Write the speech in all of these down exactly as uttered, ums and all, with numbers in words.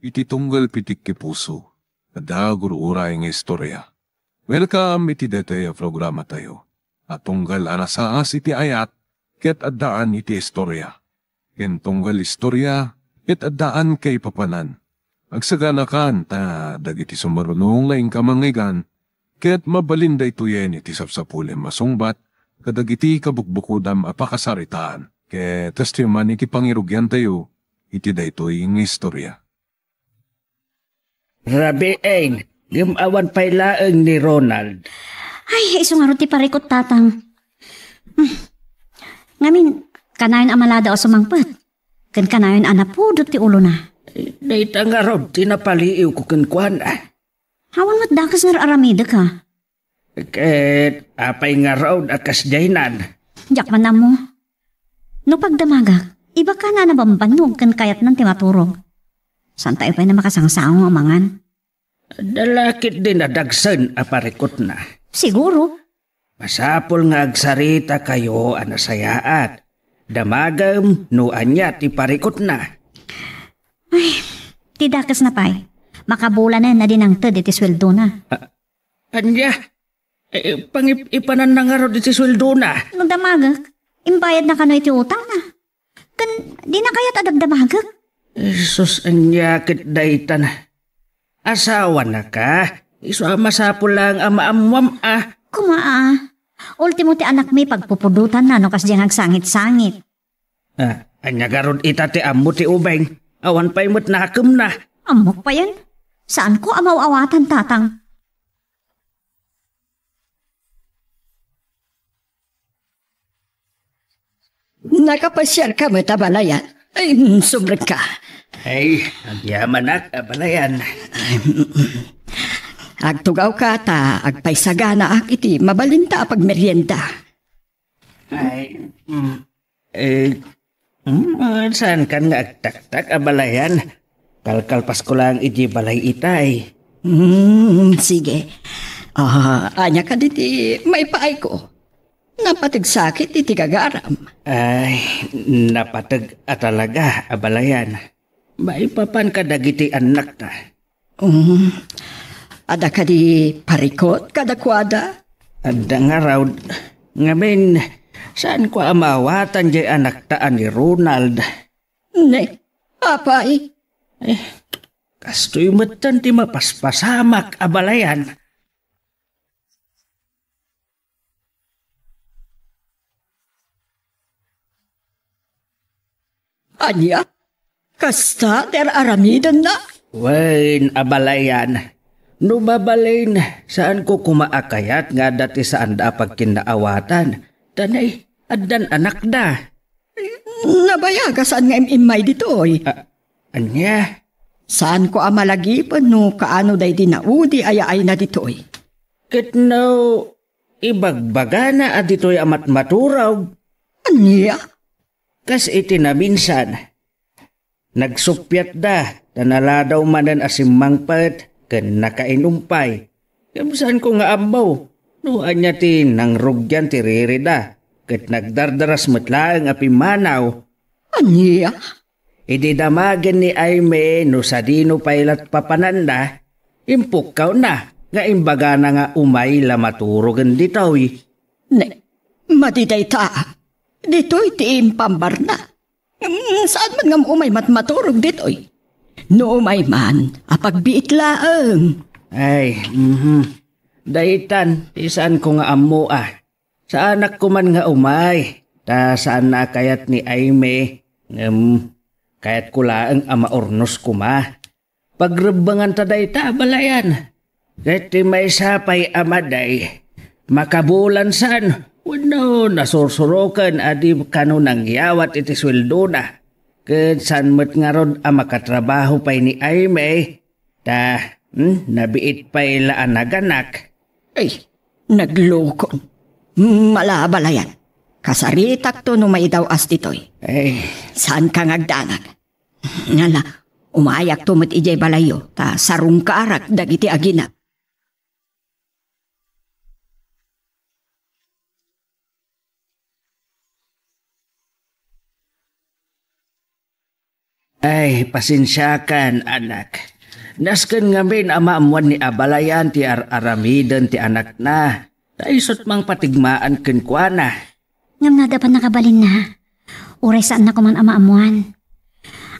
iti tunggal pitikki puso, adda gur-uray nga istorya. Welcome iti daytoy a programatayo a tunggal a nasaas iti ayat ket addaan iti istorya. Ken tunggal istorya ket addaan kaipapanan. Agsaganakan ta dagiti sumarunong nga inka mangngeggan ket mabalin daytoyen iti sapsapulem a sungbat kadagiti kabukbukodam a pakasaritaan. Ket kastoy man iti pangirugiantayo iti daytoy nga istorya. Rabiin, ngem awan pay laeng ni Ronald. Ay, isu ngarud ti parikut, Tatang. Hmm. Ngamin, kanayon a maladaw a sumangpet. Ken kanayon a napudot ti ulona. Dayta ngarud ti napaliiwko kenkuana. Awan met dakes nga ar-aramidek, ha? Ket apay ngarud a kasdiaynan? Diak man ammo. No pagdamagak, ibagana a nabambannog ken kayatnan ti maturog. Saan tayo pay na makasangsango nga mangan? Adda la ketdi nadagsen a parikutna. Siguro. Masapul nga agsaritakayo a nasayaat. Damagem no ania ti parikutna. Ay, ti dakesna pay. Makabulanen a di nangted iti sueldona. A-, ania? Eh, pangip-ipananna ngarud iti sueldona. No damagek, imbayadna kano iti utangna. Ken dina kayat a dagdamagek. Jesus, ania ket daytan? Asawanaka, isu a masapul laeng a maammoam a. Kuma a. Ultimo ti anakmi pagpupudotanna no kasdiay nga agsangit-sangit. Ah, ania garud ita ti ammo ti ubing? Awan pay met nakemna. Ammok payen. Saanko a maaw-awatan, Tatang. Nakapasiarka met, abalayan? Ay, mm, sumrekka. Ay, agyamanak, abalayan. Ay, mm, mm. Agtugawka ta agpaisaganaak iti mabalinta a pagmerienda. Ay, mm, eh, mm, ah, saankan nga agtaktak, abalayan? Kalkalpasko laeng idiay balay itay. Hmm, sige. Ah, ania kadi ti maipaayko? Napateg sakit iti gagaram. Ay, napateg a talaga, abalayan. Maipapan kadagiti annakta. Um, adda kadi parikut kadakuada? Adda ngarud. Ngamin, saanko a maawatan jay anakta a ni Ronald. Ne, apay? Eh, kastoy metten ti mapaspasamak, abalayan. Ania? Kasta ti ar-aramidenna? Wen, abalayan. No mabalin, saanko koma a kayat nga adda ti saanda a pagkinnaawatan. Ta nay, addan anakda. Nabayag a saan nga im-immay ditoy. A-, ania? Saanko a malagipen no kaano daydi naudi a yaayna ditoy. Ket no ibagbagana a ditoy a matmaturog. Ania? Kas iti naminsan, nagsuppiatda, ta naladaw manen a simmangpet ken nakainum pay. Ngem saanko nga ammo no ania ti nangrugian ti ririda, ket nagdardaras met laeng a pimmanaw. Ania? Idi damagen ni Aimee no sadino pay lat papananda, impukkawna nga imbagana nga umay la maturogen ditoy. Ne, madi dayta. Ditoy ti impambarna. Mm, saan man nga umay matmaturog ditoy? No umay man, apagbiit laeng. Ay, mhm. Daytan, ti saanko nga ammo a. Saanak koman nga umay, ta saanna a kayat ni Aimee, ngem kayatko laeng a maurnos koma. Pagrebbenganta dayta, abalayan. Ket ti maysa pay a madi, makabulansan wenno nasursuroken a di kano nangyawat iti sueldona. Ket saan met ngarud a makatrabaho pay ni Aimee, ta, hmm, nabiit pay la a naganak. Ay, naglukon. Mala, abalayan. Kasaritakto no maidaw-as ditoy. Ay. Saanka nga agdanag? Ngala, umayakto met idiay balayyo, ta sarungkarak dagiti agina. Ay, pasensiakan, anak. Nasken ngamin a maammoan ni abalayan ti ar-aramiden ti anakna. Ta isut' mangpatigmaan kenkuana. Ngem no adda pannakabalinna, uray saanna koman a maammoan.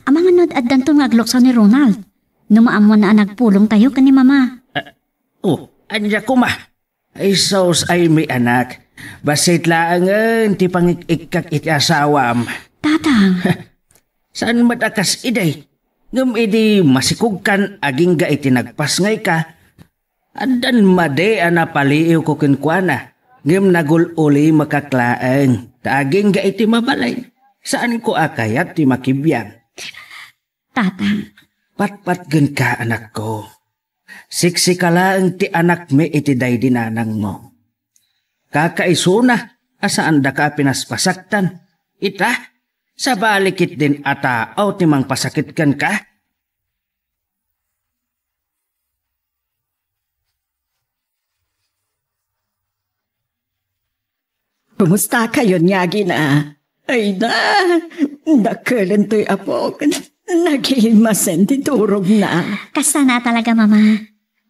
Amangan no ad-addanton nga agluksaw ni Ronald no maammoanna a nagpulongtayo ken ni Mama. Ah, oh, ania koma? Ay, sus, Amy, anak. Bassit laengen ti pangik-ikkak iti asawam. Tatang. Saan met a kas idi? Ngem idi masikogkan agingga iti nagpasngayka, addan madi a napaliiwko kenkuana, ngem nagul-ulimakak laeng, ta agingga iti mabalin, saanko a kayat ti makibiang. Tatang. Patpatgenka, anakko. Siksika laeng ti anakmi iti daydi nanangmo. Kakaisuna a saandaka a pinaspasaktan. Ita, sabali ketdin a tao ti mangpasakit kenka. Kumusta kayon nga agina? Ay na, dakelen toy apok. Nagimasen ti turogna. Kasta na talaga, Mama.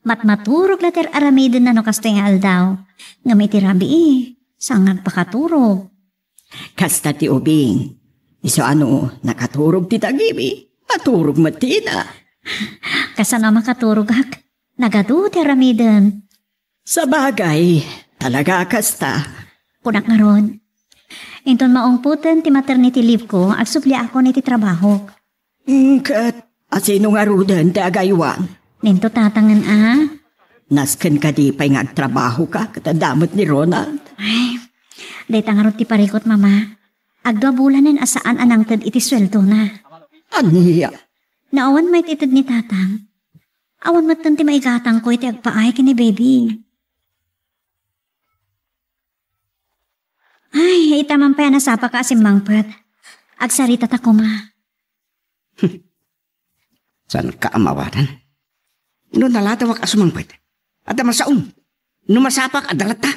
Matmaturog la ti ar-aramiden no kastoy nga aldaw. Ngem iti rabii, saan nga agpakaturog. Kasta ti ubing. Isu a no nakaturog ti tagibi, maturog met ti ina. Kasano a makaturogak? Nagadu ti aramiden. Sabagay, talaga a kasta. Kunak ngarud, inton maungpoten ti maternity leave ko, agsubliakon iti trabahok. Mm, ket asino ngaruden ti agaywan? Ninto tatangen a. Nasken kadi pay nga agtrabahoka ket adda met ni Ronald? Ay, dayta ngarud ti parikut, Mama. Agdua bulanen a saan a nangted iti sueldona. Ania? No awan met ited ni Tatang, awan metten ti maigatangko iti agpaay ken ni Baby. Ay, ita man pay a nasapaka a simmangpet. Agsaritata koma. Saanka a maawanan? No naladawak a sumangpet, adda masaom. No masapak, adda latta.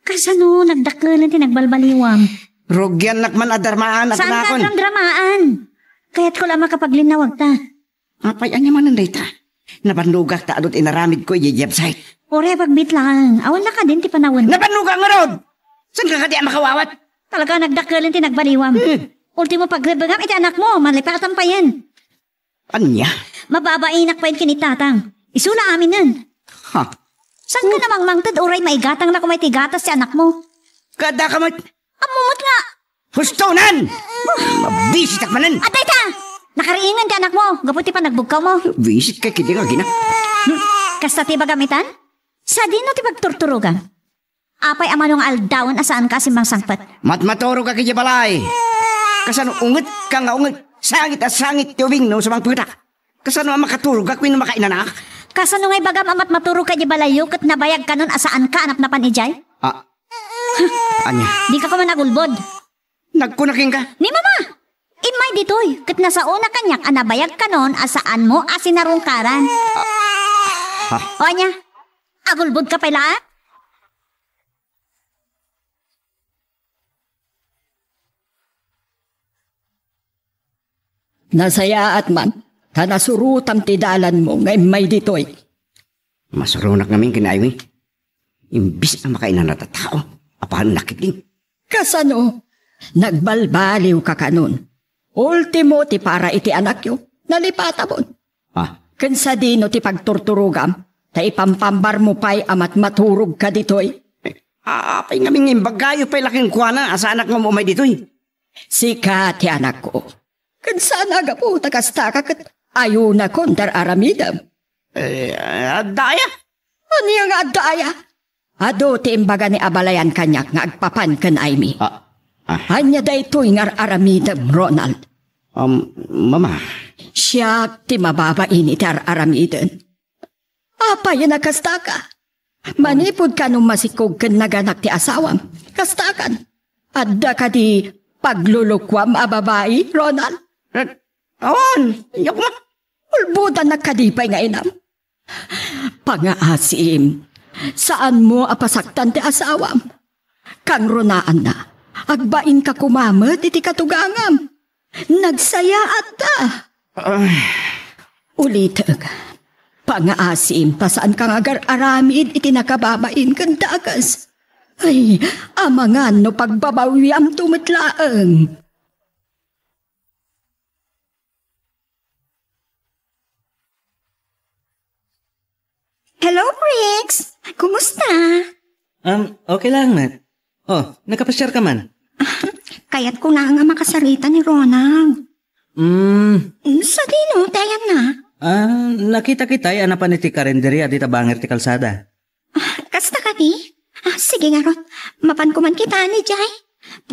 Kasano nagdakkelen ti nagbalbaliwam? Rugiannak man a dramaan a Saan ka kunakon. dramdramaan? Kayatko la a makapaglinnawag ta. Apay, ania manen dayta? Nabannogak ta adu ti inaramidko idiay website. Uray, pagbit laeng. Awan la kadin ti panawen. Nabannogak ngarud! Saan ka kadi a makawawat? Talaga nagdakkelen ti nagbaliwam. Hmm. Ultimo pagrebengam iti anakmo, malipatan payen. Ania? Mababainak payen ken ni Tatang. Isu la aminen. Ha? Saan ka namangmangted uray maigatang na koma iti gatas ti anakmo? Kada ka met. Ammo met nga. Hustonan! Mabisitak manen! Adda ita! Nakariingen ti anakmo, gapu ti panagbugkawmo. Bisit ka kidi nga gina. Hmm, kasta ti ibagam itan? Sadino ti pagturturogam? Apay a mano nga aldawen a saanka a simmangsangpet? Matmaturog ka kidi balay. Kasano unget ka nga unget? Sangit a sangit ti ubing no sumangpetak. Kasano a makaturog ka wenno makainanak? Kasano nga ibagam a matmaturog ka di balayyo ket nabayag kanon a saanka a napnapan idiay? Ah. Ania? Dika koma nagulbod. Nagkuna kenka? Ni Mama! Immay ditoy, ket nasaona kaniak a nabayag kanon a saanmo a sinarungkaran. Ah. O ania? Agulbod ka pay laeng? Nasayaat man, ta nasurotam ti dalanmo nga immay ditoy. Masuronak ngamin ken ni Amy. Imbis a makainanat a tao, apaannak ketdi. Kasano? Nagbalbaliw ka kanon. Ultimo ti para iti anakyo, nalipatamon. Ah. Ken sadino ti pagturturogam, ta ipampambarmo pay a matmaturog ka ditoy? Eh, apay ngamin nga imbagayo pay la kenkuana a saanak nga umay ditoy? Sika ti anakko. Ken saan a gapu ta kasta ka ket ayunakon ti ar-aramidem. Eh, adda aya? Ania nga adda aya? Adu ti imbaga ni abalayan kaniak nga agpapan ken Amy. Ah, ah. Ania daytoy nga ar-aramidem, Ronald? Um, Mama. Siak ti mababain iti ar-aramiden. Apay a kastaka? Manipud kanon masikog ken naganak ti asawam, kastakan. Adda kadi paglulukuam a babai, Ronald? Eh, awan, yak ma. Ulbodannak kadi pay nga inam? Pangaasim, saanmo a pasaktan ti asawam. Kangrunaan na, agbainka koma met iti katugangam. Nagsayaatta. Ulitek, pangaasim ta saanka nga agar-aramid iti nakababain ken dakes. Ay, amangan no pagbabawiamto met laeng. Hello, Briggs! Kumusta? Um, okay lang, Nat. Oh, nakapasiar ka man? Kayatko laeng a makasarita ni Ronald. Mm. Sadino ti ayanna? Ah, nakita kitay a napan iti karinderia dita bangir ti kalsada. Ah, kasta kadi? Ah, sige ngarud. Mapanko man kitaen idiay.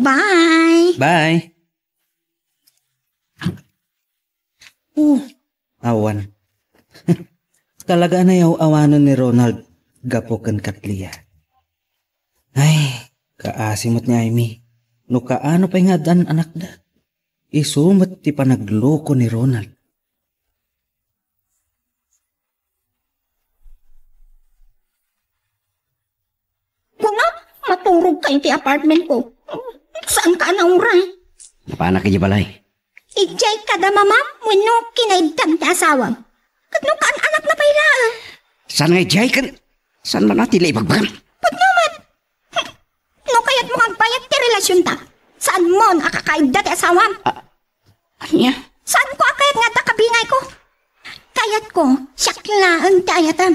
Bye! Bye! Oh, awan. Talaga a nayaw-awanen ni Ronald gapu ken Katlia. Ay, kaasi met ni Aimee. No kaano pay nga addan anakda. Isu met ti panagloko ni Ronald. Kuna, maturog ka iti apartment ko. Saanka a nauray? Napanak idiay balay. Idiay kada mamam wenno kinaiddam ti asawam? Ket no kaan-anakna pay laeng? Saan nga idiay ken saan man a ti la ibagbagam? Pudno met. No kayatmo nga agbayag ti relasionta, saanmon a kakaidda ti asawam. Ah, ania? Saanko a kayat nga adda kabingayko. Kayatko, siak laeng ti ayatem.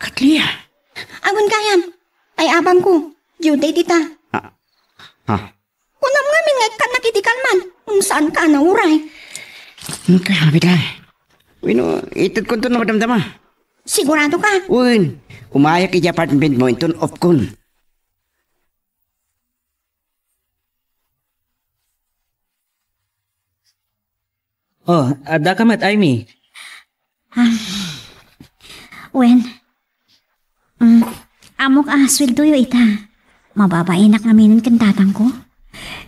Katlia. Awan gayam. Ay abangko, due date ita. Ah, ah. Kunam ngamin nga ikkannak idi kalman, no saanka a nauray. Kaamid lang. Wenno, itedkonto no madamdama. Sigurado ka? Wen, umayak iti apartment mo inton off kon. Oh, adda ka met, Aimee? Ah, wen, mm, ammok a sueldoyo ita. Mababainak ngaminen ken tatangko.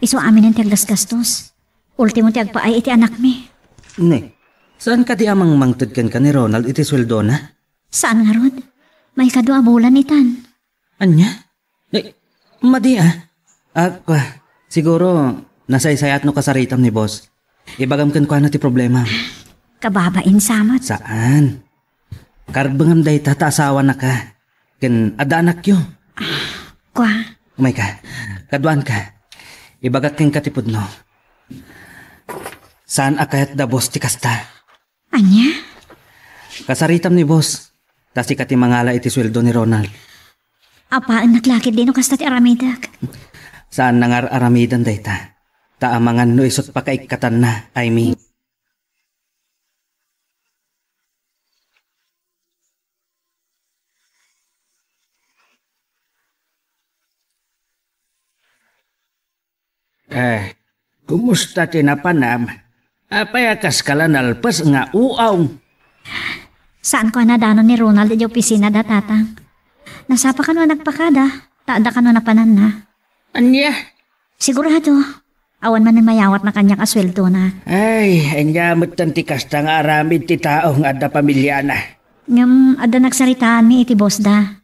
Isu aminen ti aggasgastos. Ultimo ti agpaay iti anakmi. Ne, saan kadi a mangmangted kenka ni Ronald iti sueldona? Saan ngarud? Maikadua a bulan itan. Ania? Eh, madi, ah. Ah, kua, siguro, nasaysayat no kasaritam ni boss. Ibagam kenkuana ti problema. Kababain sa met. Saan? Karbengam dayta ta asawanaka. Ken adda anakyo. Kua. Umayka. Kaduanka. Ibagak kenka ti pudno. Saan a kayat da boss ti kasta? Ania? Kasaritam ni boss. Ta sika ti mangala iti sueldo ni Ronald. Apaennak la ketdi no kasta ti aramidek. Saan nga ar-aramidan dayta. Ta amangan no isut pakaikkatanna, Aimee. Eh, kumusta ti napanam? Apay a kaska la nalpes nga uaw? Saanko a nadanon ni Ronald idiay opisina da, Tatang. Nasapa kano a nagpakada, ta adda kano napananna. Ania? Sigurado, awan manen mayawatna kaniak a sueldona. Ay, ania metten ti kasta nga aramid ti tao nga adda pamiliana. Ngem adda nagsaritaanmi iti boss da.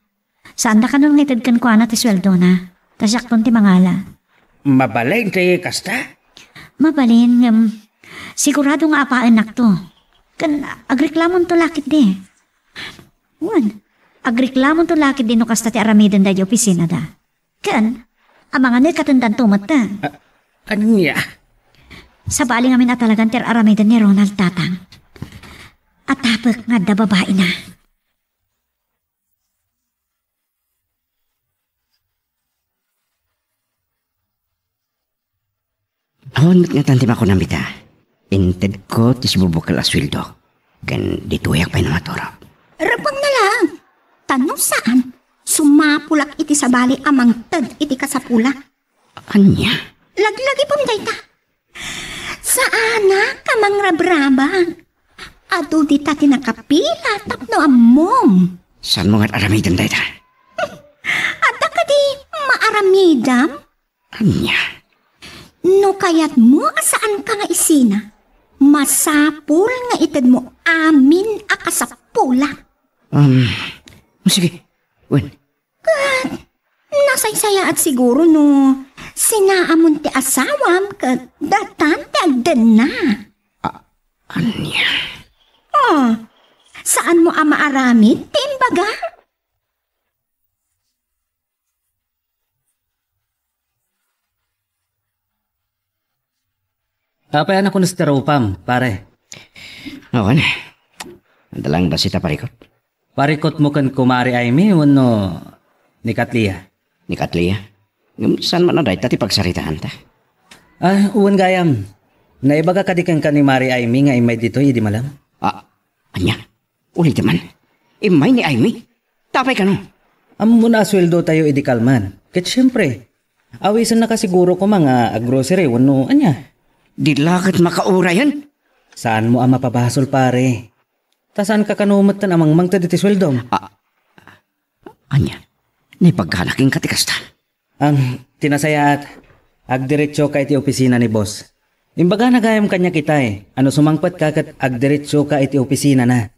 Saanda kano nga ited kenkuana ti sueldona, ta siakton ti mangala. Mabalin ti kasta? Mabalin, ngem sigurado nga apaennakto. Ken agreklamonto la ketdi. Wen, agreklamonto la ketdi no kasta ti aramiden daydi opisinada. Ken, amangan no ikkatendanto met. A-, ania? Sabali ngamin a talagan ti ar-aramiden ni Ronald, Tatang. Atapek nga adda babaina. Awan met ngatan ti makunam ita. Intedko ti sibubukel a sueldo. Ken ditoyak pay no maturog. Rebbengna lang. Ta no saan, sumapulak iti sabali a mangted iti kasapulak. Ania? Laglagipem dayta. Saanak a mangrabrabag. Adu dita ti nakapila tapno ammom. Saanmo nga ar-aramiden dayta? Adda kadi maaramidam? Ania? No kayatmo a saanka nga isina, masapul nga itedmo amin a kasapulak. Um, sige. Wen, Ket nasaysayaat siguro no sinaamon ti asawam ket datan ti agdenna. A-, Ania? Oh, saan mo a maaramid ti imbaga? Apay a nakunes ti rupam, pare? Awan. Adda lang bassit a parikot. Parikot mo ken Kumare Aimee wenno ni Katlia? Ni Katlia? Ngem saan man a dayta ti pagsaritaanta? Ah, wen gayam. Naibaga kadi kenka ni Mare Aimee nga immay ditoy idi malem? Ah, ania? Ulitem man. Immay ni Aimee? Ta apay kano? Ammona a sueldotayo idi kalman. Ket siempre, awisenna kasiguro koma nga aggrocery wenno ania? Di la ket makaurayen? Saanmo a mapabasol, pare. Ta saanka kano metten a mangmangted iti sueldom? Ah, ania? Naipagkanak kenka ti kasta? Am, ti nasayaat, agdiretsoka iti opisina ni boss. Imbagana gayam kaniak itay a no sumangpetka ket agdiretsoka iti opisinana.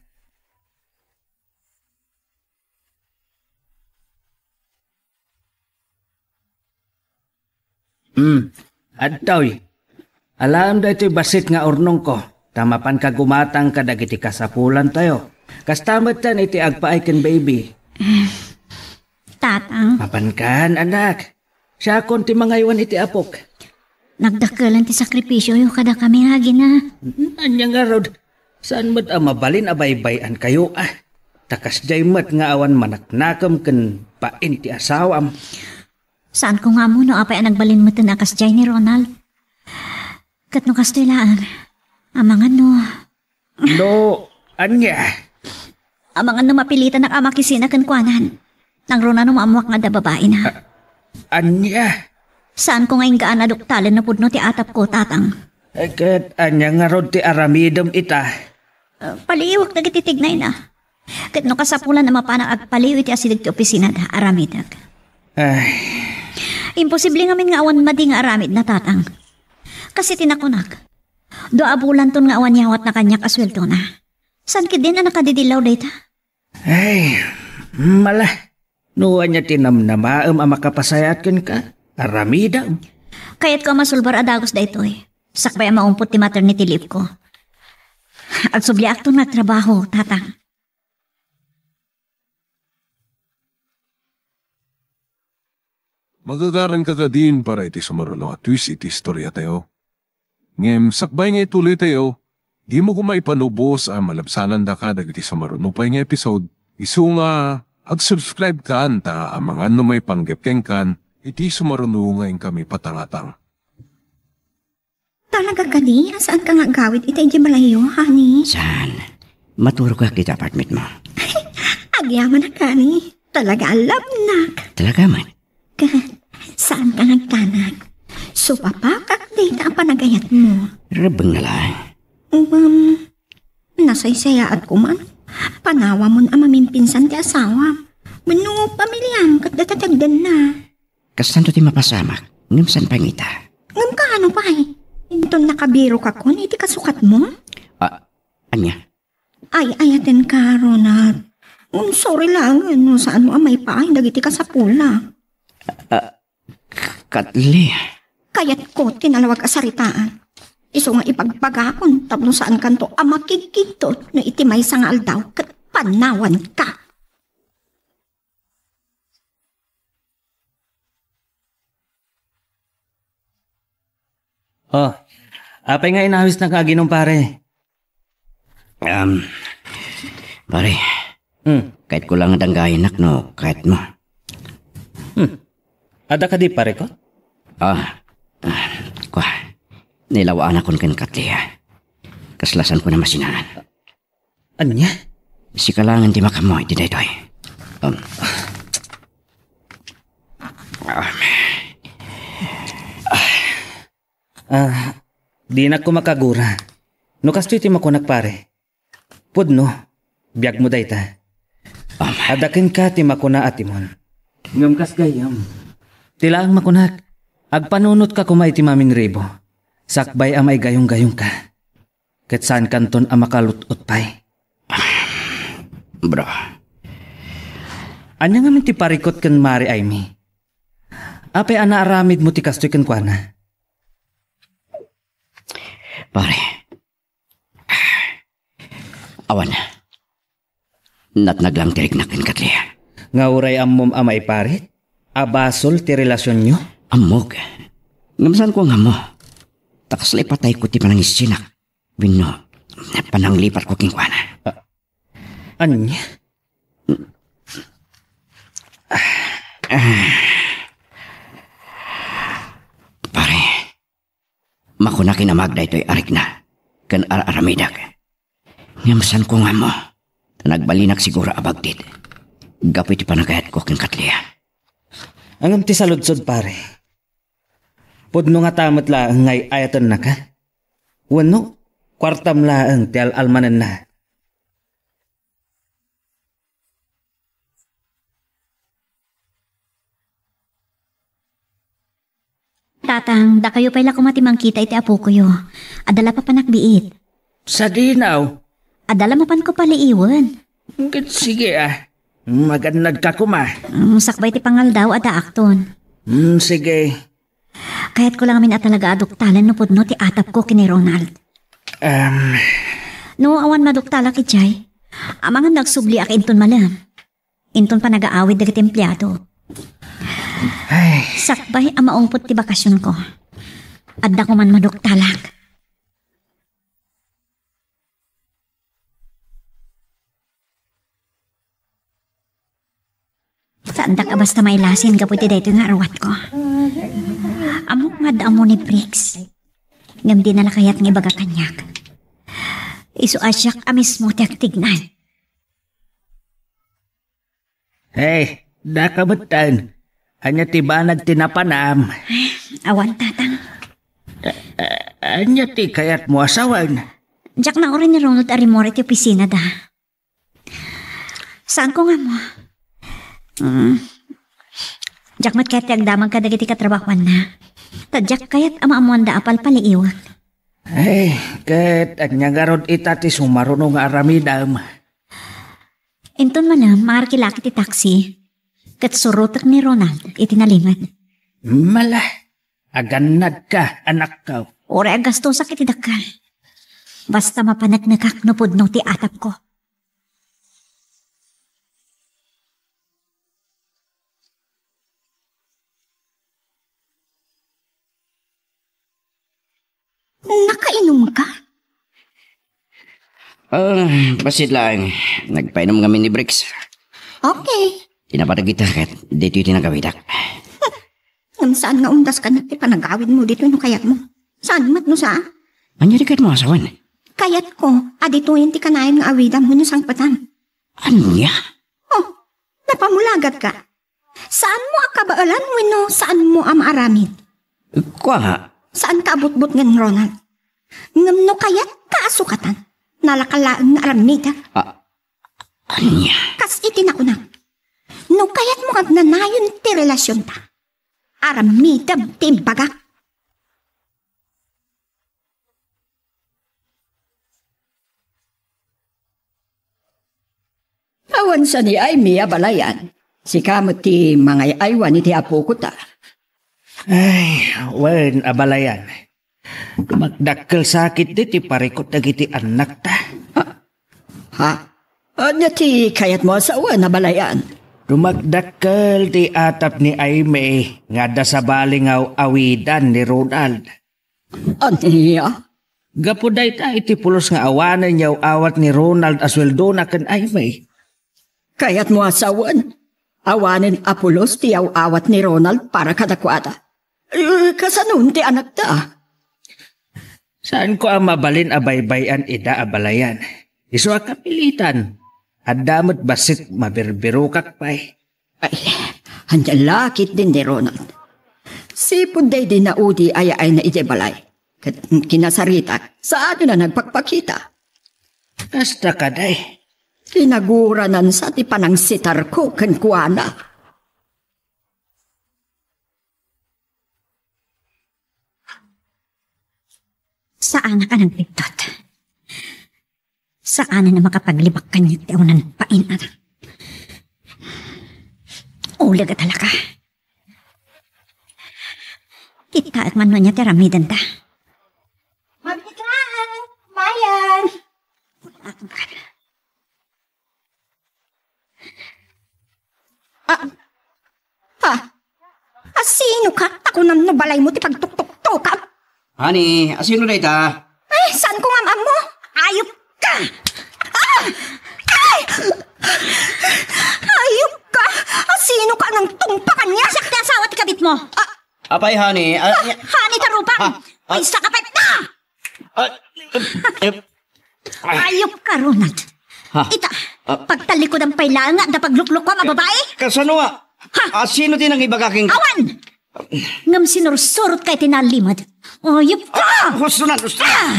Hmm, adtoy. Alaem daytoy bassit nga urnongko, ta mapanka gumatang kadagiti kasapulantayo. Kasta metten iti agpaay ken baby. Tatang. Mapankan, anak. Siakon ti mangaywan iti apok. Nagdakkelen ti sakripisioyo kadakami, agina. Ania ngarud? Saan met a mabalin a baybay-ankayo, a? Ta kasdiay met nga awan manaknakem ken bain ti asawam. Saanko nga ammo no apay a nagbalin metten a kasdiay ni Ronald. Ket no kastoy laeng, amangan no No, ania? Amangan no mapilitanak a makisina kenkuana. Nangruna no maammoak nga adda babaina. A-, ania? Saanko nga inggaan a duktalen no pudno ti atapko, Tatang. Eh, ket ania ngarud ti aramidem ita? Ah, paliiwak dagiti tignayna. Ket no kasapulan a mapanak agpaliw iti asideg ti opisinada, aramidek. Ay. Imposible ngamin nga awan madi nga aramidna, Tatang. Kas iti nakunak, dua a bulanton nga awan yawatna kaniak a sueldona. Saan ketdin a nakadidillaw dayta? Ay, mala. No ania ti namnamaem a makapasayaat kenka, aramidem. Kayatko a masulbar a dagus daytoy. Sakbay a maumpot ti maternity leave ko. Agsubliakton nga agtrabaho, Tatang. Magagaranka kadin para iti sumaruno a twist iti istoriatayo. Ngem sakbay nga ituloytayo, dimo koma ipanubos a malabsanandaka dagiti sumaruno pay nga episode. Isu nga, ag-subscribe kan ta amangan no maipanggep kenkan iti sumaruno nga inkami patangatang. Talaga kadi a saanka nga agawid ita idiay balayyo, honey? Saan? Maturogak iti apartment mo. Agyamanak, honey. Talaga a love nak. Talaga man? Ka, saanka nga agtanag? Supapakak dayta a panagayat mo. Rebbeng na lang. Um, nasaysayaat ko man. Panawamon a mamimpinsan ti asawam. Wenno pamiliam ket data ti agdanna. Kastanto ti mapasamak, ngem saan pay ngita? Ngem kaano pay? Inton nakabirokakon iti kasukatmo? Ah, ania? Ay-ayatenka, Ronald. Ngem sorry laengen no saanmo a maipaay dagiti kasapulak. Ah, Katli. Kayatko ti nalawag a saritaan. Isu nga ibagbagakon tapno saankanto a makigkigtot no iti maysa nga aldaw ket panawanka. Oh, apay nga inawisnak nga aginom, pare? Um, pare, Hmm. Kayatko lang nga danggayenak no kayatmo. Hmm. Adda kadi, pareko? Ah, ah, kua, nailawaanakon ken Katlia. Kasla saanko a masinangan. Ania? Sika laengen ti makaammo iti daytoy. Um. Ah. Ah, dinak koma kagura. No kastoy ti makunak, pare. Pudno, biagmo dayta. Ama. Adda kenka ti makuna a timon. Ngem kas gayyem, ti laeng makunak, agpanunotka koma iti maminribo, sakbay a maigayonggayonka. Ket saankanton a makalut-ot pay. Bro. Ania ngamin ti parikot ken Mare Aimee? Apay a naaramidmo ti kastoy kenkuana? Pare, Awan. Natnag lang ti riknak ken Katlia. Nga uray ammom a maiparit a basol ti relasionyo? Ammok. Ngem saanko nga ammo. Ta kasla ipatayko ti panangisinak. Wenno, pananglipatko kenkuana. A-, ania? Pare, makunak inamag daytoy a rikna ken ar-aramidek. Ngem saanko nga ammo, ta nagbalinak siguro a bagdit gapu iti panagayatko ken Katlia. Ngem ti saludsod, pare, pudno ngata met laeng nga ay-ayatennaka? Wenno, kuartam laeng ti al-almanenna? Tatang, dakayo pay la koma ti mangkita iti apokoyo. Adda la papanakbiit. Sadino? Adda la mapanko paliiwen. Ket sige, a. Magannadka koma. Mm, sakbay ti pangaldaw, adda akton. Mm, sige. Kayatko la ngamin a talaga a duktalen no pudno ti atapko ken ni Ronald. Em. No awan maduktalak idiay, amangan no agsubliak inton malem. Inton panagaawid dagiti empleado. Ay. Sakbay a maungpot ti bakasionko, adda koman maduktalak. Saandak a basta mailasin gapu iti daytoy nga aruatko. Ammok nga adda ammo ni Briggs. Ngem dina la kayat nga ibaga kaniak. Isu a siak a mismo ti agtignad. Hey, daka metten. Ania ti banag ti napanam? Awan, Tatang. A-, a-, ania ti kayatmo a sawen? Diak nauray ni Ronald a rimmuar iti opisinada. Saanko nga ammo. Mm. Diak met kayat ti agdamag kadagiti katrabahoanna. Ta diak kayat a maammoanda a palpaliiwek. Ay, ket ania ngarud ita ti sumaruno nga aramidem? Inton malem, mangarkilak iti taxi, ket surotek ni Ronald iti nalimed. Mala, agannadka, anakko. Uray agastosak iti dakkel. Basta mapaneknekak no pudno ti atapko. Nakainumka? Ah, bassit laeng. Nagpainom ngamin ni Briggs. Okay. Ti napateg ita ket ditoy ti nagawidak. Ngem saan nga undas kaniak ti panagawidmo ditoy no kayatmo. Saan met no saan? Ania ti kayatmo a sawen? Kayatko a ditoyen ti kanayon nga awidam wenno sangpetam. Ania? Oh, napamulagatka. Saanmo a kabaelan wenno saanmo a maaramid? Kua. Saanka a butbutngen, Ronald. Ngem no kayatka a sukatan, nalaka laeng nga aramidek. A-, ania? Kas iti nakunak, no kayatmo agnanayon ti relasionta, aramidem ti imbagak. Awan sa ni Aimee, abalayan. Sika met ti mangay-aywan iti apokota. Ay, wen, abalayan. Dumagdakkel sakit di ti parikut dagiti annakta. Ha? Ha? Ania ti kayatmo a sawen, abalayan? Dumagdakkel ti atap ni Aimee nga adda sabali nga aw-awidan ni Ronald. Ania? Gapu dayta iti pulos nga awanen yaw-awat ni Ronald a sueldona ken Aimee. Kayatmo a sawen, awanen a pulos ti yaw-awat ni Ronald para kadakuada. Eh, kasanon ti anakta? Saanko a mabalin a baybay-an ida, abalayan. Isu a kapilitan. Adda met bassit mabirbirokak pay. Ay, ania la ketdin ni Ronald? Sipud daydi naudi a yaayna idiay balay. Ket kinasaritak, saanna nagpakpakita. Kasta kadi. Kinaguranansa ti panangsitarko kenkuana. Saanak a nagbiddut. Saanen a makapaglibak kaniak ti awanan pain-anak. Uleg a talaga. Kitaek man no ania ti aramidenda. Mabiit laeng, Mayan. balaymo ti pagtuktuktokam. Honey, asino dayta? Ay, saan ko nga maammo? Ayop ka! Ah! Ay! Ayop ka! Asino ka nang tungpakan niya? Siak ti asawa ti kabit mo. Ah, Apay, honey, ah, ah, honey, tarupang! Ah, ah. Paysa ka pa na! Ah, eh, ah. Ayop ka, Ronald. Ha? Ita, ah, pagtalikudan pay laeng nga adda pagluklukuam a babae? Kasano nga? Ha? Ah, sino ti nangibaga ken Awan! Ngem sinursurot ka iti nalimed. Ayop ka! Ah, husto na, husto na. Ah!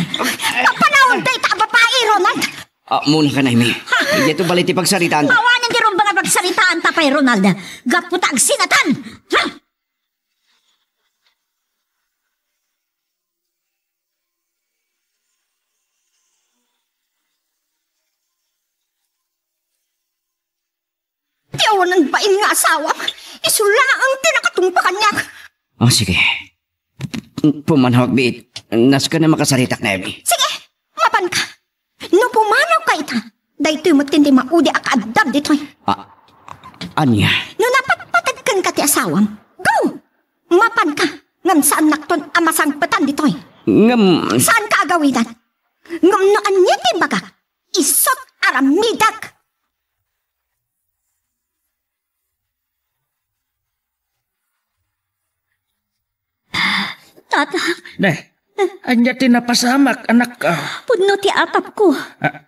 Kapanawan dayta a babae, Ronald! Ah, muna ka na, Amy. Ha? Idiay to bali ti pagsaritaan. Awanen ti rumba nga pagsaritaan ta pay, Ronald. Gapu ta agsinatan! Ha? Ti awanan bain nga asawa, isu laeng ti nakatungpa kaniak. O, sige. Pumanawak, biit. Nasken a makasaritak na, Amy. Sige, mapanka. No pumanawka ita, daytoy met ti maudi a kaaddam ditoy. Ah, ania? No napatpateg kenka ti asawam, go! Mapanka, ngem saannakton a masangpetan ditoy. Ngem saanka a gawidan. Ngem no ania ti imbagak, isut' aramidek. Tata. Ne, ania ti napasamak, anak? Ah. Pudno ti atapko. Ah,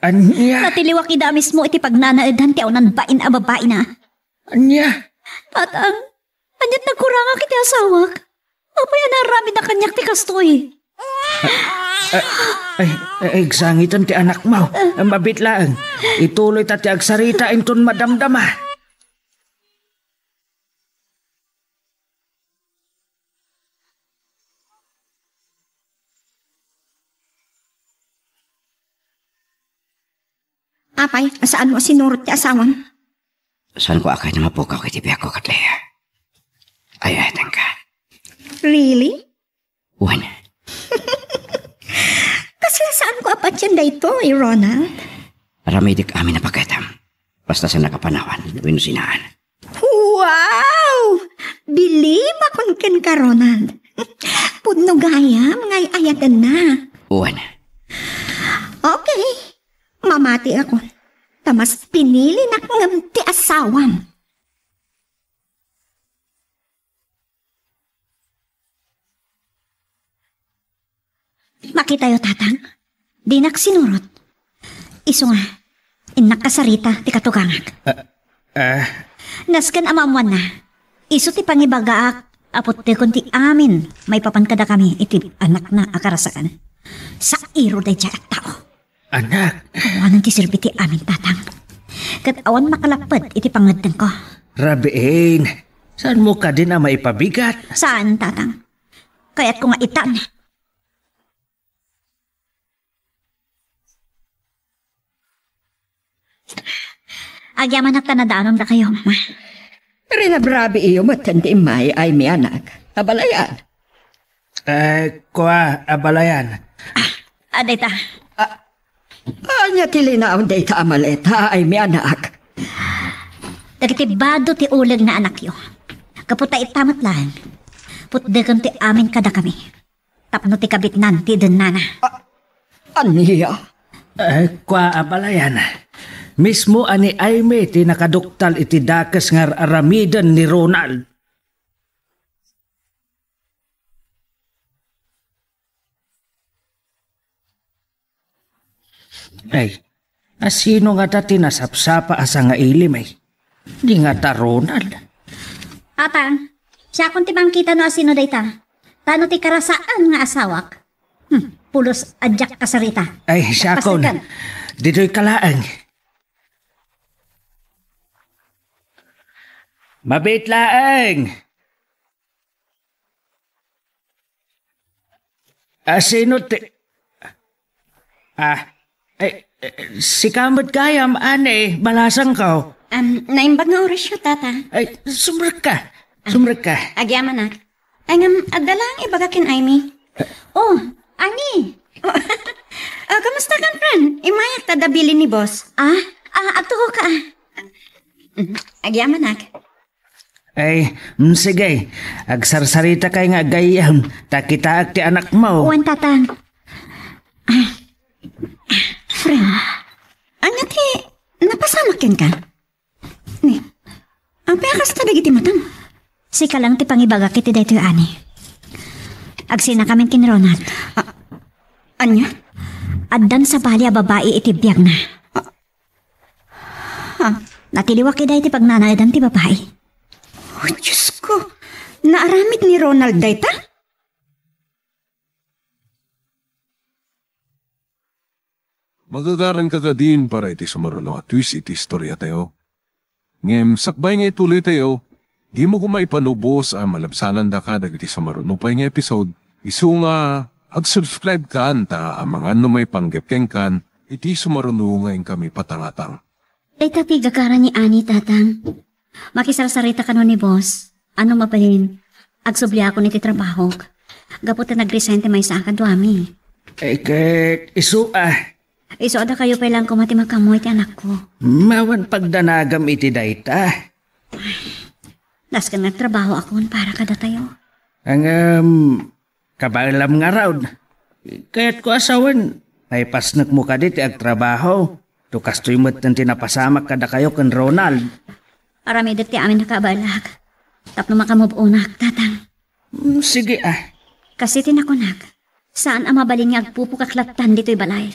ania? Natiliwak ida mismo iti pagnanaedan ti awanan bain a babaina. Ania? Tatang, aniat nagkurangak iti asawak? Apay a naaramidna kaniak ti kastoy? Ah, ay, ay, agsangiten ti anakmo. Mabiit laeng. Ituloyta ti agsarita inton madamdama. Apay, a saanmo a sinurot ti asawam? Saanko a kayat a mapukaw iti biagko ket Lea. Ay-ayatenka. Really? Wen. Kasla saanko a patien daytoy, Ronald. Aramidek amin a pagayam. Basta saannak a panawan wenno sinaan. Wow! Bilimakon kenka, Ronald. Pudno gayam nga ay-ayatenna. Wen. Okay. Mamatiakon. Ta mas pinilinak ngem ti asawam. Makitayo, Tatang. Dinak sinurot. Isu nga, innak kasarita ti katugangak. Ah, ah. Nasken a maammuanna, isu ti pangibagaak a puttekon ti amin maipapan kadakami iti anakna a karasaan. Sairo daydiay a tao. Anak. Awanen ti serbi ti amin, Tatang. Ket awan makalapped iti pangngeddengko. Rabiin, saanmo kadin a maipabigat? Saan, Tatang. Kayatko nga itan. Agyamanak ta nadaanom dakayo, Mama. Rinabrabiiyo met ti immay a Amy, anak. Abalayan. Eh, kua, abalayan. Ah, adda ita. Ah, ania ti linaon dayta a maleta, Amy, anak? Dagiti bado ti uleg nga anakyo. Gapu ta ita met laeng, putdeken ti amin kadakami. Tapno ti kabitnan ti idennana. A-, ania? Eh, kua, abalayan. Mismo a ni Amy ti nakaduktal iti dakes nga ar-aramiden ni Ronald. Ay, asino ngata ti nasapsapa a sangailim, ay? Di ngata Ronald. Tatang, siakon ti mangkita no asino dayta. Tano ti karasaan nga asawak. Hmm, pulos a diak kasarita. Ay, siakon. Pastikan. Ditoy ka laeng. Mabit laeng. Ah, sino ti, ah, eh, eh, sika met gayam, ani, balasangko. Am, naimbag nga orasyo, Tata. Ay, sumrekka. Sumrekka. Agyamanak. Ay, ngem, adda laeng ibaga ken Amy. Oh, Amy! Ah, kumusta kan, friend? Immayak ta adda bilin ni boss. Ah, ah, adtoka, ah. Mm, agyamanak. Ay, mm, sige. Agsarsaritaka nga aggayyem, ta kitaek ti anakmo. Wen, Tatang. Ah, friend, ania ti napasamak kenka? Ni, apay a kasta dagiti matam? Sika lang ti pangibagak iti daytoy, Ani. Agsinakamin ken Ronald. Ah, ania? Addan sabali a babai iti biagna. Ah, ah. Natiliwak ida iti pagnanaedan ti babai. Oh, Diosko! Naaramid ni Ronald dayta? Magagaran kadin para iti sumaruno a twist iti istoriatayo. Ngem sakbay nga ituloytayo, dimo koma ipanubos a malabsanandaka dagiti sumaruno pay nga episode. Isu nga, ag-subscribe kan ta amangan no maipanggep kenkan iti sumaruno nga inkami patangatang. Dayta ti gagara ni Ani, Tatang. Makisarsarita kano ni Boss. Ano mabalin? Agsubliakon iti trabahok. Gapu ta nag-resign ti maysa a kaduami. Eh, ket isu a. Isu a dakayo pay lang koma ti makaammo iti anakko. Mawan pagdanagam iti dayta. Dasken nga agtrabahoakon para kadatayo. Ngem, kabaelam ngarud. Kayatko a sawen, maipasnekmo kadi ti agtrabaho. To kastoy metten ti napasamak kadakayo ken Ronald. Aramidek ti amin a kabaelak. Tapno makamove-onak, Tatang. Mm, sige, ah. Kasi ti nakunak, saan a mabalin nga agpupukak lattan ditoy balay.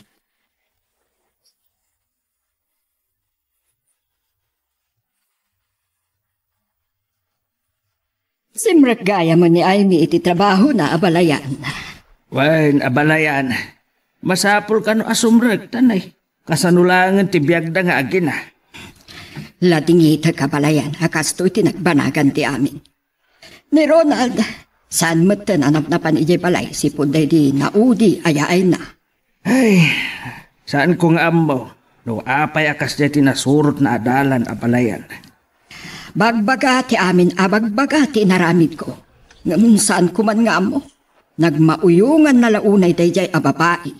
Simrek gayam ni Aimee iti trabahona, abalayan. Wen, abalayan. Masapul kano a sumrek, ta nay, kasano laengen ti biagda nga agina? Ladingitek, abalayan, a kastoy ti nagbanagan ti amin. Ni Ronald, saan metten a napnapan idiay balay sipud daydi naudi a yaayna. Ay, saanko nga ammo no apay a kasdiay ti nasurotna a dalan, abalayan. Bagbaga ti amin a bagbaga ti inaramidko. Ngem saanko man nga ammo. Nagmauyonganna la unay daydiay a babai.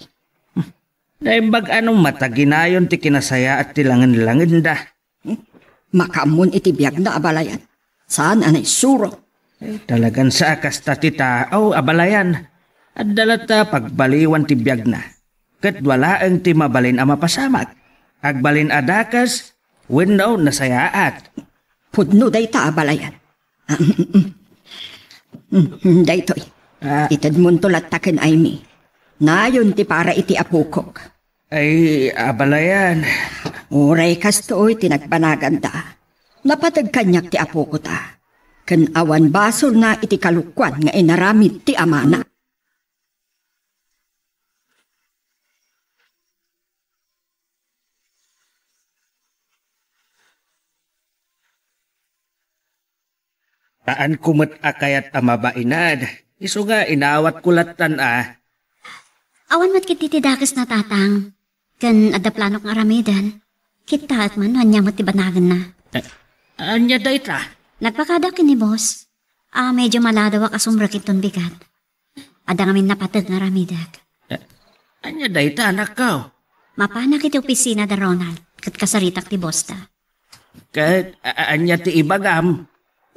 Naimbag a no mataginayon ti kinasayaat ti langenlangenda. Hmm? Makaammon iti biagna, abalayan. Saan a naisuro. Eh, talagan sa a kasta ti tao, abalayan. Adda latta pagbaliwan ti biagna. Ket dua laeng ti mabalin a mapasamak. Agbalin a dakes wenno nasayaat. Pudno dayta, abalayan. Daytoy. Ah. Itedmonto latta ken Aimee. Nayon ti para iti apokok. Ay, abalayan. Uray kastoy ti nagbanaganda. Napateg kaniak ti apoko ta. Ken awan basolna iti kalokuan nga inaramid ti amana. Saanko met a kayat a mabainad. Isu nga inawatko lattan a. Awan met ketdi ti dakesna, Tatang. Ken adda planok nga aramiden. Kittaek man no ania met ti banagenna. Eh, ania dayta? Nagpakadak ken ni Boss. A, medyo maladawak a sumrek inton bigat. Adda ngamin napateg nga aramidek. Eh, ania dayta, anakko? Mapanak iti opisina da Ronald, ket kasaritak ti boss da. Ket, a-, a-, ania ti ibagam?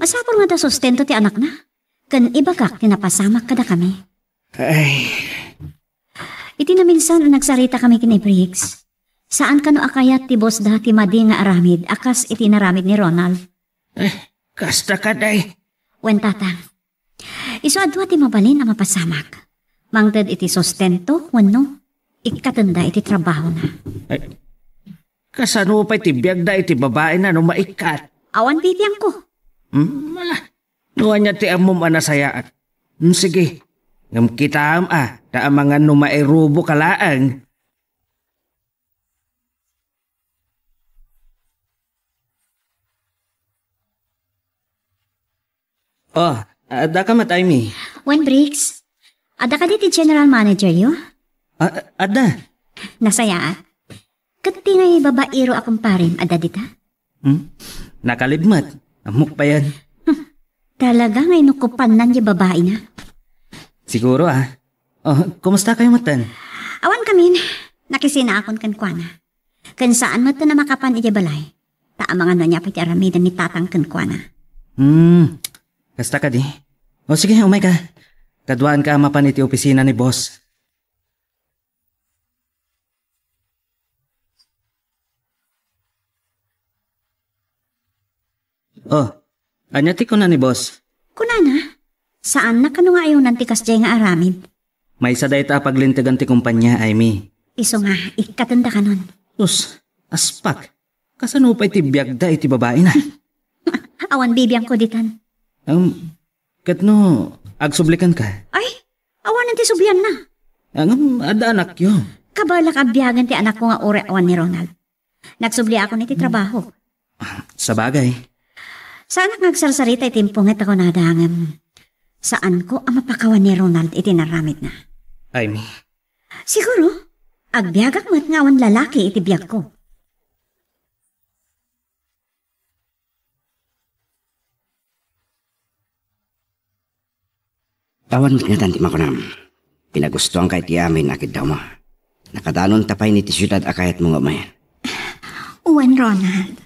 Masapul nga adda sustento ti anakna, ken ibagak ti napasamak kadakami. Ay. Iti naminsan a nagsaritakami ken ni Briggs, saan kano a kayat ti boss da ti madi nga aramid a kas iti inaramid ni Ronald. Eh, kasta kadi. Wen, Tatang. Isu a dua ti mabalin a mapasamak. Mangted iti sustento wenno ikkatenda iti trabahona. Ay, kasano pay ti biagda iti babaina no maikkat? Awan pipiangko. Hmm, ala. No ania ti ammom a nasayaat. Hmm, sige. Ngem kitaem a, ta amangan no mairuboka laeng. Oh, adda ka met, Aimee? Wen, Briggs. Adda kadi ti general manager yo? Ah, adda. Nasayaat. Ket ti ngay babaero a kumparem, adda dita? Hmm? Nakalib met. Ammok payen. Hmm. Talaga nga inukupannan ti babaina. Siguro, ah. Oh, kumusta kayo metten? Awan kamin. Nakisinaakon kenkuana. Ken saan met a makapan idiay balay. Ta amangan no ania pay ti aramiden ni Tatang kenkuana. Hmm, kasta kadi. O sige, umayka. Kaduaanka a mapan iti opisina ni boss. Oh, ania ti kuna ni boss? Kunana, saanna kano nga ayunan ti kasdiay nga aramid. Maysa dayta a paglintegan ti kompania, Amy. Isu nga, ikkatenda kanon. Sus, aspak. Kasano pay ti biagda iti babaina? Awan bibiangko ditan. Um, ket no, agsublikan ka? Ay, awanen ti sublianna. Ngem, adda anakyo. Kabalak a biagen ti anakko nga uray awan ni Ronald. Nagsubliakon iti trabaho. Sabagay. Saanak nga agsarsarita iti impunget a kunada ngem saanko a mapakawan ni Ronald iti inaramidna. Amy. Siguro, agbiagak met nga awan lalaki iti biagko. Awan met ngatan ti makunam. Pinagustoanka iti amin a kiddawmo. Nakadanonta pay iti siudad a kayatmo nga umayen. Wen, Ronald.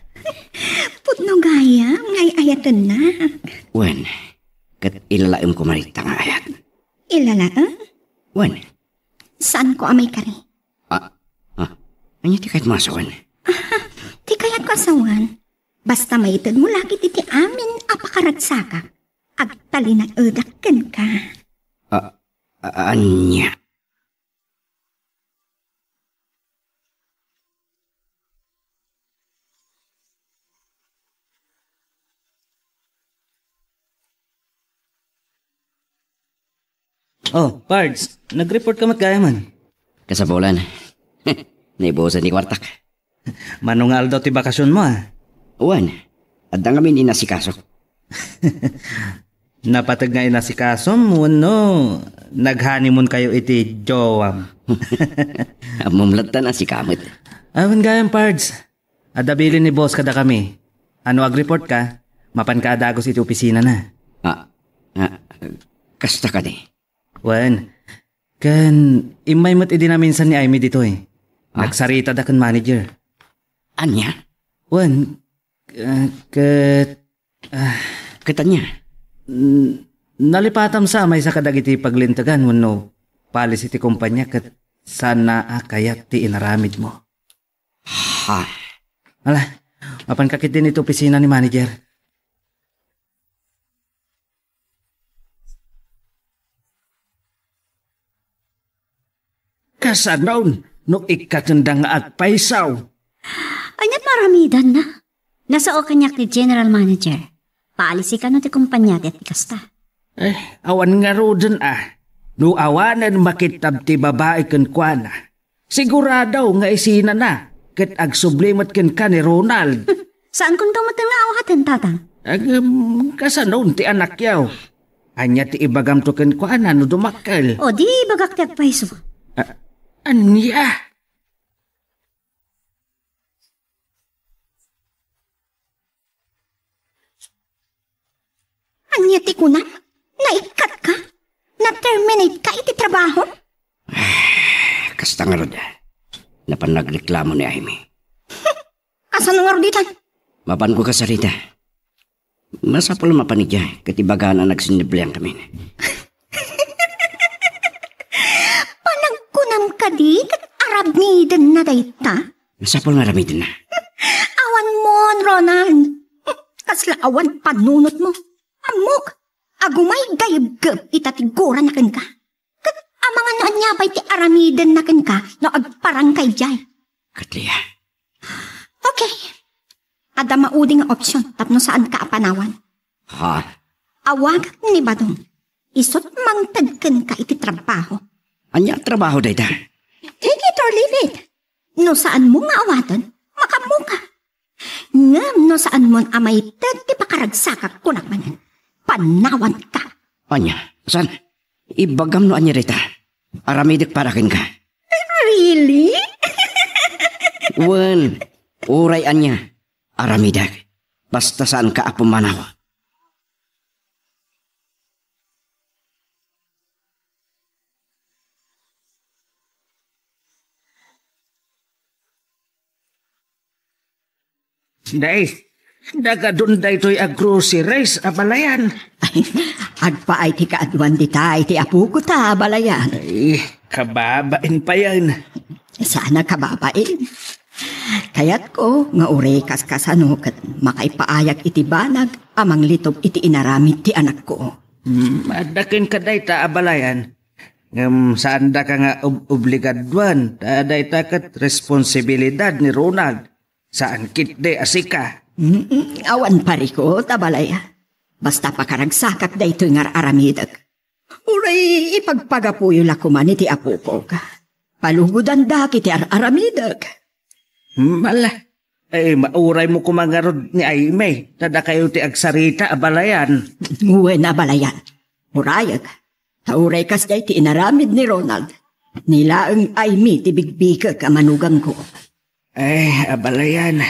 Pudno gayam nga ay-ayatennak. Wen, ket ilalaem koma dita nga ayat. Ilalaem? Wen. Saanko a maikari. Ah, ah. Ania ti kayatmo a sawen? Ti kayatko a sawen, basta maitedmo la ketdi ti amin a pakaragsakak, agtalinaedak kenka. Ah, a-, ania? Oh, Pards, nag-report ka met gayam man. Kasapulan. Naibusan ti kuartak. Mano nga aldaw ti bakasionmo, ah? Wen, adda ngamin inasikasok. Napateg nga inasikasom wenno nag-honeymoon kayo iti jowam? Ammom latta a sika met. Awan gayam, Pards. Adda bilin ni boss kadakami. No agreport ka, mapanka a dagus iti opisinana. Ah, ah, kasta kadi? Wen, ken immay met idi naminsan ni Amy ditoy. Ah? Nagsaritada ken manager. Ania? Wen, ah, ket, ah, ket ania? N-, nalipatam sa maysa kadagiti paglintegan wenno policy ti kompania ket saanna a kayat ti inaramidmo. Ha? Ala, mapanka ketdin iti opisina ni manager. Kasanon no ikkatenda nga agpayso? Ania ti maaramidanna? Nasao kaniak ti general manager. Policy kano ti kompania ti kasta. Eh, awan ngaruden a. No awanen makittab ti babai kenkuana, sigurado nga isinana ket agsubli met kenka ni Ronald. Saankonto met nga awaten, Tatang. Agem, kasanon ti anakyo? Ania ti ibagamto kenkuana no dumakkel? O, di ibagak ti agpayso. A-, ania? Ania ti kunam? Naikkatka? Na-terminate ka iti trabaho? Kasta ngarud, napan nagreklamo ni Amy. Kasano ngarud itan? Mapanko kasarita. Masapul a mapan idiay ket ibagana a nagsinneblian kami. Panagkunam kadi ket aramidenna dayta? Masapul nga aramidenna. Awan mon, Ronald. Kasla awan panunotmo. Ammok, agumay gaybgeb ita ti gurana kenka. Ket amangan no ania pay ti aramidenna kenka no agparangka idiay. Ket Leah. Okay. Adda maudi nga option tapno saanka a panawan. Ha? Awagak ni Badong. Isut' mangted kenka iti trabaho. Ania a trabaho dayta? Take it or leave it. No saanmo nga awaten, makaammoka. Ngem no saanmon a maited ti pakaragsakak, kunak manen, panawanka. Ania? Saan? Ibagam no ania dayta. Aramidek para kenka. Really? Wen, uray ania, aramidek. Basta saanka a pumanaw. Dai, Nagadun daytoy a groceries, abalayan. Ay, agpaay ti kaaduan dita iti apoko ta, abalayan. Ay, kababain payen. Saan a kababain. Kayatko nga uray kaskasano ket makaipaayak iti banag a manglitob iti inaramid ti anakko. Hmm, adda kenka dayta, abalayan. Ngem saandaka nga ob-, obligaduan, ta dayta ket responsibilidad ni Ronald. Saan ketdi a sika. Mm, awan parikut, abalayan. Basta pakaragsakak daytoy nga ar-aramidek. Uray ipagpagapuyo la koman iti apokok. Palugodandak iti ar-aramidek. Mala, ay, mauraymo koma ngarud ni Aimee, ta dakayo ti agsarita, abalayan. Wen, abalayan. Urayek, ta uray kasdiay ti inaramid ni Ronald, ni laeng Aimee ti bigbigek a manugangko. Ay, abalayan.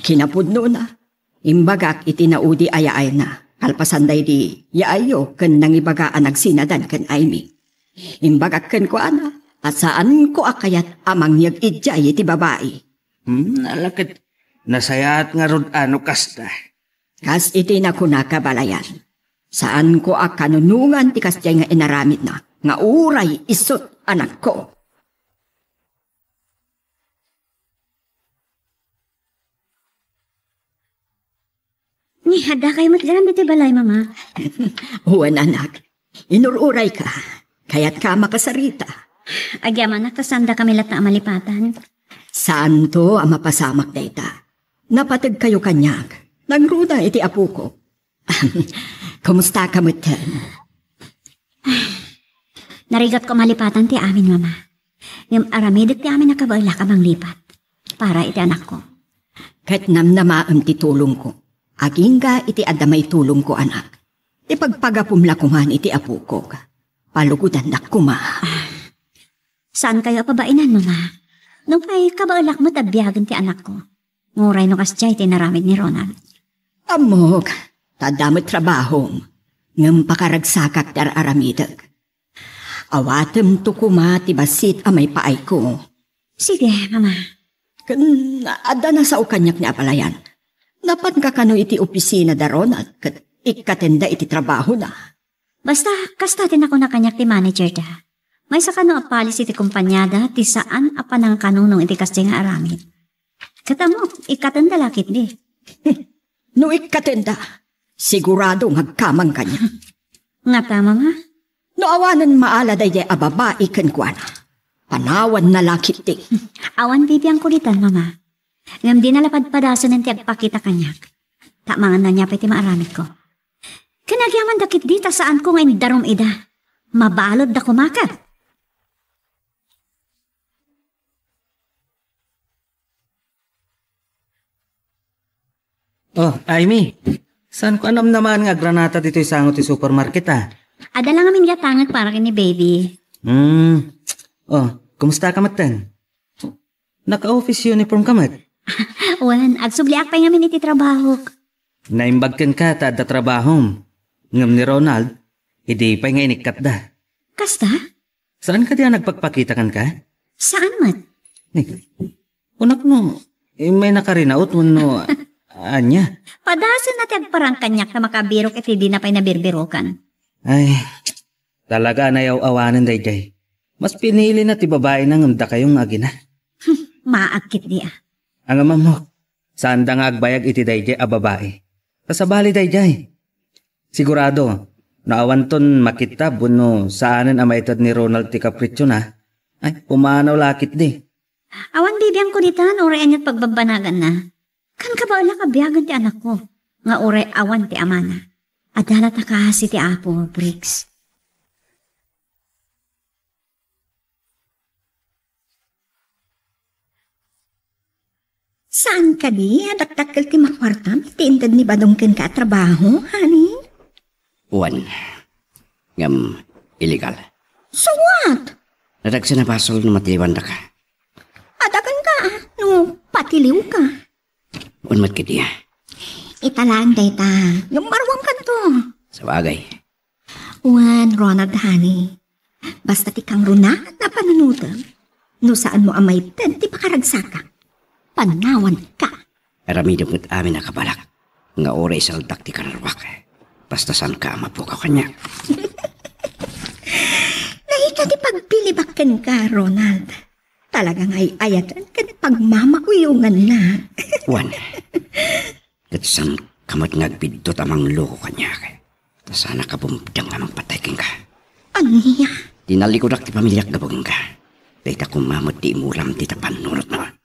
Kinapudnona, imbagak iti naudi a yaayna, kalpasan daydi yaayyo ken nangibaga a nagsinadan ken Aimee. Imbagak kenkuana a saanko a kayat a mangyeg idiay iti babai. Hmm, ala ket nasayaat ngarud a no kasta. Kas iti nakunaka, abalayan, saanko a kanunongan ti kasdiay nga inaramidna nga uray isut' anakko. Ni, adda kayo met gayam ditoy balay, Mama? Wen, anak. Inur-urayka. Kayatka a makasarita. Agyamanak ta saandakami latta a malipatan. Saanto a mapasamak dayta. Napategkayo kaniak. Nangruna iti apoko. Kumustaka metten? Narigatko a malipatan ti amin, Mama. Ngem aramidek ti amin a kabaelak a manglipat para iti anakko. Ket namnamaem ti tulongko. Agingga iti adda maitulongko, anak. Ipagpagapum la koman iti apokok. Palugodandak koma. Saankayo a pabainan, Mama. Nupay kabaelak met a biagen ti anakko. Uray no kasdiay ti inaramid ni Ronald. Ammok, ta adda met trabahom. Ngem pakaragsakak ti ar-aramidek. Awatemto koma ti bassit a maipaayko. Sige, Mama. Ken adda nasao kaniak ni abalayan. Napanka kano iti opisina da Ronald ket ikkatenda iti trabahona. Basta, kasta ti nakuna kaniak ti manager da. Maysa kano a policy ti kompaniada ti saan a panangkanunong iti kasdiay nga aramid. Ket ammo, ikkatenda la ketdi. No ikkatenda, sigurado nga agkamang kaniak. Ngata, Mama? No awanen maala daydiay a babai kenkuana, panawanna la ketdi. Awan bibiangko ditan, Mama. Ngem dina la padpadasen ti agpakita kaniak. Ta amangan ania pay ti maaramidko. Ken agyamanda ketdi ta saanko nga indarum ida. Mabaludda koma ket. Oh, Aimee. Saanko a namnamaen nga agranata ditoy sango ti supermarket, a? Adda la ngamin gatangek para ken ni baby. Hmm. Oh, kumustaka metten? Naka-office uniform ka met? Wen, agsubliak pay ngamin iti trabahok. Naimbag kenka ta adda trabahom. Ngem ni Ronald, idi pay nga inikkatda. Kasta? Saan kadi a nagpakpakita kenka? Saan met? Ni, kunak no, immay nakarinaut wenno ania? Padasenna ti agparang kaniak ta makabirok iti dina pay nabirbirokan. Ay, talaga a nayaw-awanen daydiay. Mas pinilina ti babaina ngem dakayo nga agina. Maag ketdi a. Ania, ammok, saanda nga agbayag iti daydiay a babai. Ta sabali daydiay. Sigurado, no awanton makittab wenno saanen a maited ni Ronald ti kapritsiona, ay, pumanaw la ketdi. Awan bibiangko ditan, uray aniat pagbabbanaganna. Kan kabaelak a biagen ti anakko, nga uray awan ti amana. Adda la ta kaasi ti Apo, Briggs. Saan kadi a dakdakkel ti makuartam iti inted ni Badong kenka a trabaho, honey? Wen. Ngem illegal. So what? Nadagsen a basol no matiliwandaka. Adagan ka, no patiliw ka. Wen met ketdi a. Ita laeng dayta, ngem maruamkanto. Sabagay. Wen, Ronald, honey. Basta ti kangrunaan a panunotem, no saanmo a maited ti pakaragsakak, panawanka. Aramidem met amin a kabaelak. nga uray isaldak ti kararuak, basta saanka a mapukaw kaniak. Dayta ti pagpilibak kenka, Ronald. Talaga nga ay-ayaten ken pagmamauyonganna. Wen, ket saanka met nga agbiddut a mangloko kaniak. Ta saannak a bumdeng a mangpatay kenka. Ania? Tinalikudak ti pamiliak gapu kenka. Dayta koma met ti imulam ti ta pannurotmo.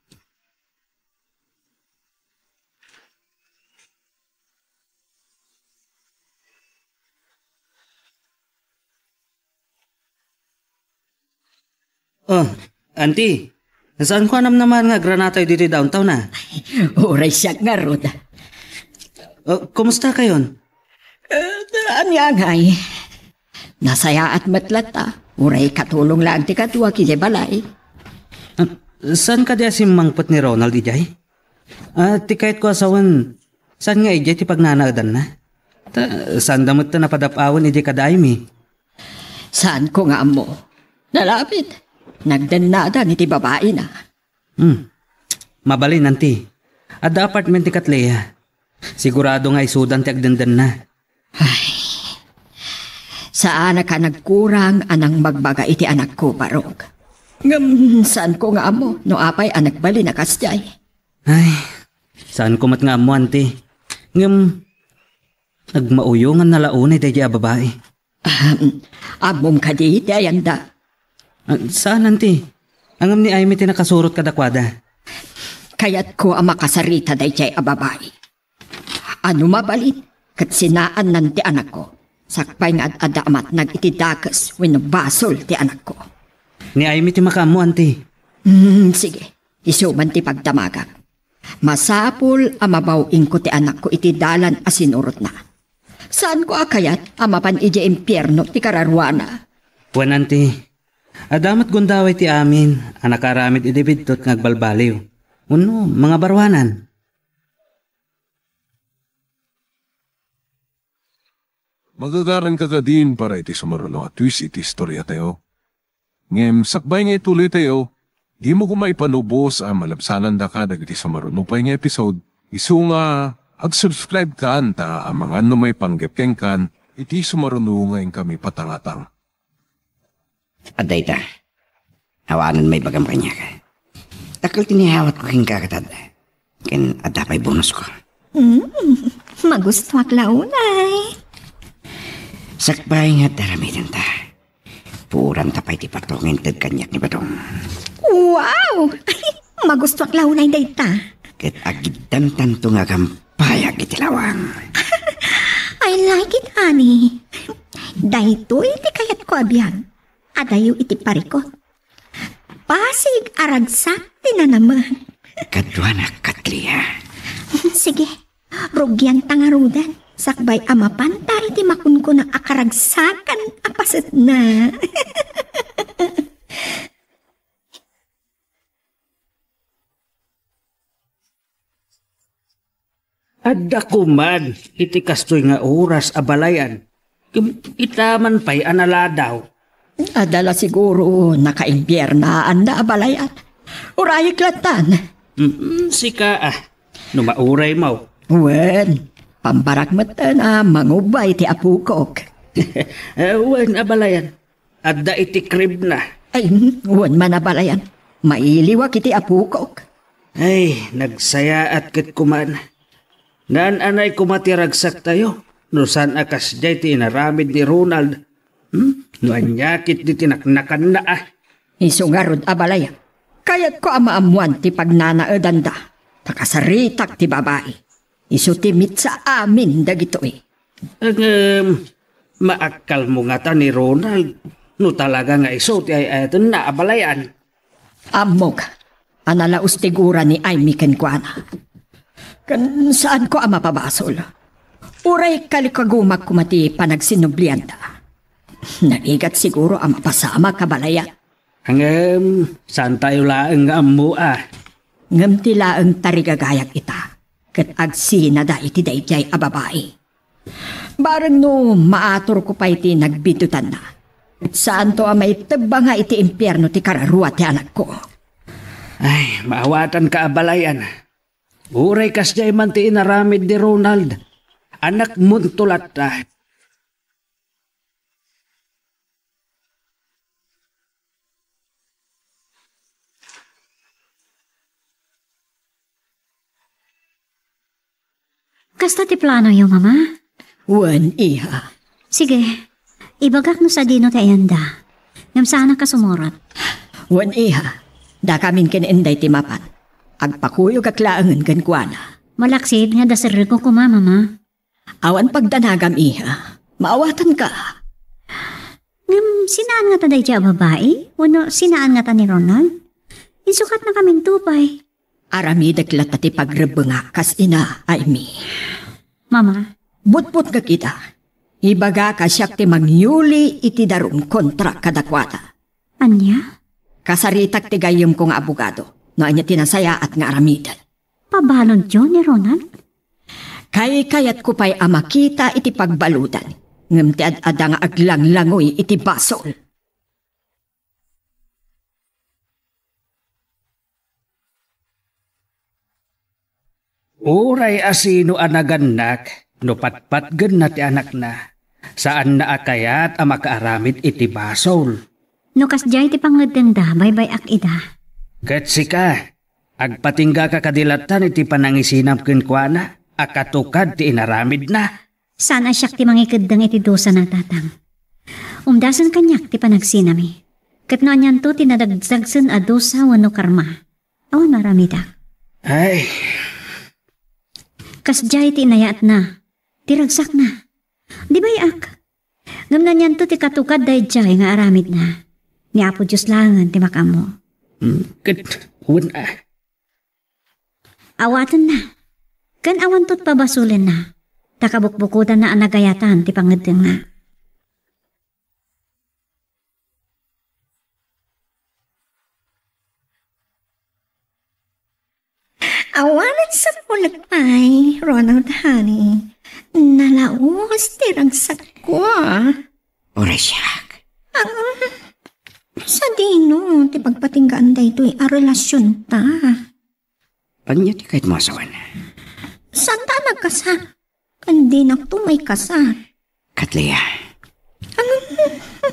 Oh, Auntie, saanko a namnamaen nga agranatayo ditoy downtown, a? Uray siak ngarud. Oh, kumusta kayon? Eh, ania ngay? Nasayaat met latta. Uray katulong laeng ti kaduak idiay balay. Ah, saan kadi a simmangpet ni Ronald idiay? Ah, ti kayatko a sawen, saan nga idiay ti pagnanaedanna? Ta, saanda met ta napadap-awen idiay kada Aimee. Saanko nga ammo. Nalabit. Nagdennadan iti babaina. Hmm. Mabalin, Auntie. Adda apartment ti Katleya. Sigurado nga isudan ti agdendenna. Ay. Saanak a nagkurang a nangmagbaga iti anakko, Barok. Ngem saanko nga ammo no apay a nagbalin a kasdiay. Ay, saanko met nga ammo, Auntie. Ngem, nagmauyonganna la unay daydiay a babai. Ahem. Ammom kadi ti ayanda? Ah, saan, Auntie. Ngem ni Aimee ti nakasurot kadakuada. Kayatko a makasarita daydiay a babai. A no mabalin, ket sinaannan ti anakko. Sakbay nga ad-adda a matnag iti dakes wenno basol ti anakko. Ni Aimee ti makaammo, Auntie. Hmm, sige. Isu man ti pagdamagak. Masapul a mabaw-ingko ti anakko iti dalan a sinurotna. Saanko a kayat a mapan idiay impierno ti kararuana. Wen, Auntie, adda met gundaway ti amin a nakaaramid idi biddut nga agbalbaliw wenno mangabaruanan. Magagaranka kadin para iti sumaruno a twist iti istoriatayo. Ngem sakbay nga ituloytayo, dimo koma ipanubos a malabsanandaka dagiti sumaruno pay nga episode, isu nga ag-subscribe kan ta amangan no maipanggep kenkan iti sumaruno nga inkami patangatang. Adda ita. Awanen maibagam kaniak. Dakkel ti naawatko kenka ket adda. Ken adda pay bonusko. Mm, magustuak la unay. Sakbay nga adda aramidenta. Puoranta pay ti pato nga inted kaniak ni Badong. Wow! Magustuak la unay dayta. Ket agiddantanto nga agampayak iti lawang. I like it, honey. Daytoy ti kayatko a biag. Adayo iti parikut. Pasig a ragsak ti nanameng. Kaduanak, Katleya. Sige, rugianta ngaruden. Sakbay a mapanta iti makunkuna a karagsakan a pasetna. Adda koman iti kastoy nga oras a balayan. Ngem ita man pay a naladaw. Adda la siguro nakaimpiernaan a balayan. Urayek lattan. Mm, sika, a. No mauraymo. Wen, pambarak metten a mangubbay ti apokok. Eh, wen, a balayan. Adda iti kribna. Ay, wen man a balayan. Mailiwak iti apokok. Ay, nagsayaat ket koman. Naan-anay koma ti ragsaktayo no saan a kasdiay ti inaramid ni Ronald. Hmm? No ania ketdi ti naknakanna, a? Isu ngarud a balayan. Kayatko a maammoan ti pagnanaedanda. Ta kasaritak ti babai. Isu ti mitsa amin dagitoy. Ngem, maakkalmo ngata ni Ronald no talaga nga isu ti ay-ayatenna a balayan? Ammok a nalaus ti gura ni Aimee kenkuana. Ken saanko a mapabasol. Uray kalikagumak koma ti panagsinublianda. Narigat siguro a mapasamak a balayan. Ngem, saantayo laeng nga ammo, a. Ngem ti laeng tarigagayak ita, ket agsinada iti daydiay a babai. Bareng no maaturko pay ti nagbiddutanna, saanto a maitebbanga iti impierno ti kararua ti anakko. Ay, maawatanka a balayan. Uray kasdiay man ti inaramid ni Ronald, anakmonto latta. Kasta ti planoyo, Mama? Wen, iha. Sige, ibagak no sadino ti ayanda. Ngem saanak a sumurot. Wen, iha. Dakamin ken Inday ti mapan. Agpakuyogak laengen kenkuana. Malaksid nga adda serrek koma, Mama. Awan pagdanagam, iha. Maawatanka. Ngem sinaan ngata daydiay a babai? Wenno sinaan ngata ni Ronald? Insukatnakaminto pay. Aramidek latta ti pagrebbengak kas ina, Amy. Mama. Butbutngek ita. Ibagak a siak ti mangyuli iti darum kontra kadakuada. Ania? Kasaritak ti gayyemko nga abogado no ania ti nasayaat nga aramiden. Pabaludyo ni Ronald? Kaykayatko pay a makita iti pagbaludan, ngem ti ad-ada nga aglanglangoy iti basol. Uray a sino a nagannak no patpatgenna ti anakna, saanna a kayat a makaaramid iti basol. No kasdiay ti pangngeddengda, baybay-ak ida. Ket sika, agpatinggaka kadi lattan iti panangisinam kenkuana a katukad ti inaramidna? Saan a siak ti mangikeddeng iti dosana, Tatang. Umdasen kaniak ti panagsinami. Ket no anianto ti nadagdagsen a dosa wenno karma, awan maaramidak. Ay. Kasdiay ti inayaatna, ti ragsakna. Di bay-ak. Ngem no anianto ti katukad daydiay nga aramidna, ni Apo Dios laengen ti makaammo. Hmm, ket wen a. Awatenna. Ken awanto ti pabasolenna, ta kabukbukodanna a nagayatan ti pangngeddengna. Awanen sapulek pay, Ronald, honey. Nalaus ti ragsakko. Uray siak. Ah, sadino ti pagpatinggaan daytoy a relasionta? Ania ti kayatmo a sawen? Santa a nagkasar. Ken dinakto maikasar. Katlia. Ano?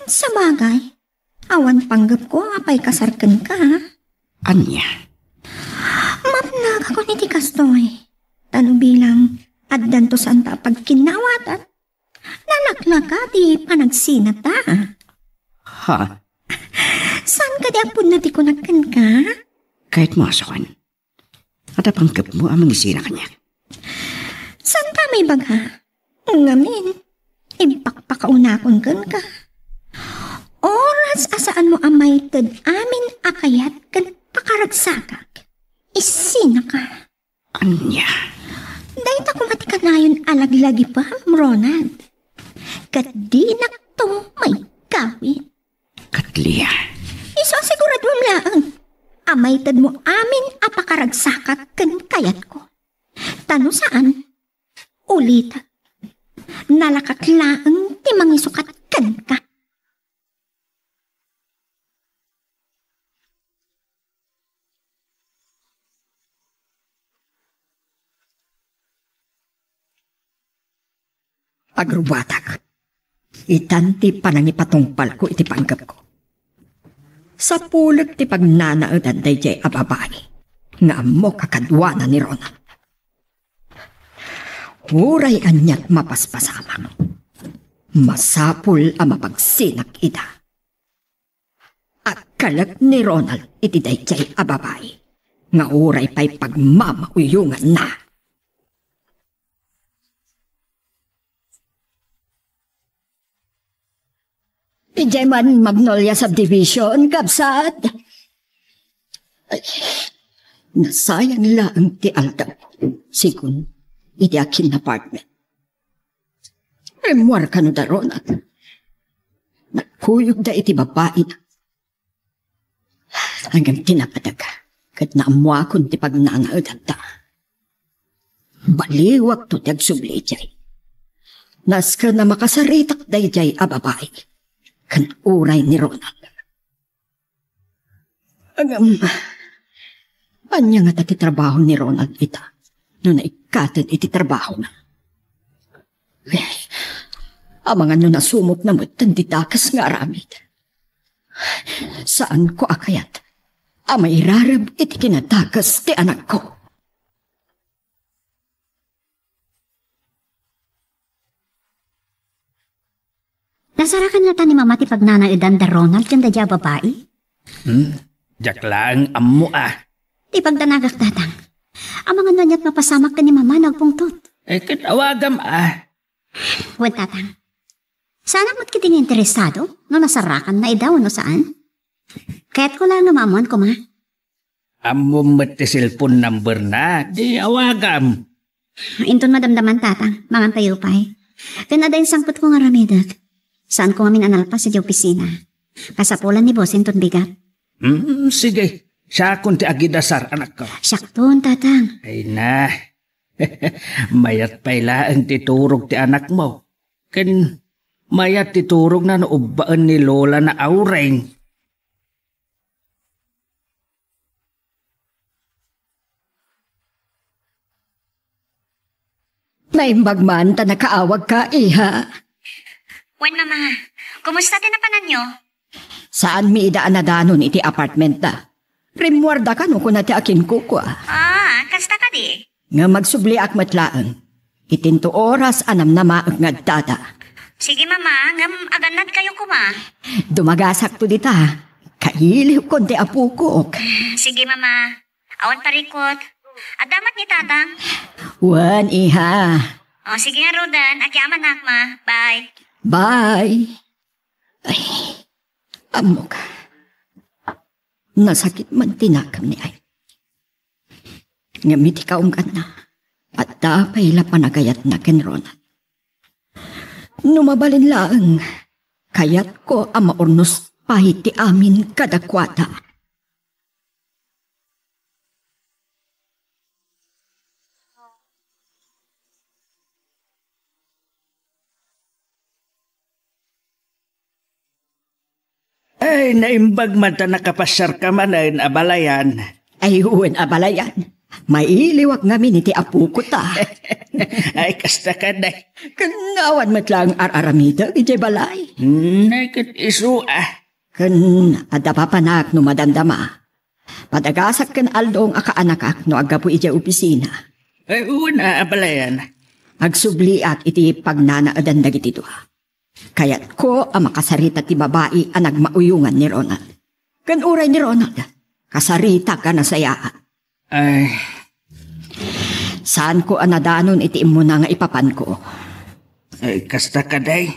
Sabagay, awan panggepko a paikasar kenka. Ania? Mapnagakon iti kastoy. Tano bilang addanto santa a pagkinnawatan, nalaklaka ti panagsinata. Ha? Saan kadi a pudno ti kunak kenka? Kayatmo a sawen? Adda panggepmo a mangisina kaniak? Santa a maibaga. Ngamin, impakpakaunakon kenka. Oras a saanmo a maited amin a kayat ken pakaragsakak, isinaka. Ania? Dayta koma ti kanayon a laglagipem, Ronald. Ket dinakto maigawid. Katlia. Isu a siguraduem laeng a maitedmo amin a pakaragsakak ken kayatko. Ta no saan, ulitek, nalakak laeng ti mangisukat kenka. Agrubatak. Itan ti panangipatungpalko iti panggepko. Sapulek ti pagnanaedan daydiay a babai nga ammok a kaduana ni Ronald. Uray aniat mapaspasamak, masapul a mapagsinak ida. Agkalek ni Ronald iti daydiay a babai nga uray pay pagmamauyonganna. Idiay man Magnolia Subdivision, kabsat. Ay, nasayang laeng ti aldaw, sigun iti akin apartment. Rimmuar kano da Ronald. Nagkuyogda iti babaina. Ngem ti napateg, ket naammoakon ti pagnanaedanta. Baliwakto ti agsubli idiay. Nasken a makasaritak daydiay a babai ken uray ni Ronald. Ngem, ania ngata ti trabaho ni Ronald ita? no naikkaten iti trabahona. Amangan no nasumokna metten ti dakes nga aramid. Saanko a kayat a mairareb iti kinadakes ti anakko. Nasarakan ngata ni Mama ti pagnanaedan da Ronald ken daydiay a babai? Hmm? Diak laeng ammo a. Ti pagdanagak, Tatang. Amangan no ania't mapasamak ken ni Mama no agpungtot. Eh, ket awagam a. Wen, Tatang. Saanak met ketdi nga interesado no nasarakanna ida wenno saan? Kayatko laeng nga maammuan koma. Ammom met ti cellphone number na, di awagam. Inton madamdaman, Tatang, mangantayo pay. Ken adda insangpetko nga aramidek. Saanko ngamin a nalpas idiay opisina. Kasapulan ni Boss inton bigat. Hmm, sige. Siakon ti agidasar, anakko. Siakton, Tatang. Ay na. Mayat pay laeng ti turog ti anakmo. Ken mayat ti turogna no ubbaen ni Lola na Aureng. Naimbag man ta nakaawagka, iha. Wen, Mama. Kumusta ti napananyo? Saanmi ida a nadanon iti apartment da. Rimmuarda kano kuna ti akinkukua. Ah, kasta kadi? Ngem agsubliak met laeng. Itinto oras a namnamaek nga addada. Sige, Mama, ngem agannadkayo koma. Dumagasakto dita. Kailiwkon ti apokok. Sige, Mama. Awan parikut. Adda met ni Tatang? Wen, iha. O, sige ngaruden. Agyamanak, Ma. Bye. Bye. Ay, ammok. Nasakit man ti nakemmi, ay. Ngem iti kaungganna, adda pay la panagayatna ken Ronald. No mabalin laeng, kayatko a maurnos pay ti amin kadakuada. Ay, naimbag man ta nakapasiarka manen, abalayan. Ay, wen, abalayan. Mailiwak ngamin iti apokota. Ay, kasta kadi. Ken awan met laeng ar-aramidek idiay balay. Hmm, ay, ket isu, ah. Ken adda papanak no madamdama. Padagasak ken Aldong a kaanakak no aggapu idiay opisina. Ay, wen, ah, abalayan. Agsubliak iti pagnanaedan dagiti dua. Kayatko a makasarita ti babai a nagmauyongan ni Ronald. Ken uray ni Ronald, kasaritak a nasayaat. Ay. Saanko a nadanon iti immuna nga ipapanko. Ay, kasta kadi.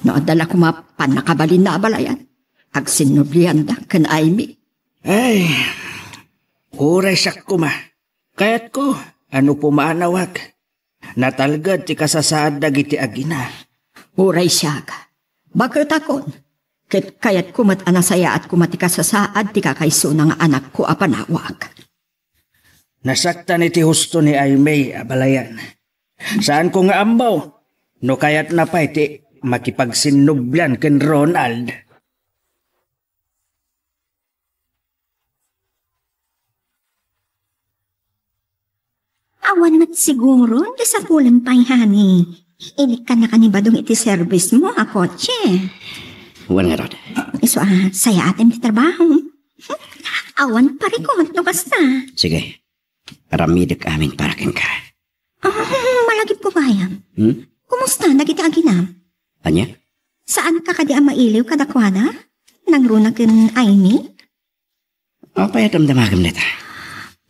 No adda la koma pannakabalinna, abalayan, agsinnublianda ken Aimee. Ay, uray siak koma. Kayatko a no pumanawak, natalged ti kasasaad dagiti agina. Uray siak, baketakon, ket kayatko met a nasayaat koma ti kasasaad ti kakaysona nga anakko a panawak. Nasaktan iti husto ni Aimee, abalayan. Saanko nga ammo no kayatna pay ti makipagsinnublian ken Ronald. Awan met siguro ti sapulen pay, honey. Inikkannaka ni Badong iti service mo a kotse. Wen ngarud. Isu a, sayaatem ti trabaho. Awan parikut no kasta. Sige. Aramidek amin para kenka. Ah, malagipko gayam. Hmm? Kumusta dagiti aginam? Ania? Saanka kadi a mailiw kadakuada? Nangruna ken Aimee? Apay a damdamagem dayta?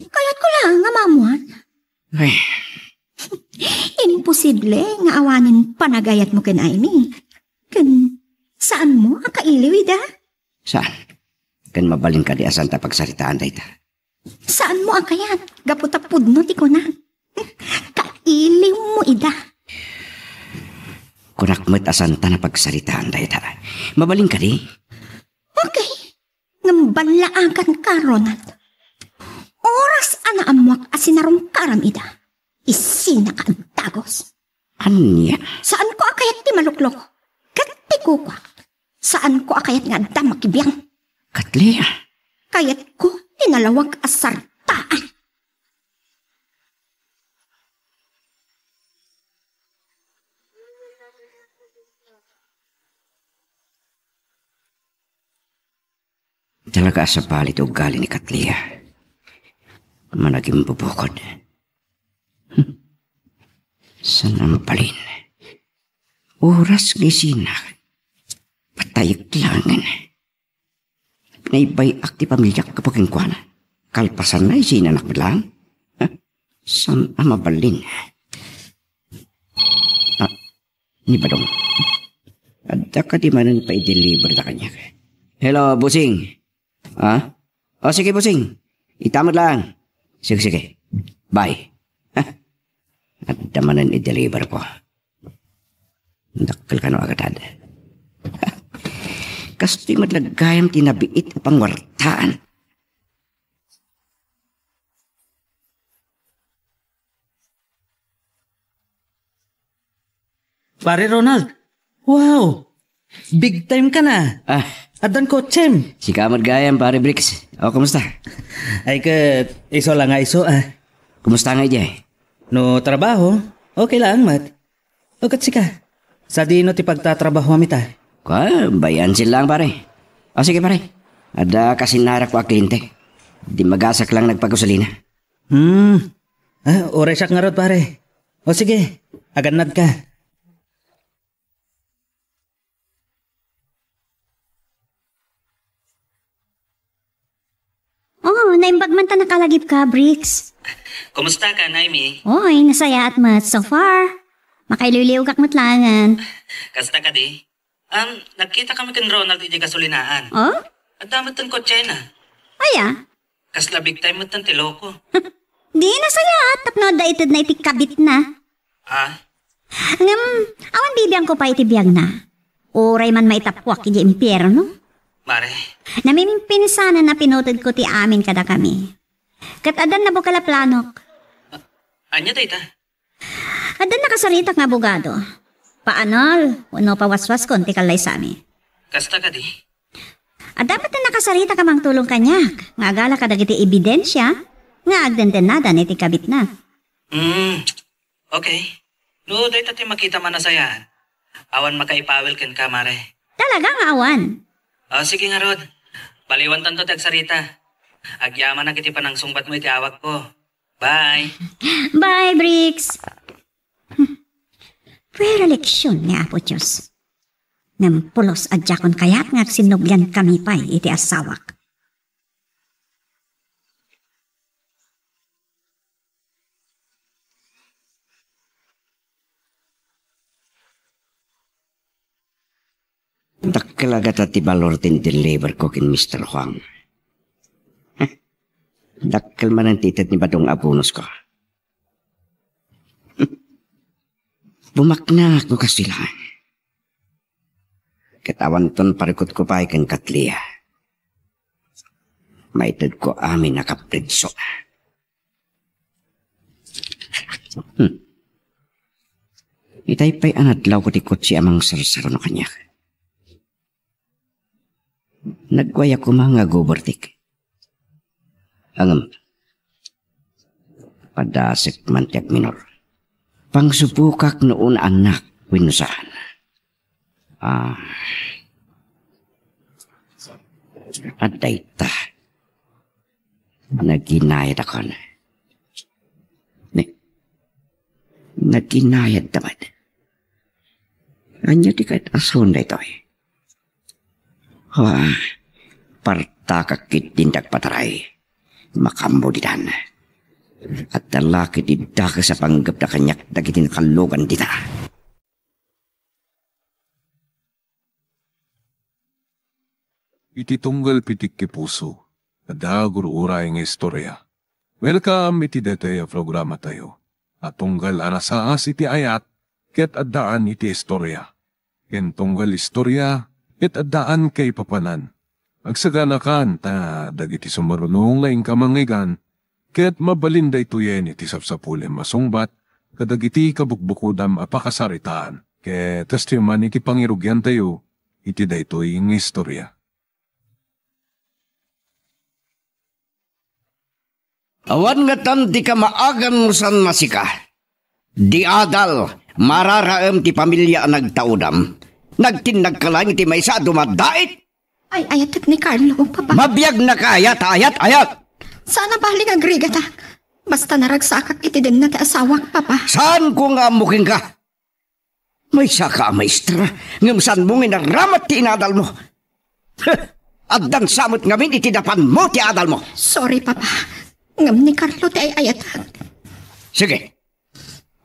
Kayatko laeng nga maammuan. Ay. Imposible nga awanen panagayatmo ken Aimee. Ken saanmo a kailiw ida? Saan? Ken mabalin kadi a saanta pagsaritaan dayta? Saanmo a kayat, gapu ta pudno ti kunam. Kailiwmo ida. Kunak met a saanta pagsaritaan dayta. Mabalin kadi? Okay. Ngem ballaaganka, Ronald. Oras a naammoak a sinarungkaram ida, isinaka a dagus. Ania? Saanko a kayat ti maluklok. Ket ti kukuak, saanko a kayat nga adda makibiang. Ket Lea? Kayatko ti nalawag a sartaan. Talaga a sabali ti ugali ni Katlia. Managimbubukod. Saan a mabalin? Oras nga isina, patayek laengen. Naibay-ak ti pamiliak gapu kenkuana. Kalpasanna, isinanak met laeng. Saan a mabalin? Ah, ni Badong. Adda kadi manen pa i-deliver da kaniak? Hello, bossing. Ha? O, sige, bossing. Ita met laeng. Sige, sige. Bye. Ha? Adda manen i-deliver ko. Dakkel kano a gatad. Kastoy met la gayam ti nabiit a pangwartaan. Pare Ronald, wow! Big time ka na. Ah. Addan kotsem. Sika met gayam, Pare Bricks. O, kumusta? Ay ket, isu la nga isu, ah. Kumusta nga idiay? No trabaho, okay laeng met. O, ket sika? Sadino ti pagtatrabahoam ita? Kua, bay-ansin laeng, pare. O, sige, pare. Adda kasinnarak ko a kliente. Dimmagasak laeng nagpagasolina. Hmm. Ah, uray siak ngarud, pare. O, sige. Agannad ka. Oh, naimbag man ta nakalagip ka, Bricks. Kumusta ka, Naimi? Oy, nasayaat met so far. Makailiwliwgak met laengen. Kasta kadi? Um, nagkita kami ken Ronald idiay gasolinaan. Oh? Adda met ten kotsena. Aya? Kasla big time met ten ti loko. Di nasayaat tapno adda itedna iti kabitna. Ah? Ngem, awan bibiangko pay iti biagna. Uray man maitappuak idiay impierno. Mare. Namimpinsanen a pinutedko ti amin kadakami. Ket addan nabukel a planok. Ania dayta? Addan nakasaritak nga abogado. Paanal wenno pawaswaskon ti kallaysami. Kasta kadi? Adda met nakasaritak a mangtulong kaniak nga agala kadagiti ebidensia nga agdendennadan iti kabitna. Hmm, okay. No dayta ti makitam a nasayaat, awan makaipawil kenka, mare. Talaga nga awan. O, sige ngarud. Baliwantanto ti agsarita. Agyamanak iti panangsungbatmo iti awagko. Bye. Bye, Bricks. Puera leksion ni Apo Dios. Ngem pulos a diakon kayat nga agsinnublian kami pay iti asawak. Dakkel a gata ti balor ti in-deliver ko ken Mister Huang. Dakkel manen ti ited ni Badong a bonus ko. Bumaknak no kastoy laeng. Ket awanton parikutko pay ken Katlia. Maitedko amin a kapritso. Hmm. Itay pay a nadlawko ti kotse a mangsarsarano kaniak. Nagwaya koma nga ag-overtake. Ngem, padasek man ti agminor. Pangsubokak no unaannak wenno saan. Ah. Adda ita. Naginayadakon. Ne, naginayadda met. Ania ti kayat a saon daytoy? Wa, partakak ketdin ti agpataray. Makaammo ditan. Adda la ketdi dakes a panggepda kaniak dagiti nakallogan dita. Iti tunggal pitikki puso, adda gur-uray nga istorya. Welcome iti daytoy a programatayo a tunggal a nasaas iti ayat ket addaan iti istorya. Ken tunggal istorya ket addaan kaipapanan. Agsaganakan ta dagiti sumarunong nga inka mangngeggan ket mabalin daytoyen iti sapsapulem a sungbat kadagiti kabukbukodam a pakasaritaan. Ket kastoy man iti pangirugiantayo iti daytoy nga istorya. Awan ngatan ti kamaagan no saan a sika. Di adal, mararaem ti pamilia a nagtaudam. Nagtinnagka laeng iti maysa a dumadait. Ay-ayatek ni Carlo, Papa. Mabiagnaka aya ta ayat-ayat! Saan a bali nga agrigatak. Basta naragsakak iti denna ti asawak, Papa. Saanko nga ammo kenka. Maysaka a maestra, ngem saanmo nga inaramat ti inadalmo. Addan sa met ngamin iti napanmo ti adalmo. Sorry, Papa. Ngem ni Carlo ti ay-ayatak. Sige.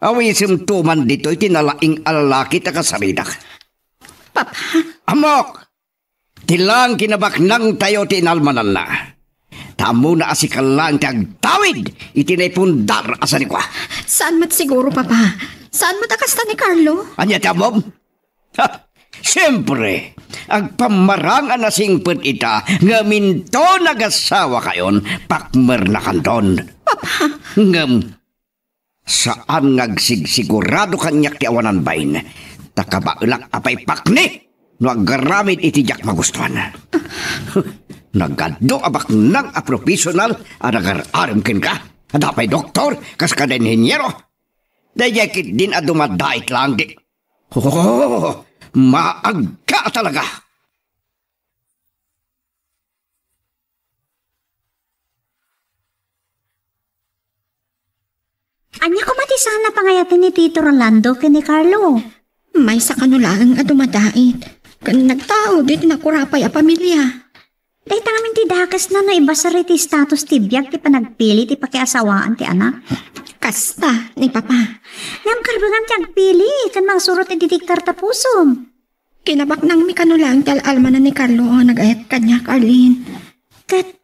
Awisemto man ditoy ti nalaing a lalaki ta kasaritak. Papa. Ammok! Ti laeng kinabaknangtayo ti inalmananna. Ta ammona a sika laeng ti agtawid iti naipundar a sanikua. Saan met siguro, Papa? Saan met a kasta ni Carlo? Ania ti ammom? Ha! Siempre, agpammarang a nasingpet ita nga minto nagasawakayon, pakmernakanton. Papa! Ngem, saan nga agsigsigurado kaniak ti awanan bain, ta kabaelak a paipakni no agaramid iti diak magustuhan. Nagadu a baknang a profesional a nagar-arem kenka. Adda pay doktor, kas kada inheniero. Daydiay ketdin a dumadait laeng di. Oh, maagka talaga. Ania koma ti saan a pangayaten ni Tito Rolando ken ni Carlo? Maysa kano laeng a dumadait ken nagtaud iti nakurapay a pamilia. Dayta ngamin ti dakesna no ibasar iti status ti biag ti panagpili ti pakiasawaan ti anak. Kasta ni Papa. Ngem karbengam ti agpili ken mangsurot iti diktar ta pusom. Kinabaknangmi kano laeng ti al-almanan ni Carlo a nagayat kaniak, Arlene. Ket,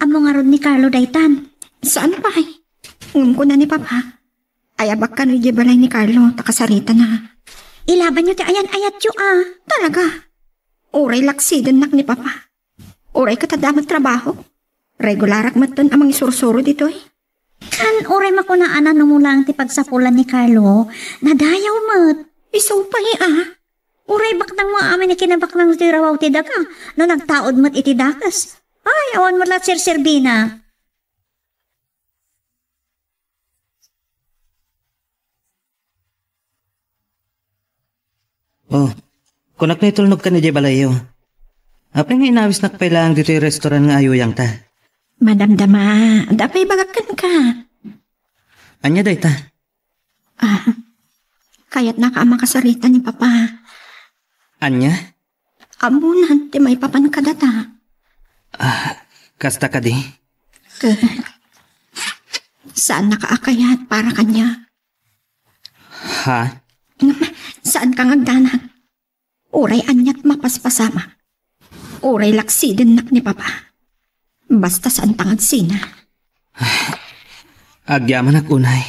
ammo ngarud ni Carlo daytan? Saan pay. Ngem kuna ni Papa, ayabak kano idiay balay ni Carlo, ta kasaritana. Ilabanyo ti ayan-ayatyo, a. Talaga? Uray laksidennak ni Papa. Uray ket adda met trabaho. Regularak metten a mangisursuro ditoy. Kan uray makunaan a no mo laeng ti pagsapulan ni Carlo, nadayaw met. Isu pay, a. Uray baknang mo amin a kinabaknang ti rawaw ti daga, no nagtaud met iti dakes. Ay, awan met la serserbina. Oh, kunak no itulnogkan idiay balayyo. Apay nga inawisnak pay laeng ditoy restaurant nga ayuyangta? Madamdama, adda pay ibagak kenka. Ania dayta? Ah, kayatnaka a makasarita ni Papa. Ania? Ammonan ti maipapan kadata. Ah, kasta kadi? Ket, saannaka a kayat para kaniak. Ha? Saanka nga agdanag. Uray aniat mapaspasamak. Uray laksidennak ni Papa. Basta saanta nga agsina. Agyamanak unay.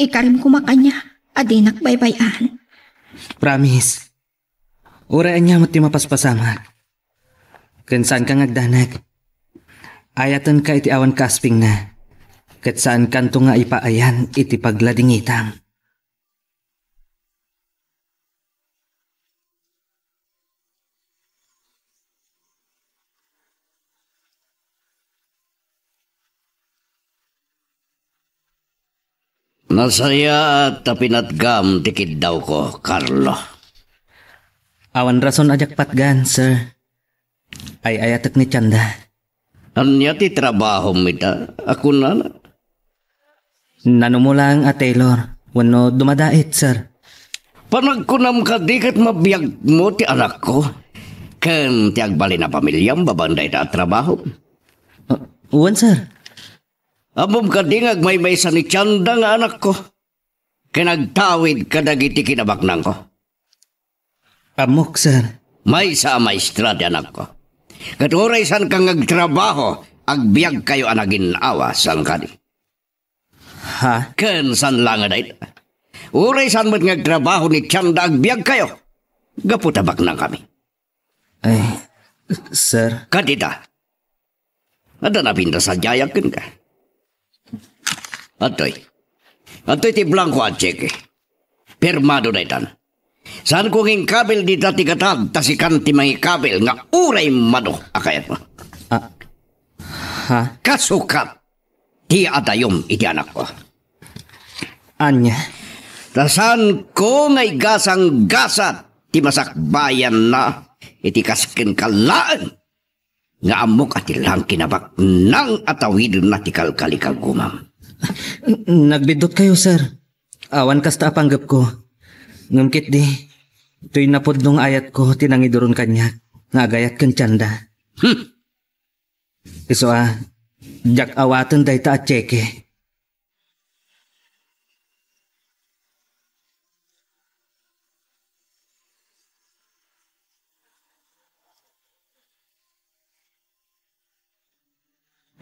Ikarim koma kaniak a dinak baybay-an. Promise. Uray ania met ti mapaspasamak. Ken saanka nga agdanag. Ayatenka iti awan kaaspingna. Ket saankanto nga ipaayan iti pagladingitam. Nasayaat ta pinatgam ti kiddawko, Carlo. Awan rason a diak patgan, sir. Ay-ayatek ni Chanda. Ania ti trabahom ita? A kunana? Nanumo laeng a tailor, wenno dumadait, sir. Panagkunam kadi ket mabiagmo ti anakko? Ken ti agbalin a pamiliam babaen dayta a trabahom? Uh, wen, sir. Ammom kadi nga agmaymaysa ni Chanda nga anakko? Ken agtawid kadagiti kinabaknangko? Ammok, sir. Maysa a maestra ti anakko. Ket uray saanka nga agtrabaho, agbiagkayo a nagin-awa, saan kadi? Ha? Ken saan la nga dayta. Uray saan met nga agtrabaho ni Chanda, agbiagkayo. Gapu ta baknangkami. Ay, sir. Kadita. Adda napintas a diayak kenka. Adtoy. Adtoy ti blanko a cheque. Pirmado daytan. Saanko nga inkabil dita ti gatad, ta sikan ti mangikabil nga uray mado a kayatmo. Ah, ha? Kasukat ti adayom iti anakko. Ania? Ta saanko nga igasanggasat ti masakbayanna iti kas kenka laeng nga ammok a ti laeng kinabaknang a tawidenna ti kalkalikagumam. Nagbiddutkayo, sir. Awan kasta a panggepko. Ngem ketdi, toy napudno nga ayatko ti nangiduron kaniak nga agayat ken Tienda. Hmm. Isu a, diak awaten dayta a tseke.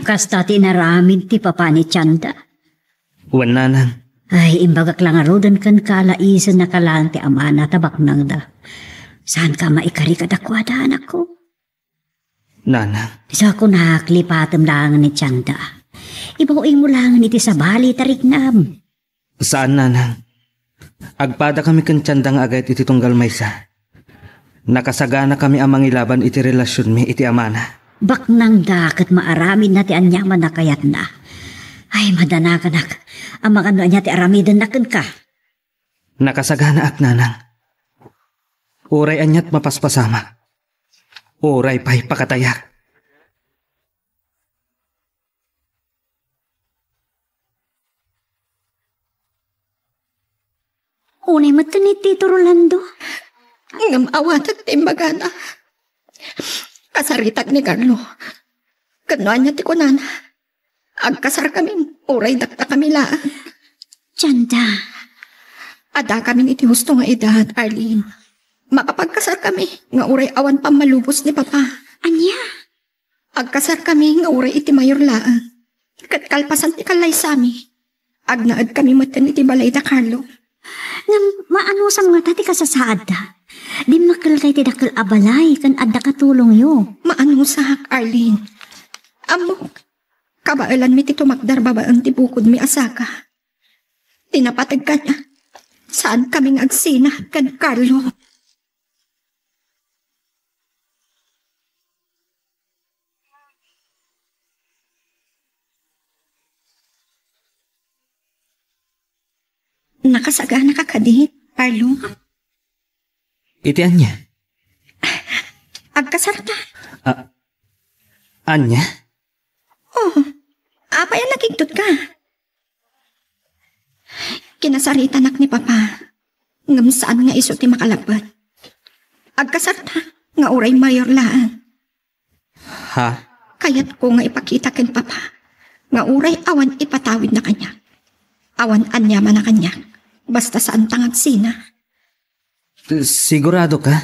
Kasta ti inaramid ti papa ni Tienda. Wen, nanang. Ay, imbagak la ngaruden kenka, laisennaka laeng ti amana ta baknangda. Saanka maikari kadakuada, anakko? Nanang. Sa kunak, lipatem laengen ni Tienda. Ibaw-ingmo laengen iti sabali ta riknam. Saan, nanang. Agpadakami ken Tienda nga agayat iti tunggal maysa. Nakasaganakami a mangilaban iti relasionmi iti amana. Baknangda ket maaramidna ti aniaman a kayatna. Ay, madanaganak. Amangan no ania ti aramidenna kenka. Nakasaganaak, nanang. Uray aniat mapaspasamak. Uray pay pakatayak. Unay met ni Tito Rolando. Ngem awatek ti imbagana. Kasaritak ni Carlo. Ket no ania ti kunana? Agkasarkami, uray dakdakami laeng. Tienda. Addakami iti husto nga edad, Arlene. Makapagkasarkami nga uray awan pammalubos ni Papa. Ania? Agkasarkami nga uray iti mayor laeng. Ket kalpasan ti kallaysami, agnaedkami metten iti balay da Carlo. Ngem maanusam ngata ti kasasaadda? Dimmakkelka iti dakkel a balay ken adda katulongyo. Maanusak, Arlene. Ammok, kabaelanmi ti tumakder babaen ti bukodmi a saka. Ti napateg kaniak, saankami nga agsina ken Carlo. Nakasaganaka kadi, Carlo? Iti ania? Agkasarta. A-, ania? Oh, apay a nakigtot ka? Kinasaritanak ni Papa, ngem saan nga isu ti makalapped. Agkasarta nga uray mayor laeng. Ha? Kayatko nga ipakita ken Papa nga uray awan ipatawidna kaniak, awan aniamanna kaniak, basta saanta nga agsina. Sigurado ka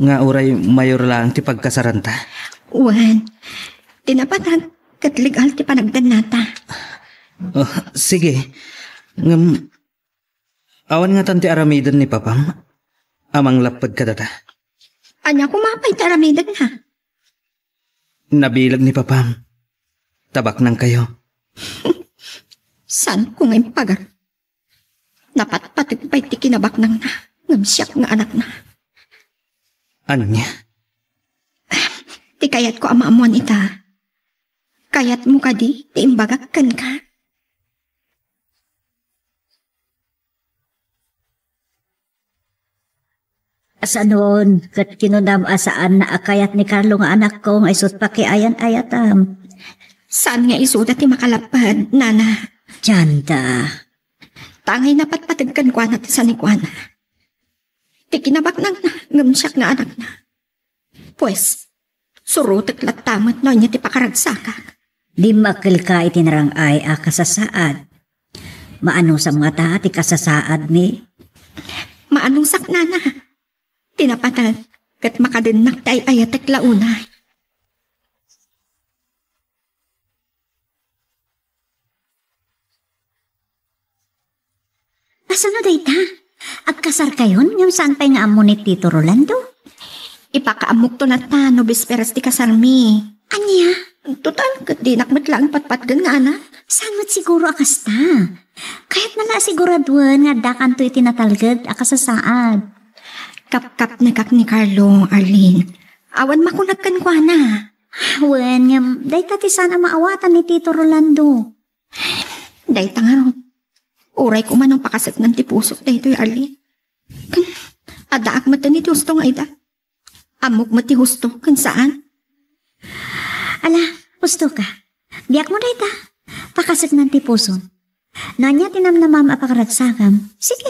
nga uray mayor laeng ti pagkasaranta? Wen, ti napateg ket legal ti panagdannata. Oh, sige. Ngem, awan ngatan ti aramiden ni Papam a manglapped kadata? Ania koma pay ti aramidenna? Nabileg ni Papam. Tabaknangkayo. Saanko nga impagar. Napatpateg pay ti kinabaknangna, ngem siak nga anakna. Ania? Ti kayatko a maammoan ita. Kayatmo kadi ti imbagak kenka? Sanon, ket kinunam a saan a kayat ni Carlo nga anakko nga isu ti pakiayan-ayatam? Saan nga isuda ti makalapped, nana? Tienda. Tangay napatpateg kenkuana ti sanikuana. Ti kinabaknangna, ngem siak nga anakna. Pues, surotek latta met no ania ti pakaragsakak. Dimmakkelka iti narang-ay a kasasaad. Maanusam ngata ti kasasaadmi? Maanusak, nana. Ti napateg ket makadennak ti ay-ayatek la unay. Kasano dayta? Agkasarkayon ngem saan pay nga ammo ni Tito Rolando? Ipakaammokto latta no bisperas ti kasarmi. Ania? Total, ket dinak met laeng patpatgen nga anak. Saan met siguro a kasta? Kayatna la a siguraduen nga addakanto iti natalged a kasasaad. Kapkapnekak ni Carlo, Arlene. Awan makunak kenkuana. Wen, ngem dayta ti saan a maawatan ni Tito Rolando. Dayta ngarud, uray koma no pakaseknan ti pusok daytoy, Arlene. Addaak met iti husto nga ida. Ammok met ti husto ken saan. Ala, husto ka. Biagmo dayta. Pakaseknan ti pusom. No ania ti namnamam a pakaragsakam, sige.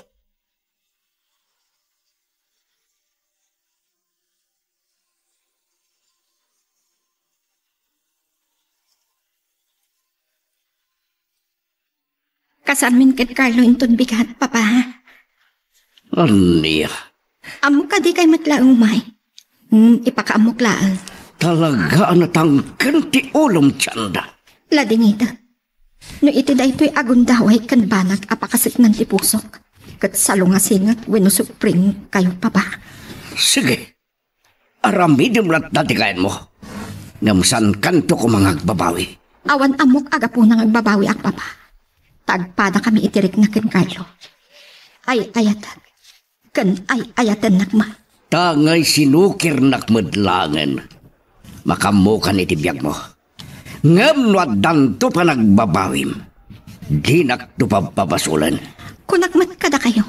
Kasarmin ken Carlo inton bigat, Papa. Ania? Ammok a dikay met laeng umay. Hmm, ipakaammok laeng. Talaga a natangken ti ulom, Tienda. Ladingitek. No iti daytoy a gundaway ken banag a pakaseknan ti pusok, ket salungasingek wenno supreme kayo, Papa. Sige. Aramidem latta ti kayatmo. Ngem saankanto koma nga agbabawi. Awan ammok a gapuna nga agbabawiak, Papa. Ta agpadakami iti rikna ken Carlo. Ay-ayatek. Ken ay-ayatennak met. Ta ngay sinukirnak met laengen. Makaammokan iti biagmo. Ngem no addanto panagbabawim, dinakto pabpabasolen. Kunak met kadakayo,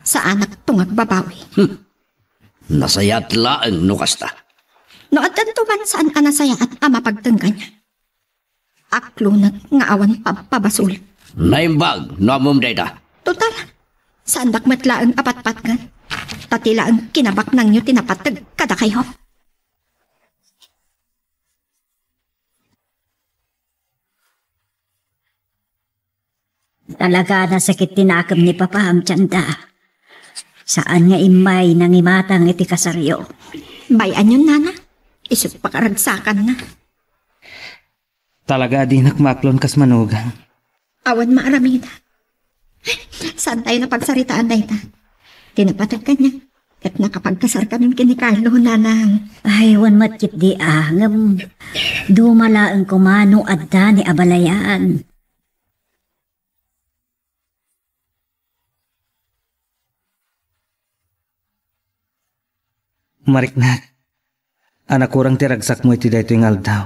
saanakto nga agbabawi. Hmm. Nasayaat laeng no kasta. No addanto man saan a nasayaat a mapagteng kaniak, aklonek nga awan pabpabasol. Naimbag no ammom dayta. Total, saandak met laeng a patpatgen. Ta ti laeng kinabaknangyo ti napateg kadakayo. Talaga a nasakit ti nakem ni Papam, Tienda. Saan nga immay nangimatang iti kasaryo. Bay-anyon, Nana. Isut' pakaragsakanna. Talaga a dinak maaklon kas manugang. Awan maaramidak. Saantayo napagsaritaan dayta. Ti napateg kaniak, ket nakapagkasarkamin ken ni Carlo, Nanang. Ay, wen met ketdi a, ngem duma laeng koma no adda ni abalayan. Mariknak, a nakurang ti ragsakmo iti daytoy nga aldaw,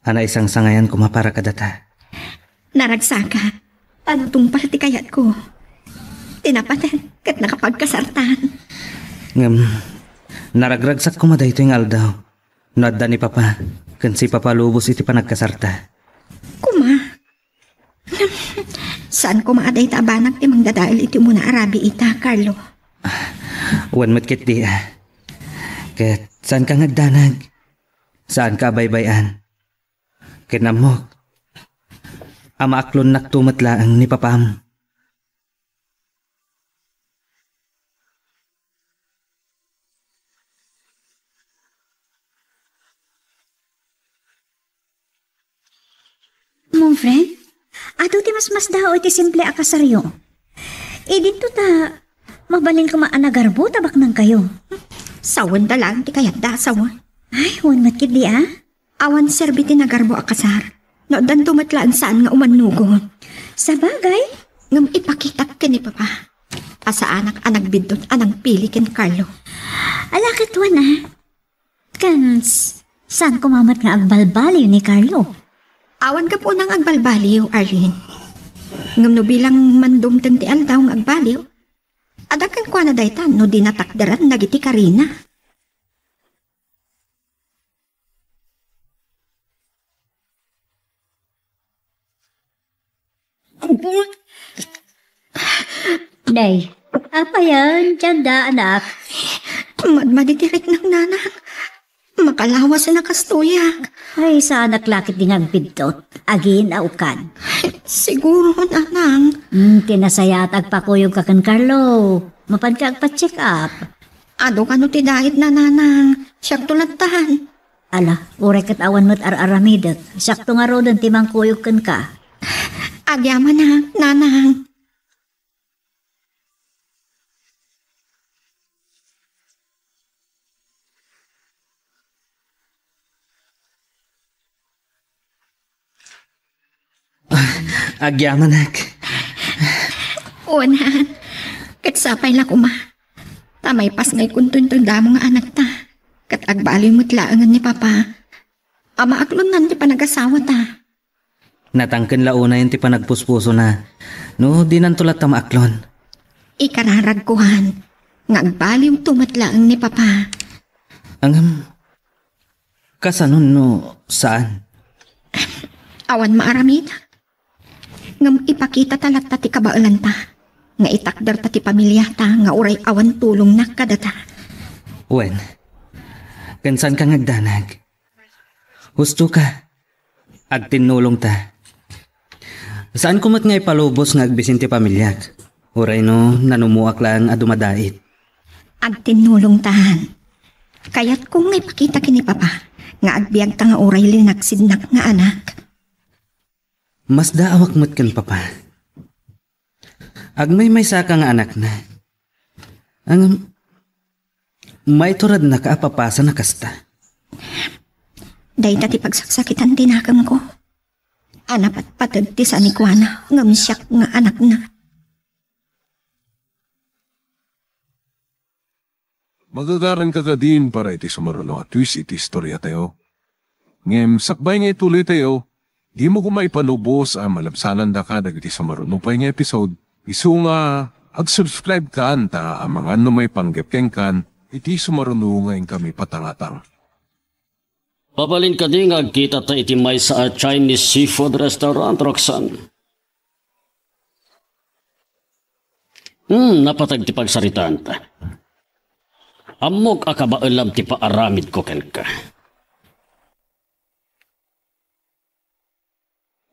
a naisangsangayanko a para kadata. Naragsaka, ta natungpal ti kayatko. Ti napateg ket nakapagkasartan. Ngem, naragragsak koma daytoy nga aldaw, no adda ni Papa, ken sipapalubos iti panagkasarta. Koma, saan koma a dayta a banag ti mangdadael iti umuna a rabii ita, Carlo. Wen met ketdi a. Ket saanka nga agdanag. Saanka a baybay-an. Ket ammok a maaklonnakto met laeng ni Papam. Mon frère, adu ti masmasdaaw iti simple a kasaryo. Idinto ta mabalin koma a nagarbo ta baknangkayo. Sawenda laeng ti kayatda a sawen. Ay, wen met ketdi a. Awan serbi ti nagarbo a kasar. No addanto met laeng saan nga umannugon. Sabagay. Ngem ipakitak ken ni Papa a saanak a nagbiddut a nangpili ken Carlo. Ala ket wen a. Ken s-, saan koma met nga agbalbaliw ni Carlo? Awan gapuna nga agbalbaliw, Arlene. Ngem no bilang man dumteng ti aldaw nga agbaliw, adda kenkuana dayta no di natakderan dagiti karina. Nay, apayan, Tienda, anak? Madmadi ti riknak, Nanang. Makalawas a nakastoyak. Ay, saanak la ketdi nga agbiddut. Agin a ukad. Siguro, Nanang. Hmm, ti nasayaat agpakuyogka ken Carlo. Mapanka agpa-check up. Adu kano ti diet na, Nanang? Siakto lattan. Ala, uray ket awan met ar-aramidek. Siakto ngaruden ti mangkuyog kenka. Agyamanak, Nanang. Agyamanak. Wen a, ket sapay la koma. Ta maipasngaykonto inton damo nga anakta. Ket agbaliw met laengen ni Papa a maaklonnan ti panagasawata. Natangken la unayen ti panagpuspusona no dinanto latta maaklon. Ikararagko, han, nga agbaliwto met laeng ni Papa. Ngem, kasano no saan? Awan maaramid. Ngem ipakitata latta ti kabaelanta nga itakderta ti pamiliata nga uray awan tulongna kadata. Wen, ken saanka nga agdanag. Husto ka. Agtinnulongta. Saanko met nga ipalubos nga agbisin ti pamiliak. Uray no nanumoak laeng a dumadait. Agtinnulongta. Kayatko nga ipakita ken ni Papa nga agbiagta nga uray linaksidnak nga anak. Masdaawak met ken Papa. Agmaymaysaka nga anakna. Ngem, maituradnaka a papasan a kasta. Dayta ti pagsaksakitan ti nakemko. A napatpated ti sanikuana, ngem siak nga anakna. Magagaranka kadin para iti sumaruno a twist iti istoriatayo. Ngem sakbay nga ituloytayo, dimo koma ipalubos a malabsanandaka dagiti sumaruno pay nga episode. Isu nga, ag-subscribe kan ta amangan no maipanggep kenkan iti sumaruno nga inkami patangatang. Mabalin kadi nga agkitata iti maysa a Chinese seafood restaurant, Roxanne? Hmm, napateg ti pagsaritaanta. Ammok a kabaelam ti paaramidko kenka.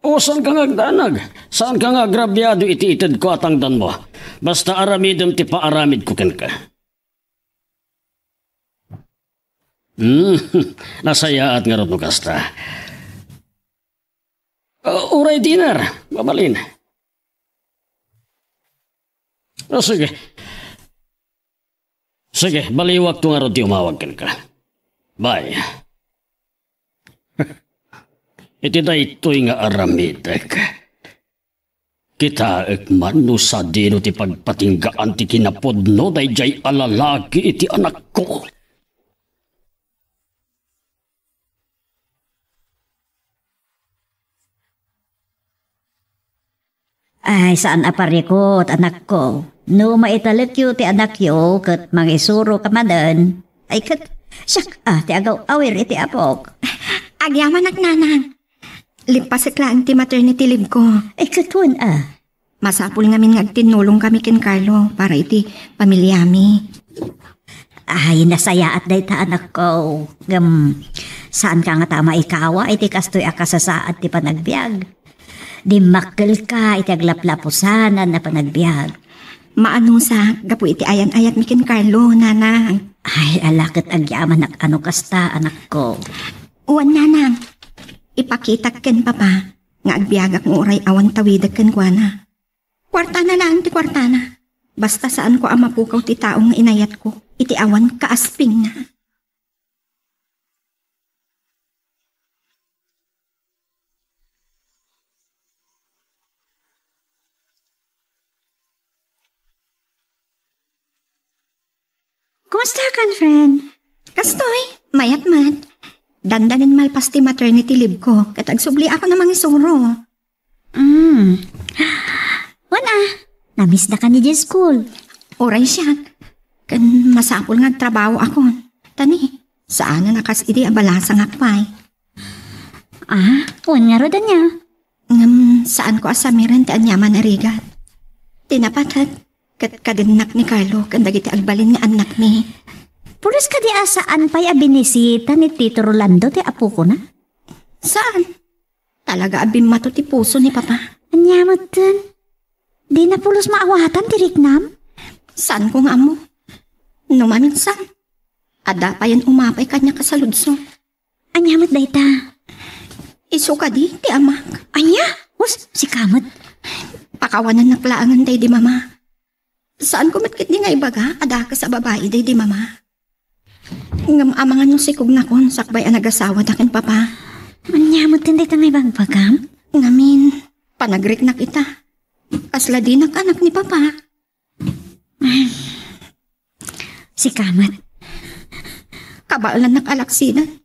O, saanka nga agdanag? Saanka nga agrabiado iti itedko a tangdanmo? Basta aramidem ti paaramidko kenka. Hmm, nasayaat ngarud no kasta. Uh, uray dinner, mabalin. O, sige. Sige, baliwakto ngarud ti umawag kenka. Bye. Iti daytoy nga aramidek, kitaek man no sadino ti pagpatinggaan ti kinapudno daydiay a lalaki iti anakko. Ay, saan a parikut, anakko. No maitalekyo ti anakyo ket mangisuro ka manen, ay ket, siak a ti agaw-awir iti apok. Agyamanak, nanang. Limpasek laeng ti maternity leave ko. Ay, ket wen a. Masapul ngamin nga agtinnulongkami ken Carlo para iti pamiliami. Ay, nasayaat dayta, anakko. Ngem, saanka ngata a maikawa iti kastoy a kasasaad ti panagbiag. Dimmakkelka iti aglaplapusanan a panagbiag. Maanusak gapu iti ayan-ayatmi ken Carlo, nanang. Ay, ala ket agyamanak a no kasta, anakko. Wen, nanang. Ipakitak ken papa nga agbiagak nga uray awan tawidek kenkuana. Kuartana laeng ti kuartana. Basta saanko a mapukaw ti tao nga inayatko iti awan kaaspingna. Kumusta kan, friend? Kastoy, mayat met. Dandanin malpas ti maternity leave ko, ket agsubliak a mangisuro. Mm. Wen a, namisdaka ni diay school? Uray siak. Ken masapul nga agtrabahoakon. Ta ni, saanen a kas idi a balasangak pay. Ah, wen ngarud ania? Ngem saanko a samiren ti aniaman a rigat. Ti napatek, ket kadennak ni Carlo ken dagiti agbalin nga annakmi. Pulos kadi a saan pay a binisita ni Tito Rolando ti apokona? Saan? Talaga a bimmato ti puso ni Papa. Ania metten? Dina pulos maawatan ti riknam? Saanko nga ammo. No maminsan, adda payen umapay kaniak a saludso. Ania met dayta? Isu kadi ti amak. Ania? Hus, sika met. Pakawanennak laengen daydi mama. Saanko met ketdi nga ibaga a dakes a babai daydi mama. Ngem amangan no sikugnakon sakbay a nagasawada ken papa. Ania metten dayta nga ibagbagam? Ngamin, panagriknak ita. Kasla dinak anak ni papa. Ay, sika met. Kabaelannak a laksiden.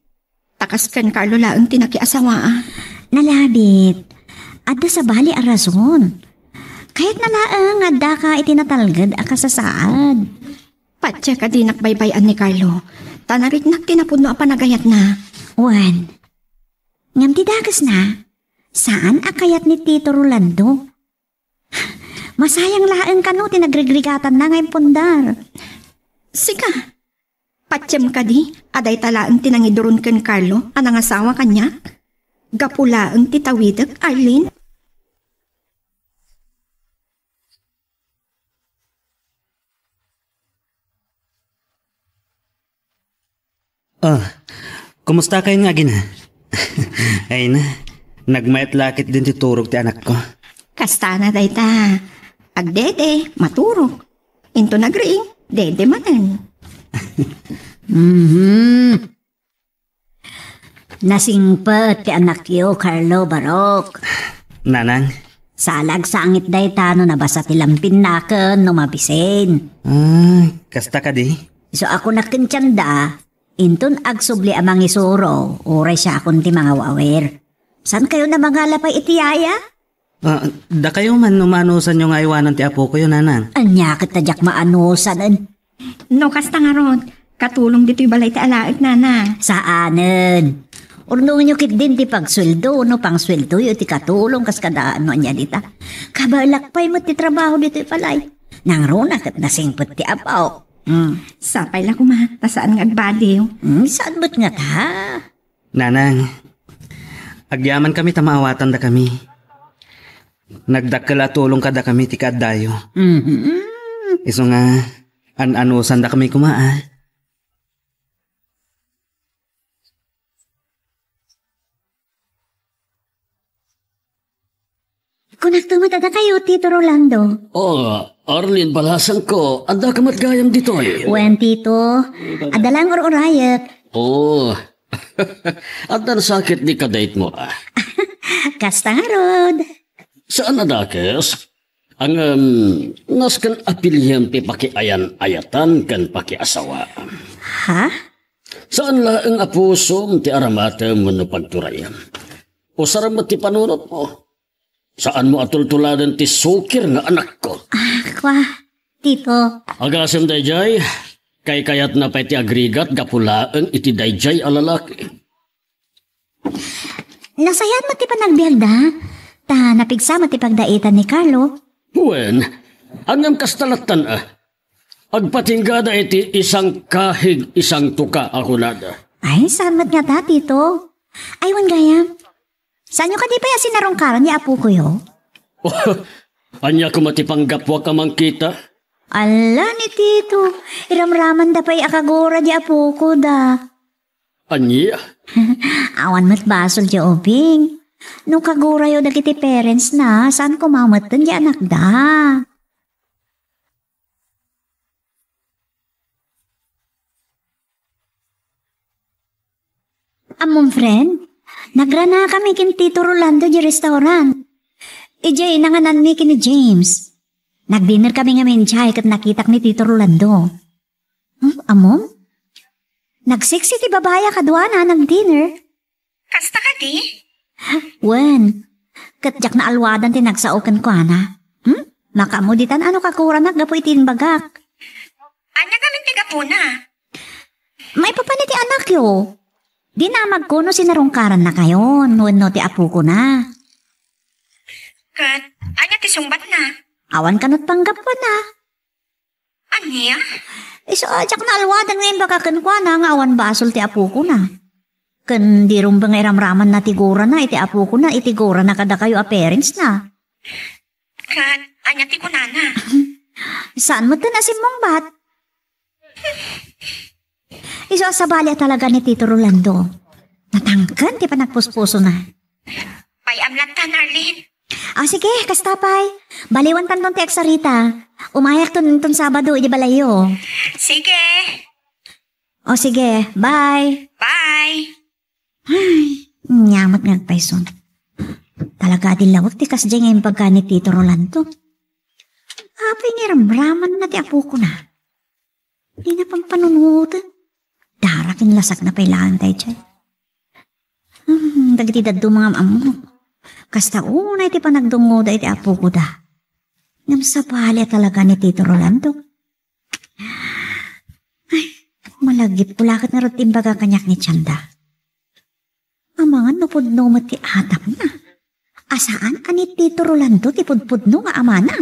Ta kas ken Carlo laeng ti nakiasawaa. Nalabit. Adda sabali a rason. Kayatna laeng nga addaka iti natalged a kasasaad. Patiek a dinak baybay-an ni Carlo. Ta nariknak ti napudno a panagayatna. Wen, ngem ti dakesna, saan a kayat ni Tito Rolando. Masayang laeng kano ti nagrigrigatanna nga impundar. Sika, patiem kadi a dayta laeng ti nangiduron ken Carlo a nangasawa kaniak? Gapu laeng ti tawidek, Arlene? Ah, kumusta kayo nga agina? Ay na, nagmayat lakit din ti turog ti anakko. Kastana dayta. Agdede, maturog. Into nagriing, dede manen. Mhm. Nasingpet ti anakyo, Carlo, Barok. Nanang. Salagsangit dayta no nabasa ti lampinna ken no mabisin. Ah, kasta kadi? So, ako nakentianda, inton agsubli a mangisuro, uray siakon ti mangawawir. Saan kayo na mangala pay iti yaya? Ah, dakayo man no maanusanyo nga aywanan ti apokoyo, nanang. Ania ket ta diak maanusan? No kasta ngarud, katulong ditoy balay ti alaek, nana. Saanen. Urnongenyo ketdin ti pagsueldo, no pangsueldoyo ti katulong kas kada no ania dita. Kabaelak pay met ti trabaho ditoy balay. Nangruna ket nasingpet ti apo. Hmm. Sapay la koma, ta saan nga agbaliw. Hmm, saan met nga ta? Nanang, agyaman kami ta maawatan da kami. Nagdakkel a tulong kada kami ti kaaddayo. Mhm. Isu nga, an-anusan da kami koma, ah. Kunak tumata da kayo, Tito Rolando. Oh, Arlene, balasangko, adda ka met gayam ditoy. Wen, Tito, adda lang ur-urayek. Oh, adda sakit ni kadayt mo, ah. Kasta ngarud. Saan a dakes? Ngem, nasken a piliem ti pakiayan-ayatan ken pakiasawa. Ha? Saan laeng a pusom ti aramatem wenno pagturayem. Usarem met ti panunotmo. Saan mo a tultuladen ti sukir nga anakko. Ah, kwa, Tito. Agasem dayjay, kaykayatna pay ti agrigat gapu laeng iti dayjay a lalaki. Nasayaat met ti panagbiagda, ta napigsa met ti pagdaitan ni Carlo. Wen, ngem kasta lattan a. Agpatinggada iti isangkahig isangtuka a kunada. Ay, saan met ngata, Tito? Ay, wen gayam. Saanyo kadi pay a sinarungkaran ni apokoyo? Ania koma ti panggapuak a mangkita? Ala ni Tito, iramramanda pay a kagura di apokoda. Ania? Awan met basol ti ubing. No kagurayo dagiti parents na, saan koma metten ti anakda? Ammom, friend, nagrana kami ken Tito Rolando di restaurant. Idiay nangananmi ken ni James. Nagdinner kami ngamin idiay ket nakitak ni Tito Rolando. Hmm, ammom? Nagseksi ti babai a kaduana, nagdinner. Kasta kadi? Wen, ket diak naalwadan ti nagsao kenkuana. Hmm? Makaammo ditan a no kaguranak gapu iti imbagak. Ania ngamin ti gapuna? Maipapan iti anakyo. Dinamagko no sinarungkarannakayon wenno ti apokona. Ket ania ti sungbatna? Awan kano ti panggapuana. Ania? Isu a diak naalwadan nga imbagak kenkuana nga awan basol ti apokona. Ken di rumbeng nga iramramanna ti gurana iti apokona iti gurana kadakayo a parentsna. Ket ania ti kunana? Saan metten a simmungbat? Isu a sabali a talaga ni Tito Rolando. Natangken ti panagpuspusona. Pay-am lattan, Arlene. Ah, sige, kasta pay. Baliwantanton ti agsarita. Umayakton inton Sabado idi balayyo. Sige. O sige, bye. Bye. Ay, ania met nga agpayson. Talaga a di lawag ti kasdiay nga imbagak ni Tito Rolando. Apay nga iramramanna ti apokona? Dina pampanunoten. Dara ken lasagna pay laeng daydiay. Hmm, dagiti dadduma nga am-ammo. Kasta unay ti panagdungngoda iti apokoda. Ngem sabali a talaga ni Tito Rolando. Ay, Agipulaket ngarud ti imbaga kaniak ni Tianda. Amangan no pudno met ti atapna. A saan a ni Tito Rolando ti pudpudno nga amana.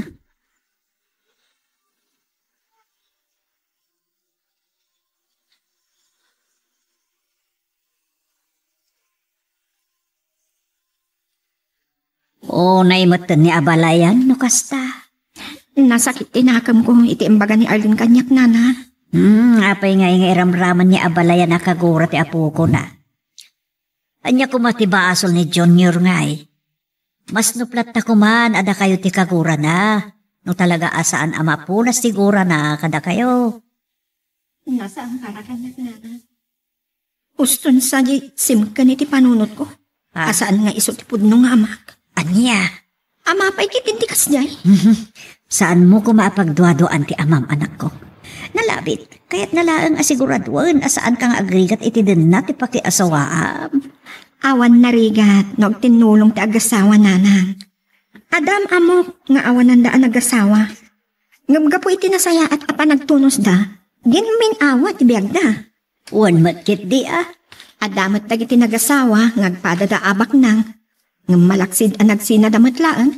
Unay metten ni abalayan no kasta. Nasakit ti nakemko iti imbaga ni Arlene kaniak, nana. Hmm, apay ngay nga iramraman ni abalayan a kagura ti apokona? Ania koma ti basol ni Junior ngay? Mas nuplat ta koman a dakayo ti kagurana, no talaga a saan a mapunas ti gurana kadakayo. Nasaan para kaniak, nana? Uston sadi simken iti panunotko. Ah. A saan nga isu ti pudno nga amak. Ania? Ama pay ket iti kasdiay. Mhm. Saanmo koma a pagduaduaan ti amam, anakko. Nalabit, kayatna laeng a siguraduen a saanka nga agrigat iti denna ti pakiasawaam. Awan narigat no agtinnulong ti agasawa, nanang. Adda am-ammok nga awananda a nagasawa. Ngem gapu iti nasayaat a panagtunosda, dinmin-awa ti biagda. Wen met ketdi a. Adda met dagiti nagasawa nga agpadada a baknang, ngem malaksid a nagsinada met laeng.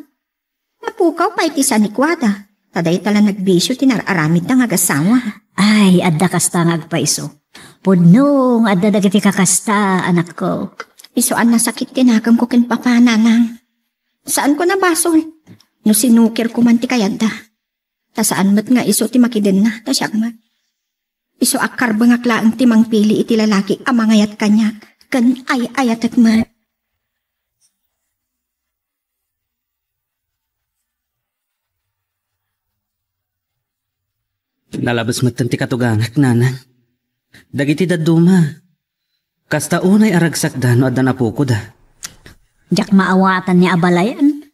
Napukaw pay ti sanikuada, ta dayta la nagbisio ti nar-aramidda nga agasawa. Ay, adda kasta nga agpayso. Pudno nga adda dagiti kakasta, anakko. Isu a nasakit ti nakemko ken papa, nanang. Saanko a basol no sinukirko man ti kayatda. Ta saan met nga isu ti makidenna, ta siak met. Isu a karbengak laeng ti mangpili iti lalaki a mangayat kaniak ken ay-ayatek met. Nalabes metten ti katugangak, nanang. Dagiti dadduma, kasta unay a ragsakda no addan apokoda. Diak maawatan ni abalayan.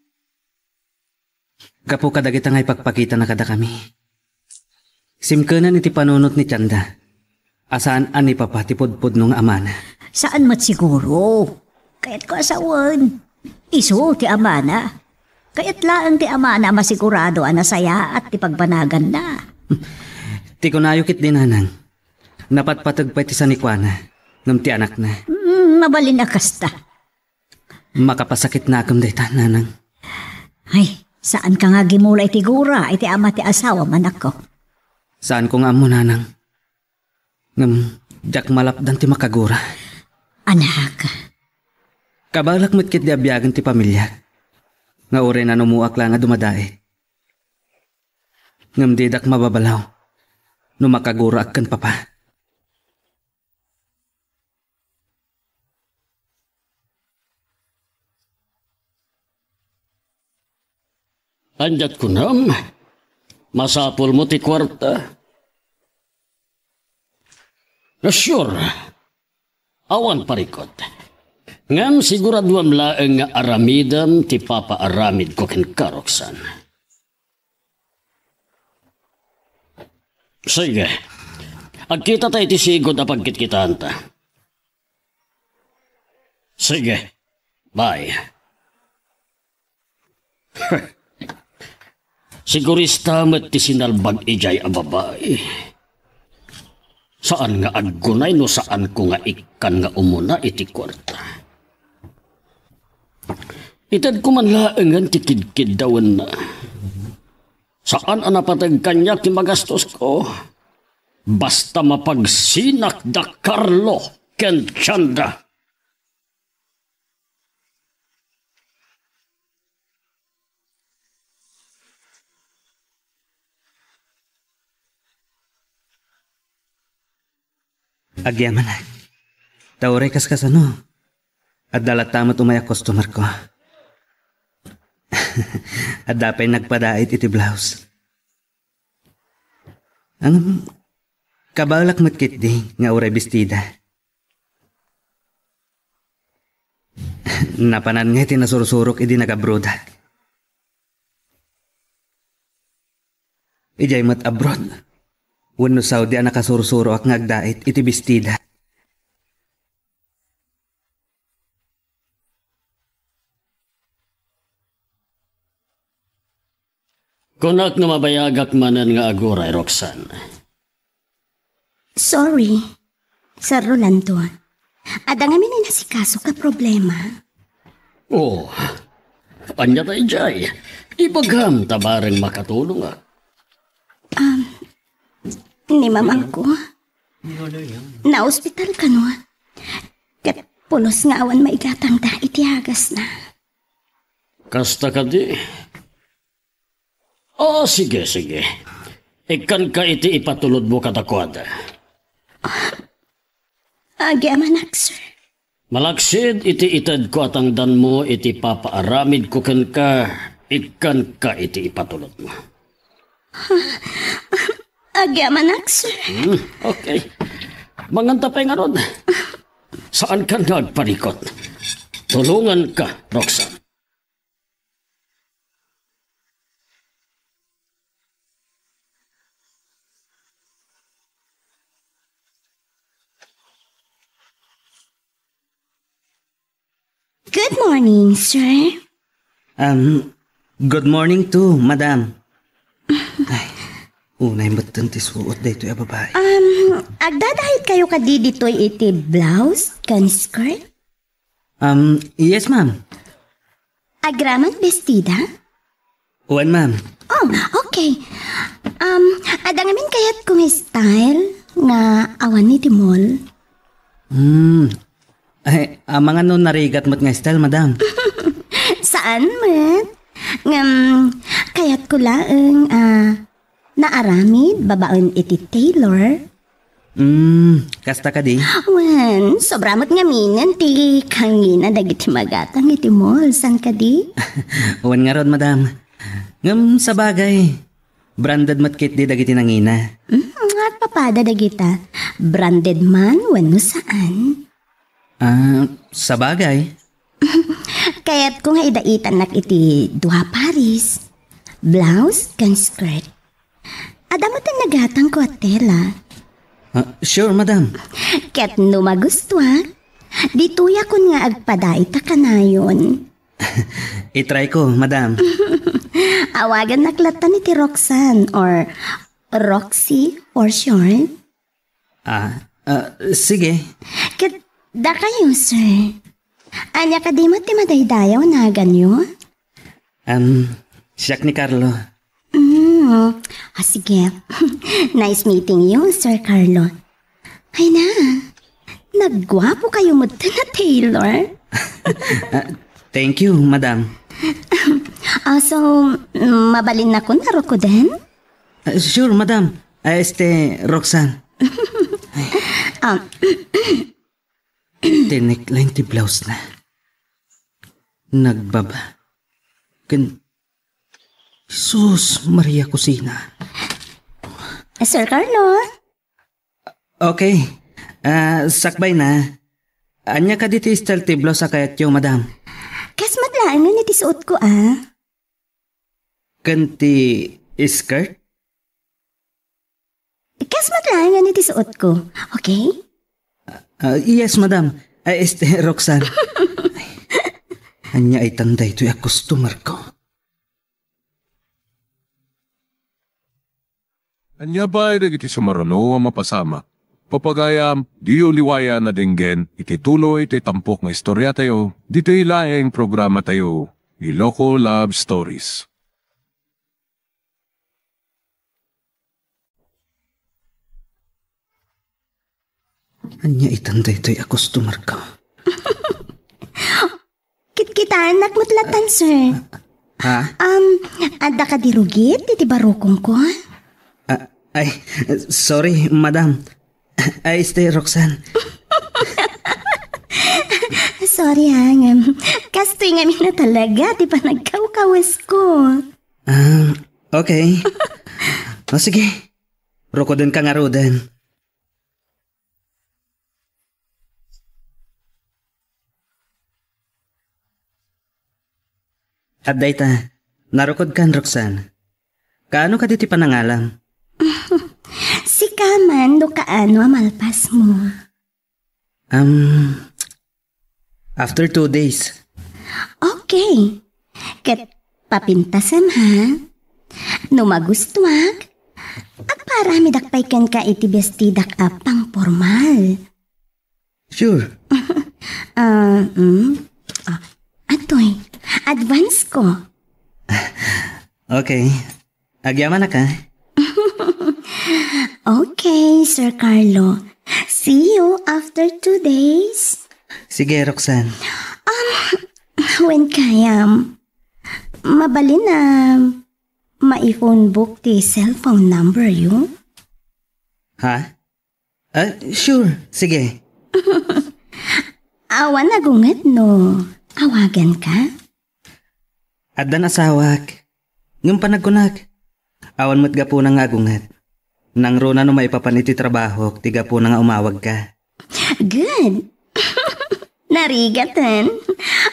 Gapu kadagita nga ipakpakitana kadakami, simkenen iti panunot ni Tianda a saan a ni papa ti pudpudno nga amana. Saan met siguro. Kayatko a sawen. Isu ti amana. Kayat laeng ti amana a masigurado a nasayaat ti pagbanaganna. Ti kunayo ketdi, nanang, napatpateg pay ti sanikuana ngem ti anakna. Mm, mabalin a kasta. Makapasakit nakem dayta, nanang. Ay, saanka nga agimula iti gura iti ama ti asawam, anakko. Saanko nga ammo, nanang. Ngem, diak malapdan ti makagura. Anak. Kabaelak met ketdi a biagen ti pamiliak, nga uray nanumuak la nga dumadait. Ngem didak mababalaw no makaguraak ken papa. Aniat kunam? Masapulmo ti kuarta? Sure. Awan parikut. Ngem siguraduem laeng nga aramidem ti papaaramidko kenka, Roxanne. Sige. Agkitata iti sigud a pagkitkitaanta. Sige. Bye. Sigurista met ti sinalbag idiay a babai. Saan nga aggunay no saanko nga ikkan nga umuna iti kuarta. Itedko man laengen ti kidkiddawenna. Saan a napateg kaniak ti magastosko. Basta mapagsinak da Carlo ken Tianda. Agyamanak. Ta uray kaskasano, adda latta met umay a customerko. Adda pay nagpadait iti blouse. Ngem, kabaelak met ketdi nga uray bestida. Napanan ngay ti nasursurok idi nagabrodak. Idiay met abroad wenno Saudi a nakasursuroak nga agdait iti bestida. Kunak nga mabayagak manen nga aguray, Roxanne. Sorry. Sir Rolando, adda ngamin inasikaso ka problema. Oh, ania daydiay? Ibagam ta bareng makatulongak. Um, ni mamangko, naospital kano. Ket pulos nga awan maigatangda iti agasna. Kasta kadi? Oh, sige, sige. Ikkanka iti ipatulodmo kadakuada. Agyamanak, sir. Malaksid iti itedko a tangdanmo iti papaaramidko kenka, ikkanka iti ipatulodmo. Agyamanak, sir. Hmm, okay. Manganta pay ngarud. Saankan nga agparikot. Tulonganka, Roxanne. Good morning, sir. Um, good morning too, madam. Ay, unay metten ti suot daytoy a babai. Um, agdadait kayo kadi ditoy iti blouse ken skirt? Um, yes, ma'am. Agraman bestida? Wen, ma'am. Oh, okay. Um, adda ngamin kayatko nga style nga awan iti mall. Hmm. Ay, amangan no narigat met nga style, madam. Saan met? Ngem, kayatko laeng, ah, naaramid babaen iti tailor. Hmm, kasta kadi? Wen, sobra met ngaminen ti kangina dagiti magatang iti mall, saan kadi? Wen ngarud, madam. Ngem sabagay, branded met ketdi dagiti nangina. Hmm, agpapada dagita. Branded man wenno saan. Ah, sabagay. Kayatko nga idaitannak iti dua pares, blouse ken skirt. Adda met ti nagatangko a tela. Ah, sure, madam. Ket no magustuak, ditoyakon nga agpadaita kanayon. I-try ko, madam. Awagannak lattan iti Roxanne or Roxy for short. Ah, ah, sige. Ket dakayo, sir. Ania kadi met ti madaydayaw a naganyo? Um, siak ni Carlo. Mm, ah, sige. Nice meeting you, Sir Carlo. Ay na, nagguapo kayo met na tailor. Ah, thank you, madam. Ah, so, mm, mabalinnakon a rukoden? Ah, sure, madam. Ah, este, Roxanne. Ah, Tinek laeng ti blouse na. Nagbaba. Ken, Jesus, Maria Cosina. Sir Carlo? Okay. Ah, sakbay na. Ania kadi ti style ti blouse a kayatyo, madam? Kas met laeng iti suot ko, ah. Ken ti skirt? Kas met laeng iti suot ko, okay? Ah, yes, madam. Ay, este, Roxanne. Ay, ania itan daytoy a customer ko? Ania pay dagiti sumaruno a mapasamak? Pagayam, diyo liwayan a denggen iti tuloy ti tampok nga istoriatayo, ditoy laeng programatayo, Iloko Love Stories. Ania itan daytoy a customer ko? Kitkitaennak met latta, sir. Ha? Um, adda kadi rugit iti barukongko? Ah, ay, sorry, madam. Ay, este, Roxanne. Sorry, ha, ngem kastoy ngamin a talaga ti panagkawkawasko. Ah, okay. O, sige. Rukodenka ngaruden. Adda ita, narukodkan, Roxanne. Kaano kadi ti panangalam? Sika man no kaano a malpasmo. Um, after two days. Okay. Ket papintasem, ha? No magustuak, agpaaramidak pay kenka iti bestidak a pangpormal. Sure. Ah, mm. Ah, atoy, advance ko. Okay. Agyamanak, ha? Okay, Sir Carlo. See you after two days. Sige, Roxanne. Um, wen kayam, mabalin a ma-phone book ti cellphone number yo? Ha? Ah, sure. Sige. Awan agunget no awaganka? Addan asawak. Ngem panagkunak, awan met gapuna nga agunget. Nangruna no maipapan iti trabahok ti gapuna nga umawagka. Good. Narigaten.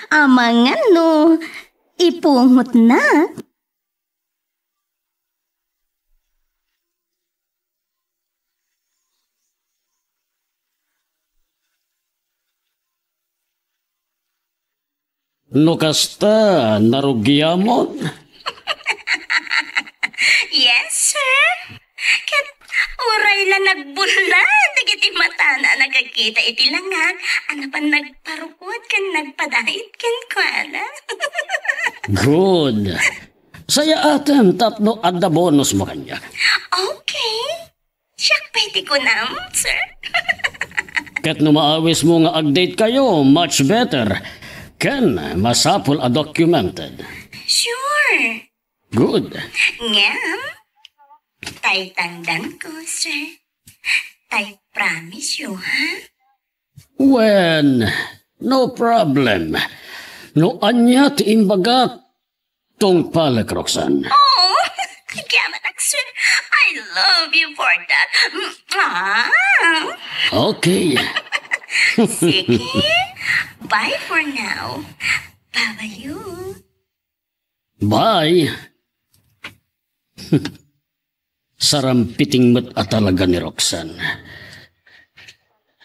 Amangan no ipungotna. No kasta, narugiamon? Yes, sir. Ket uray la nagbulla dagiti matana a nakakita iti langag, a napan nagparukot ken nagpadait kenkuana. Good. Sayaatem tapno adda bonus mo kaniak. Okay. Siak pay ti kunam, sir. Ket no maawismo nga ag-date kayo, much better. Ken masapul a documented. Sure. Good. Ngem, tay tangdanko, sir. Tay promise yo, ha? Wen, no problem. No ania ti imbagak, tungpalek, Roxanne. Oh, agyamanak, sir. I love you for that. Mwah! Okay. Sige. Bye for now. Bye-bye you. Bye. Sarampiting met a talaga ni Roxanne.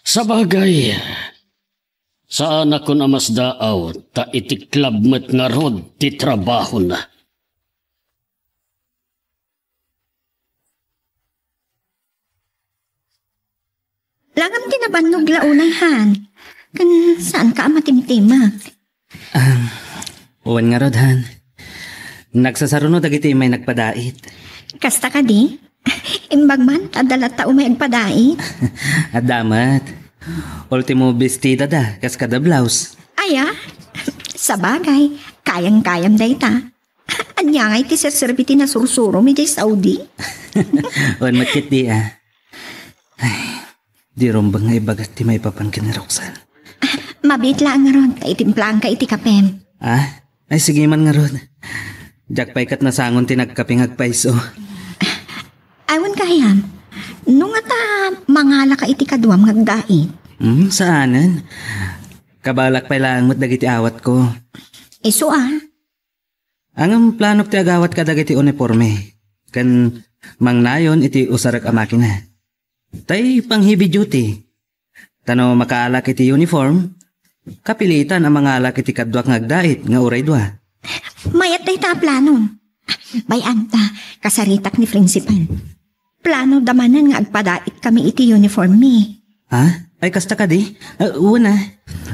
Sabagay, saanakon a masdaaw ta iti club met ngarud ti trabahona. Langam ti nabannog la unay, Han. Ken saanka a matimtimek. Ah, wen ngarud, Han. Nagsasaruno dagiti immay nagpadait. Kasta kadi? Imbag man, adda latta umay agpadait. Adda met. Ultimo bestida da, kas kada blouse. Aya? Sabagay, kayang-kayam dayta. Ania ngay ti serserbi ti nasursurom idiay Saudi? Wen met ketdi, ah. Ay, di rumbeng nga ibagak ti maipapan ken ni Roxanne. Mabiit laeng ngarud, ta itimplaanka iti kapem. Ah? Ay, sige man ngarud. Diak pay ket nasangon ti nagkape nga agpayso. Awan kayam. No ngata mangalaka iti kaduam nga agdait. Hmm, saanen. Kabalak pay laeng met dagiti awatko. Isu a. Ngem planok ti agawat kadagiti uniforme, ken mangnayon iti usarek a makina. Tay pang-heavy duty. Ta no makaalak iti uniform, kapilitan a mangalak iti kaduak nga agdait nga uray dua. Mayat dayta a planom. Bay-am ta, kasaritak ni Principal. Plano da manen nga agpadait kami iti uniform mi. Ha? Ay, kasta kadi? Ah, wen a.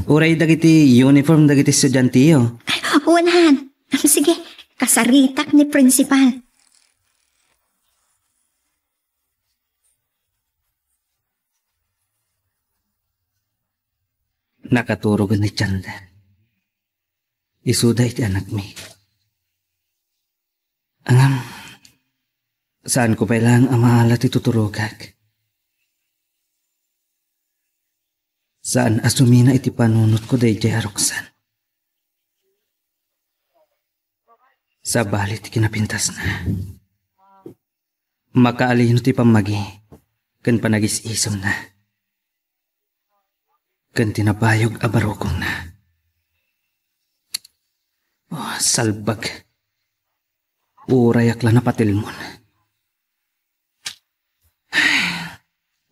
Uray dagiti uniform dagiti estudianteyo. Wen, Han. Sige, kasaritak ni Principal. Nakaturogen ni Chandler. Isuda iti anakmi. Ngem, saanko pay laeng a maala ti tuturogak. Saan a sumina iti panunotko daydiay a Roxanne. Sabali ti kinapintasna. Makaalino ti pammagi ken panagis-isemna. Ken ti nabayog a barukongna. Oh, salbag. Urayak la napatilmon.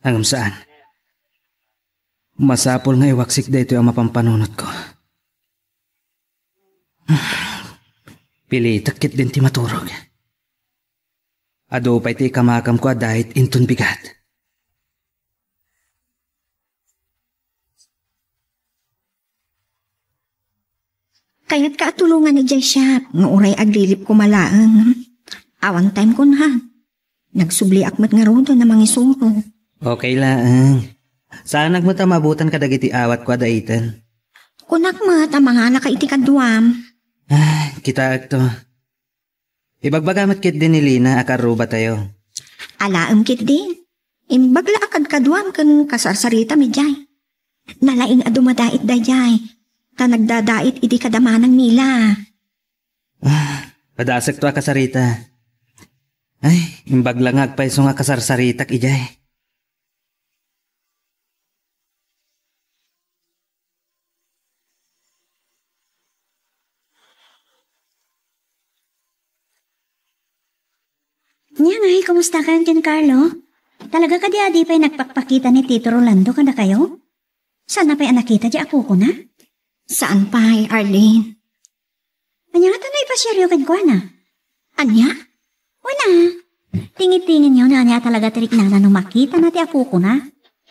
Ngem saan. Masapul nga iwaksik daytoy a mapampanunotko. Pilitek ketdin ti maturog. Adu pay ti ikamakamko a diet inton bigat. Kayatka a tulongan idiay shop, nga uray aglilip koma laeng. Awan time kon ha. Nagsubliak met ngaruden a mangisuro. Okay laeng. Saanak met a maabutan kadagiti awatko a daiten. Kunak met a manganaka iti kaduam. Ah, kitaekto. Ibagbaga met ketdi ni Lina a karrubatayo. Alaem ketdi. Imbag la a kadkaduam ken kasarsaritam idiay. Nalaing a dumadait daydiay. Ta nagdadait idi kada manang Mila. Ah, padasekto a kasarita. Ay, imbag la nga agpayso nga kasarsaritak idiay. Ania ngay, kumusta kayon ken Carlo? Talaga kadi a di pay nagpakpakita ni Tito Rolando kadakayo? Saan na pay a nakita di apokona? Saan pay, Arlene. Ania ngata no ipasiaryo kenkuana? Ania? Wen a, tingitingenyo no ania talaga ti riknana no makitana ti apokona.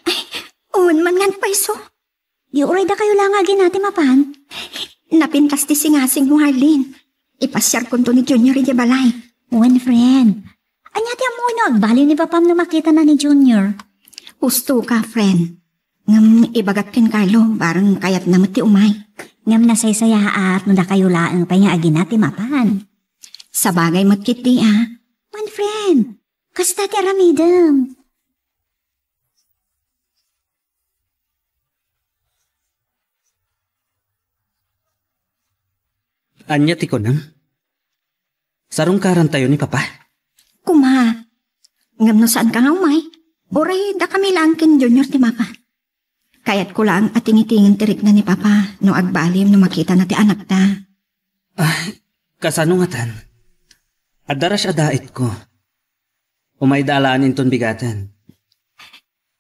Ay, wen man ngan payso. Di uray dakayo la nga agina ti mapan? Napintas ti singasingmo, Arlene. Ipasiarkonto ni Junior idiay balay. Wen, friend. Ania ti ammoyo no agbaliw ni papam no makitana ni Junior? Husto ka, friend. Ngem ibagak ken Carlo, bareng kayatna met ti umay. Ngem nasaysayaat no dakayo laeng pay nga agina ti mapan. Sabagay met ketdi a. Wen, friend, kasta ti aramidem. Ania ti kunam? Sarungkarantayo ni Papa? Kuma, ngem no saanka nga umay, uray dakami laeng ken Junior ti mapan. Kayatko laeng a tingitingen ti rikna ni Papa no agbaliw no makitana ti anakta. Ah, kasano ngatan? Adda rush a daitko. Umayda alaen inton bigaten.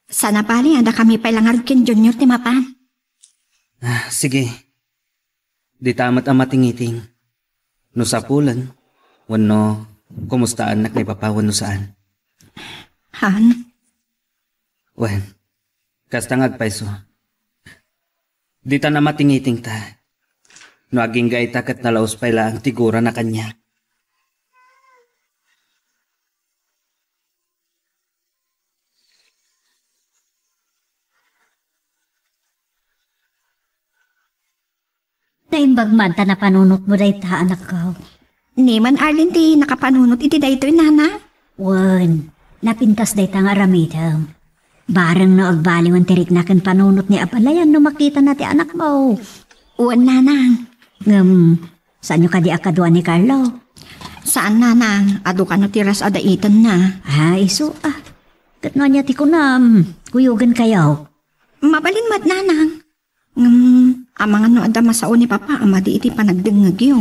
Saan a bali a dakami pay la ngarud ken Junior ti mapan. Ah, sige. Dita met a matingiting. No sapulen, wenno kumustaannak ni Papa wenno saan. Han? Wen, kasta nga agpayso. Dita na matingitingta. No agingga ita ket nalaus pay laeng ti gurana kaniak. Naimbag man ta napanunotmo dayta, anakko. Ni man Arlene ti nakapanunot iti daytoy, Nana? Wen, napintas dayta nga aramidem. Bareng no agbaliwen ti rikna ken panunot ni abalayan no makitana ti anakmo. Wen, Nanang. Ngem, saanyo kadi a kadua ni Carlo? Saan, Nanang. Adu kano ti rush a daitenna. Ah, isu, ah. Ket no ania ti kunam, kuyogenkayo? Mabalin met, Nanang. Ngem, amangan no adda masao ni Papa a madi iti panagdengngegyo.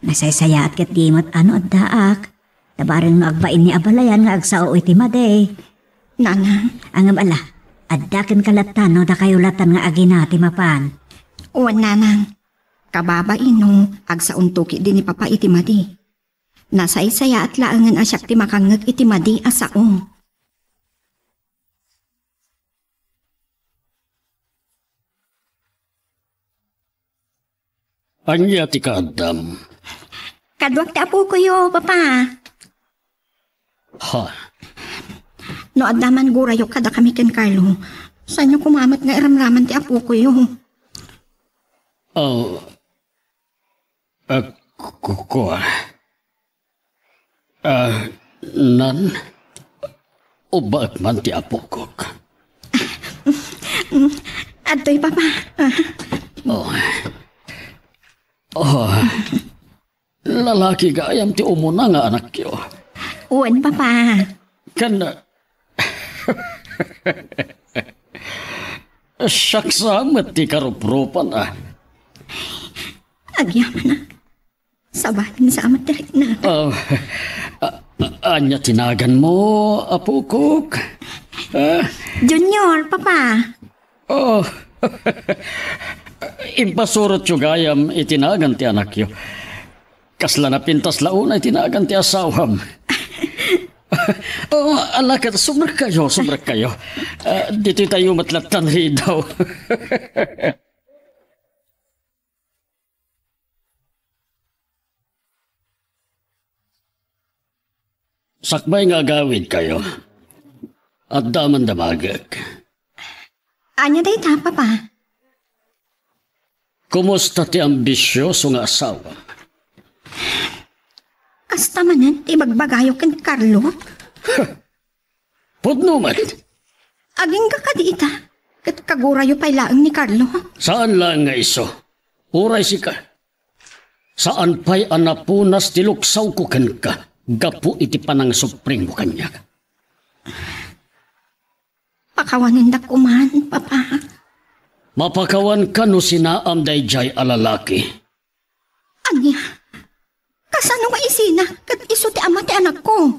Nasaysayaat ketdi met a no addaak. Ta bareng no agbain ni abalayan nga agsao iti madi. Nanang. Ngem ala, adda kenka latta no dakayo latan nga agina ti mapan. Wen, Nanang. Kababain no agsaonto ketdi ni Papa iti madi. Nasaysayaat laengen a siak ti makangngeg iti madi a sao. Ania ti kaaddam? Kaduak ti apokoyo, Papa. Ha? No adda man gurayo kadakami ken Carlo, saanyo koma met nga iramraman ti apokoyo? Oh, ah, ku-, kua. Ah, Nan, ubbaek man ti apokok. Adtoy, Papa. Ah. Oh. Oh. Lalaki gayam ti umuna nga anakyo. Wen, Papa. Ken, siak sa met ti karuprupana. Agyamanak. Sabalin sa amat ti rikna. Ah, a-, a-, ania ti naganmo, apokok? Ah? Junior, Papa. Oh. Impasurotyo gayam iti nagan ti anakyo. Kasla napintas la unay ti nagan ti asawam. Oh, ala ket, sumrekkayo, sumrekkayo. Ah, ditoytayo met lattan riidaw. Sakbay nga agawidkayo, adda man damagek. Ania dayta, Papa? Kumusta ti ambisioso nga asawa? Kasta manen ti ibagbagayo ken Carlo? Pudno met. Agingga kadi ita, ket kagurayo pay laeng ni Carlo. Saan laeng nga isu. Uray sika. Saan pay a napunas ti luksawko kenka gapu iti panangsuprimo kaniak. Pakawanendak koman, Papa. Mapakawanka no sinaam daydiay a lalaki. Ania? Kasano nga isina ket isu ti ama ti anakko?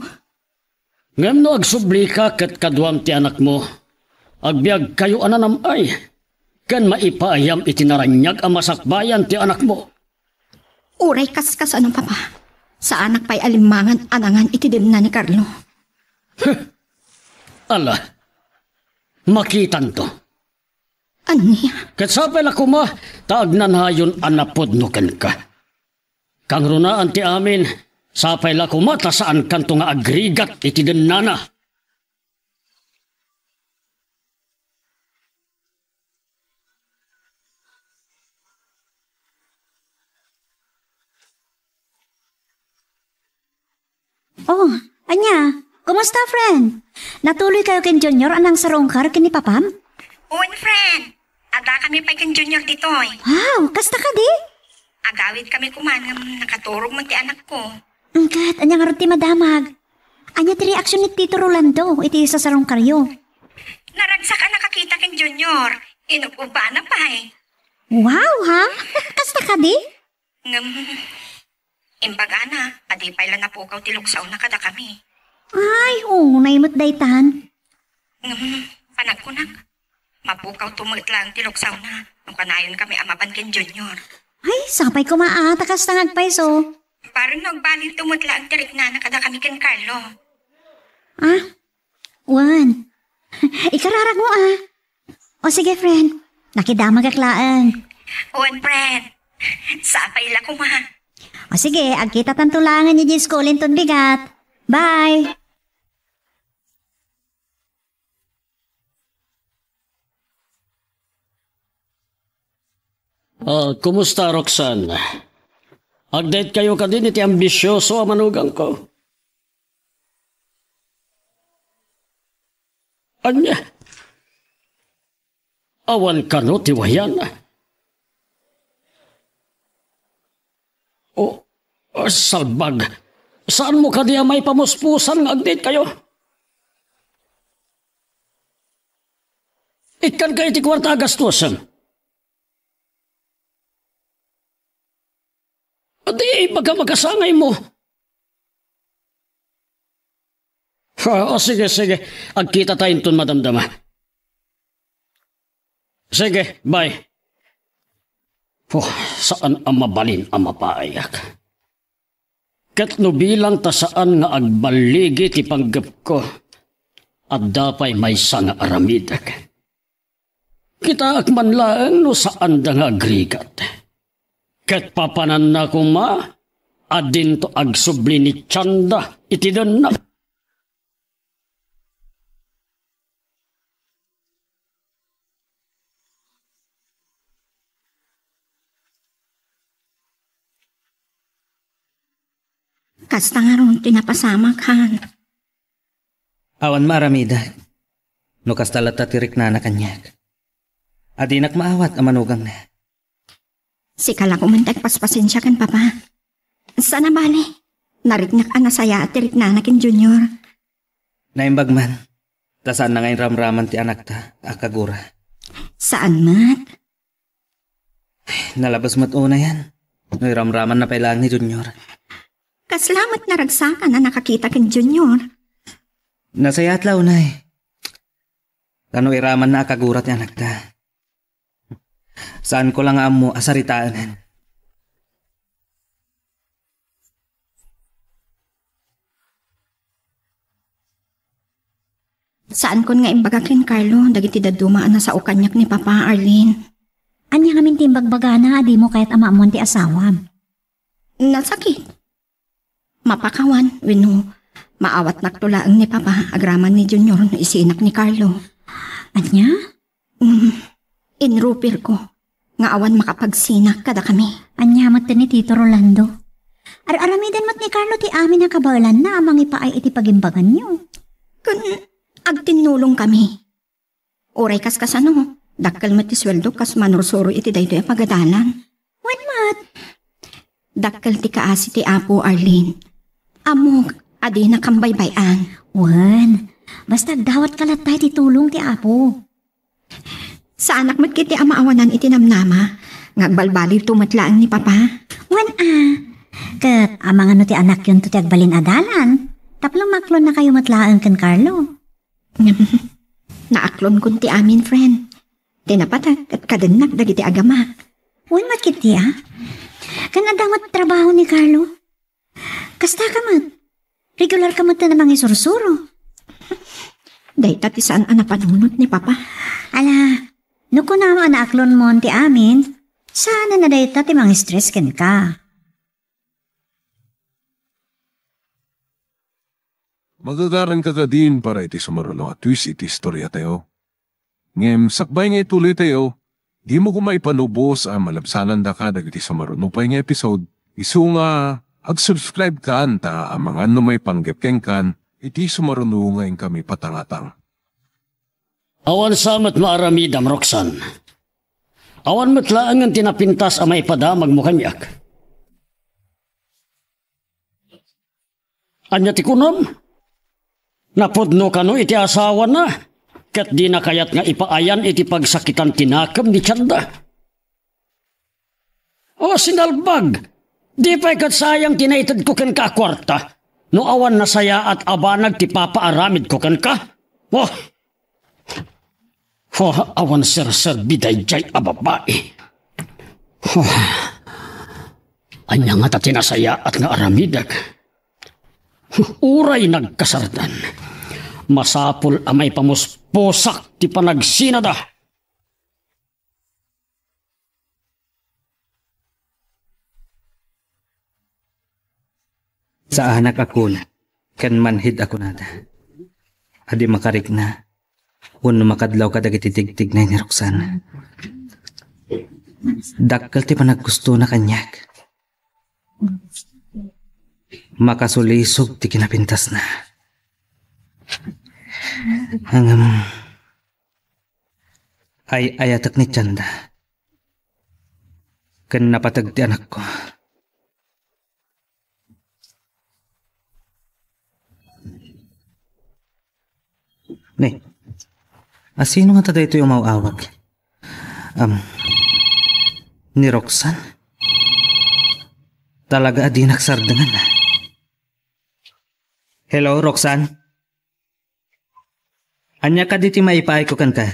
Ngem no agsublika ket kaduam ti anakmo, agbiagkayo a nanam-ay, ken maipaayam iti naraniag a masakbayan ti anakmo. Uray kaskasano, Papa, saanak pay a limmangan a nangan iti demna ni Carlo. Ala, makitanto. Ania? Ket sapay la koma ta agnanayon a napudno kenka. Kangrunaan ti amin, sapay la koma ta saankanto nga agrigat iti dennana. Oh, ania? Kumusta, friend? Natuloy kayo ken Junior a nangsarungkar ken ni Papam? Wen, friend. Adda kami pay ken Junior ditoy. Wow, kasta kadi? Agawid kami koman ngem nakaturog met ti anakko. Ket ania ngarud ti madamag? Ania ti reaksyon ni Tito Rolando iti sasarungkaryo? Naragsak a nakakita ken Junior. Inub-ubbana pay. Wow, ha? Kasta kadi? Ngem, imbagana a di pay la napukaw ti luksawna kadakami. Ay, unay met daytan. Ngem, panagkunak, mapukawto met laeng ti luksawna no kanayon kami a mapan ken Junior. Ay, sapay koma a ta kasta nga agpayso. Bareng no agbalinto met laeng ti riknana kadakami ken Carlo. Ah, wen. Ikararagmo, ah. O sige, friend. Nakidamagak laeng. Wen, friend. Sapay la koma. O sige, agkitatanto laeng idiay school inton bigat. Bye. Ah, kumusta, Roxanne? Agdaytkayo kadin iti ambisioso a manugangko? Ania? Awan kano ti wayan? O, o, salbag. Saanmo kadi a maipamuspusan nga agdaytkayo? Ikkanka iti kuarta a gastusen. Adi, ibaga makasangaymo. Ah, o, sige, sige. Agkitata inton madamdama. Sige, bye. Oh, saan a mabalin a mapayak. Ket no bilang ta saan nga agballigi ti panggepko, adda pay maysa nga aramidek. Kitaak man laeng no saanda nga agrigat. Ket papananna koma a dinto agsubli ni tienda iti denna. Kasta ngarud ti napasamak, han. Awan maaramidek. No kasta latta ti riknana kaniak, adinak maawat a manugangna. Sika la koman ti agpaspasensia ken Papa. Saan a bale, nariknak a nasayaat ti riknana ken Junior. Naimbag man, ta saanna nga inramraman ti anakta a kagura. Saan met? Nalabes met unayan no iramramanna pay laeng ni Junior. Kasla met naragsakan a nakakita ken Junior. Nasayaat la unay. Ta no iramanna a kagura ti anakta, saanko la nga ammo a saritaenen. Saankon nga imbaga ken Carlo dagiti dadduma a nasao kaniak ni Papa, Arlene. Ania ngamin ti imbagbagana a dimo kayat a maammuan ti asawam? Nasakit. Mapakawan wenno Maawatnakto laeng ni Papa agraman ni Junior no isinak ni Carlo. Ania? Mm, inrupirko nga awan makapagsinak kadakami. Ania met ni Tito Rolando? Ar-aramiden met ni Carlo ti amin a kabaelanna a mangipaay iti pagimbaganyo. Ken agtinnulongkami. Uray kas kasano, dakkel met ti sueldo kas manursuro iti daytoy a pagadalan. Wen met. Dakkel ti kaasi ti Apo, Arlene. Ammok a dinakam baybay-an. Wen, basta agdawatka latta iti tulong ti Apo. Saanak met ketdi a maawanan iti namnama nga agbalbaliwto met laeng ni Papa. Wen a, ket amangan no ti anakyonto ti agbalin a dalan, tapno maaklonnakayo met laeng ken Carlo. Naaklonkon ti amin, friend. Ti napateg ket kadennak dagiti agamak. Wen met ketdi a? Ken adda met trabaho ni Carlo? Kasta ka met. Regular ka met a mangisursuro. Dayta ti saan a napanunot ni Papa. Ala, no kunam a naaklonmon ti amin, saanen a dayta ti mangistress kenka. Magagaranka kadin para iti sumaruno a twist iti istoriatayo. Ngem sakbay nga ituloytayo, dimo koma ipanubos a malabsanandaka dagiti sumaruno pay nga episode, isu nga ag-subscribe kan ta amangan no maipanggep kenkan iti sumaruno nga inkami patangatang. Awan sa met maaramidam, Roxanne. Awan met laengen ti napintas a maipadamagmo kaniak. Ania ti kunam? Napudno kano iti asawana, ket dina kayat nga ipaayan iti pagsakitan ti nakem ni tianda? O, sinalbag! Di pay ket sayang ti naitedko kenka a kuarta, no awan nasayaat a banag ti papaaramidko kenka? O, Oh, awan serserbi daydiay a babai. Oh, ania ngata ti nasayaat nga aramidek? Uray nagkasardan, masapul a maipamuspusak ti panagsinada. Saanak a kuna ken manhid a kunada a di makarikna wenno makadlaw kadagiti tigtignay ni Roxanne. Dakkel ti panaggustona kaniak. Makasulisog ti kinapintasna. Ngem, ay-ayatek ni tianda ken napateg ti anakko. Ne, asino ngata daytoy umaw-awag? Am, ni Roxanne? Talaga a dinak sardengan. Hello, Roxanne? Ania kadi ti maipaayko kenka?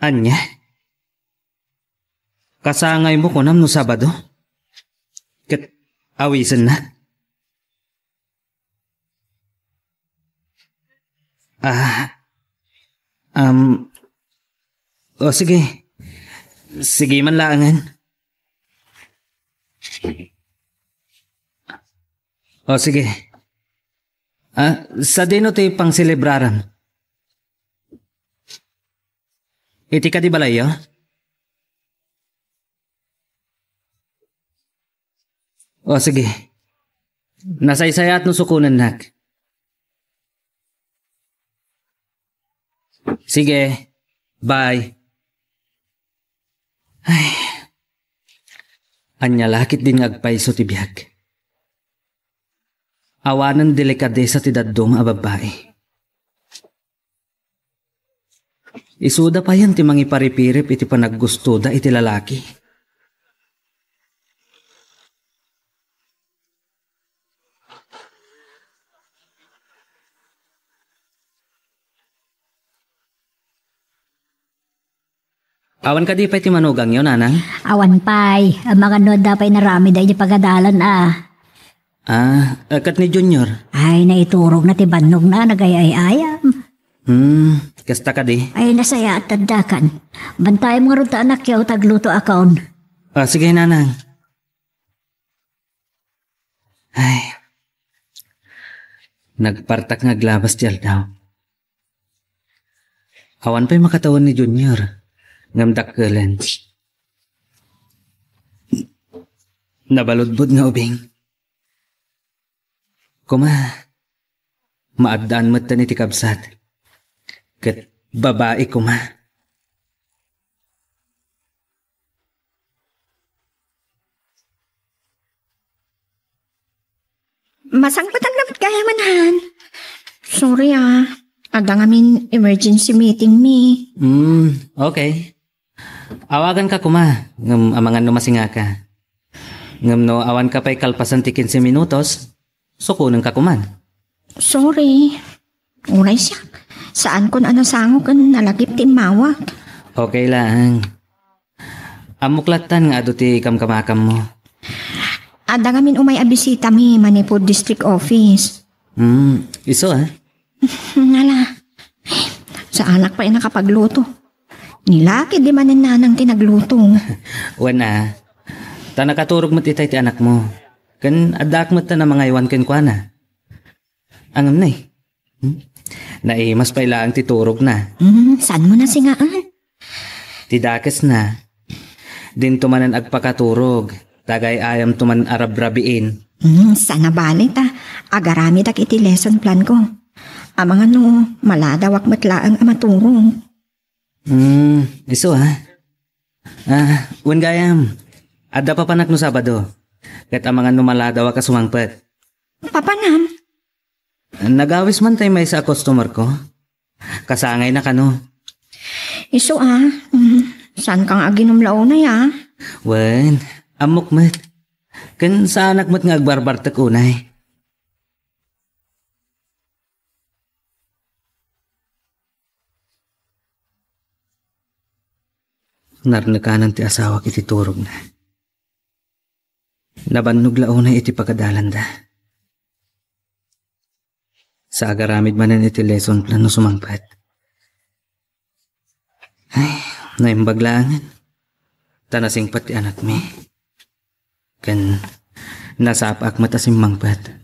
Ania? Kasangaymo kunam no Sabado? Ket awisennak? Ah, um, o sige. Sige man laengen. O sige. Ah, sadino ti pangselebraram? Iti kadi balayyo? O, sige. Nasaysayaat no sukonennak. Sige. Bye. Ay. Ania la ketdin nga agpayso ti biag. Awanen delikadesa ti dadduma a babbai. Isuda payen ti mangiparipirip iti panaggustoda iti lalaki. Awan kadi pay ti manugangyo, nanang? Awan pay. Amangan no adda pay naramid a idi pagadalan a. Ah, eh, ket ni Junior? Ay, naiturogna ti bannogna, nagay-ay-ayam. Hmm, kasta kadi? Ay, nasayaat ti addakan. Bantayem ngarud ta anakyo, ta aglutoakon. Ah, sige, nanang. Ay, nagpartak nga aglabas ti aldaw. Awan pay makatawen ni Junior, ngem dakkelen. Nabaludbod nga ubing. Kuma, maaddaan metten iti kabsat. Ket babai kuma. Masangpetanna met gayam, Han. Sorry, ah. Adda ngamin emergency meeting mi. Hmm, okay. Awaganka kuma, ngem amangan no masingaka. Ngem no awanka pay kalpasan ti kinse minutos, sukonenka kuman. Sorry. Uray siak. Saankon a nasango ken nalagip ti immawak. Okay laeng. Ammok lattan nga adu ti kamkamakammo. Adda ngamin umay a bisitami manipud district office. Hmm, isu, ah. Ngala. Saanak pay nakapagluto. Ni laki di manen nanang ti nagluto. Wen, ah. Ta nakaturog met itay ti anakmo. Ken addaak met ta namangaywan kenkuana. Angem ni. Hmm? Naimas pay laeng ti turogna. Hmm, saan mo nasingaan? Ti dakesna, dinto manen agpakaturog, tagay-ayamto man a rabrabiin. Hmm, saan a bale ta agaramidak iti lesson plan ko. Amangan no, maladawak met laeng a maturog. Hmm, isu, ah. Ah, wen gayam, adda papanak no Sabado. Ket amangan no maladawak a sumangpet. Papanam? Nagawis man tay maysa a customer ko. Kasangayna kano. Isu, ah. Mm, saan ka nga aginom la unay, ah? Wen, ammok met. Ken saanak met nga agbarbartek unay. Narnekanan ti asawak iti turogna. Nabannog la unay iti pagadalanda. Sa agaramid manen iti lesson plan no sumangpet. Ay, naimbag laengen. Ta nasingpet ti anakmi. Ken nasapaak met a simmangpet.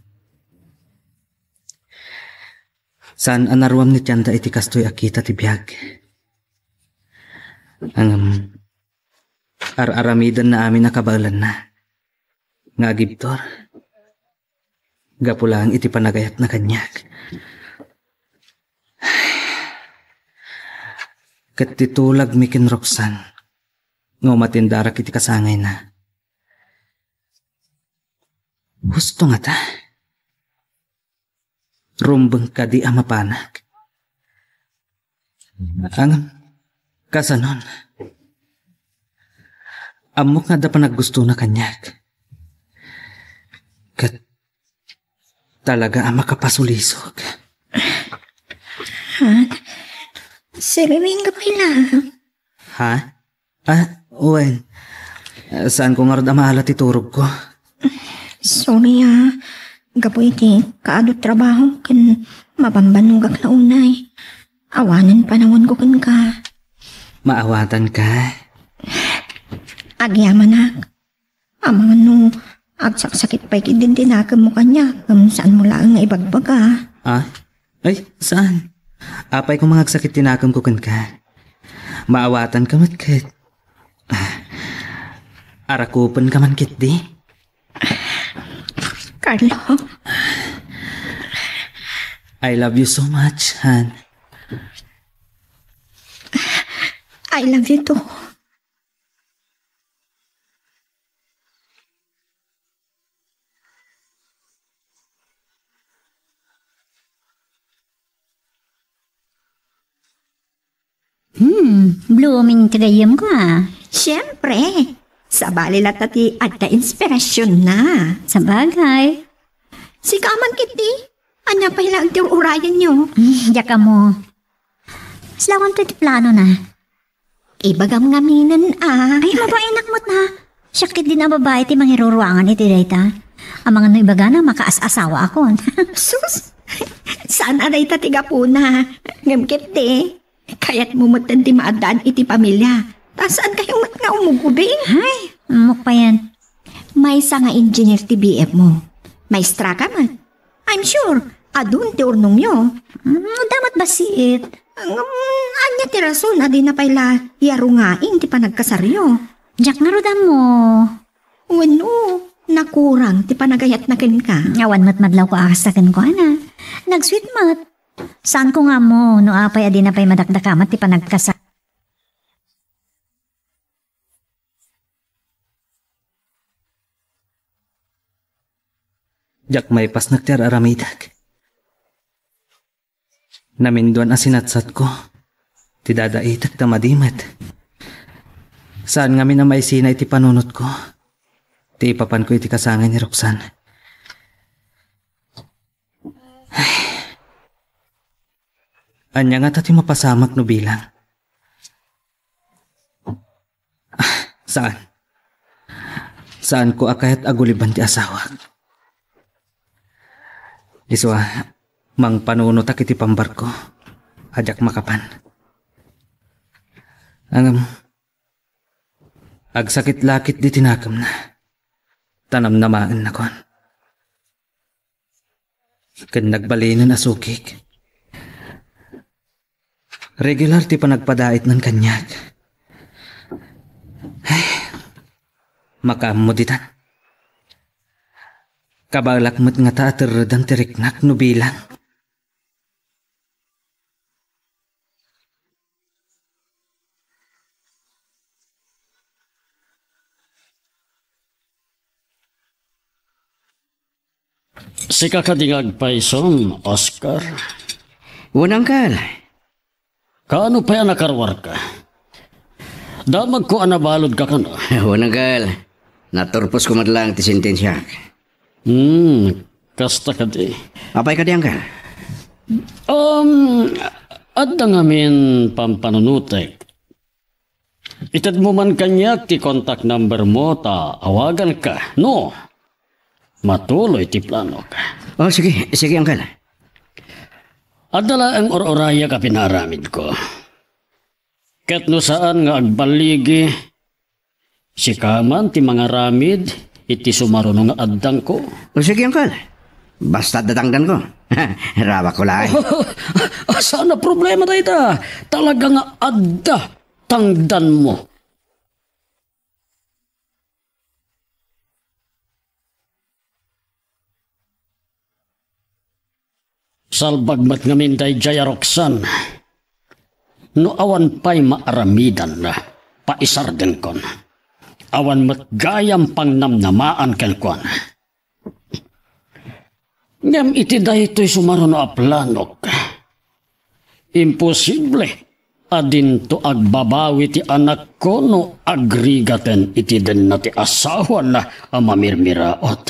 Saan a naruam ni tienda iti kastoy a kita ti biag. Ngem, ar-aramidenna amin a kabaelanna nga agibtur. Gapu laeng iti panagayatna kaniak. Ket ti tulagmi ken Roxanne nga umatendarak iti kasangayna. Husto ngata? Rumbeng kadi a mapanak? Ang kasanon? Ammok nga adda panaggustona kaniak. Ket talaga a makapasulisog. Han, siriwing ka pay lang. Ha? Ah, wen. Saanko ngarud a maala ti turogko. Sorry, ah. Gapu iti kaadu trabaho ken mabambanogak la unay. Awanen panawanko kenka. Maawatanka. Agyamanak. Amangan no agsaksakit pay ketdin ti nakemmo kaniak, ngem saanmo laeng nga ibagbaga. Ah? Ay, saan? Apay koma nga agsakit ti nakemko kenka? Maawatanka met ket. Ah, arakupenka man ketdi? Carlo. I love you so much, Han. I love you too. Hmm, blooming ti gayyemko, ah. Siyempre. Sabali latta ti adda inspirasyon na. Sabagay. Sika man ketdi. Ania pay laeng ti ur-urayenyo? Hmm, diak ammo. Islawanto ti planona. Ibagam ngaminen, ah. Ay, mabainak met, ha? Siak ketdin a babai ti mangiruruangan iti dayta. Amangan no ibagana, makaas-asawaakon. Sus! Saan a dayta ti gapuna. Ngem ketdi, kayatmo metten ti maaddaan iti pamilia. Ta saankayo met nga umugubing? Ay, ammok payen. Maysa nga engineer ti B F mo. Maestra ka met. I'm sure, adun ti urnongyo. Mm, damat basiit. Ngem, ania ti rason a dina pay la yarungaen ti panagkasaryo? Diak ngarud ammo. Wenno, nakurang ti panagayatna kenka? Awan met madlawko a kasta kenkuana. Nagsuit met. Saanko nga ammo no apay a dina pay madakdakamat ti panagkasar. Diak maipasnek ti ar-aramidek. Naminduan a sinatsatko ti dadaitek ta madi met. Saan ngamin a maisina iti panunotko ti ipapanko iti kasangay ni Roxanne. Ay. Ania ngata ti mapasamak no bilang? Ah, saan? Saanko a kayat a guliban ti asawak. Isu a, mangpanunotak iti pambarko a diak makapan. Ngem, agsakit la ketdi ti nakemna. Ta namnamaennakon. Ken nagbalinen a sukik. Regular ti panagpadaitnan kaniak. Ay, makaammo ditan. Kabaelak met ngata a terredan ti riknak no bilang. Sika kadi nga agpayson, Oscar? Wen, Uncle. Kaano pay a nakaruarka? Damagko a nabaludka kano. Wen, Uncle. Naturposko met laeng ti sentensiak. Hmm, kasta kadi. Apay kadi, Uncle? Um, adda ngamin pampanunotek. Itedmo man kaniak ti contact number mo ta awaganka. No, matuloy ti planok. Oh, sige, sige, Uncle. Adda laeng ur-urayak a pinaaramidko. Ket no saan nga agballigi, sika man ti mangaramid iti sumaruno nga addangko. O, sige, Uncle. Basta adda tangdanko. Rawakko laeng. Saan a problema dayta. Talaga nga adda tangdanmo. Salbag met ngamin daydiay a Roxanne. No awan pay maaramidanna, paisardenkon. Awan met gayam pangnamnamaan kenkuana. Ngem iti daytoy sumaruno a planok, imposible a dinto agbabawi ti anakko no agrigaten iti denna ti asawana a mamirmiraot.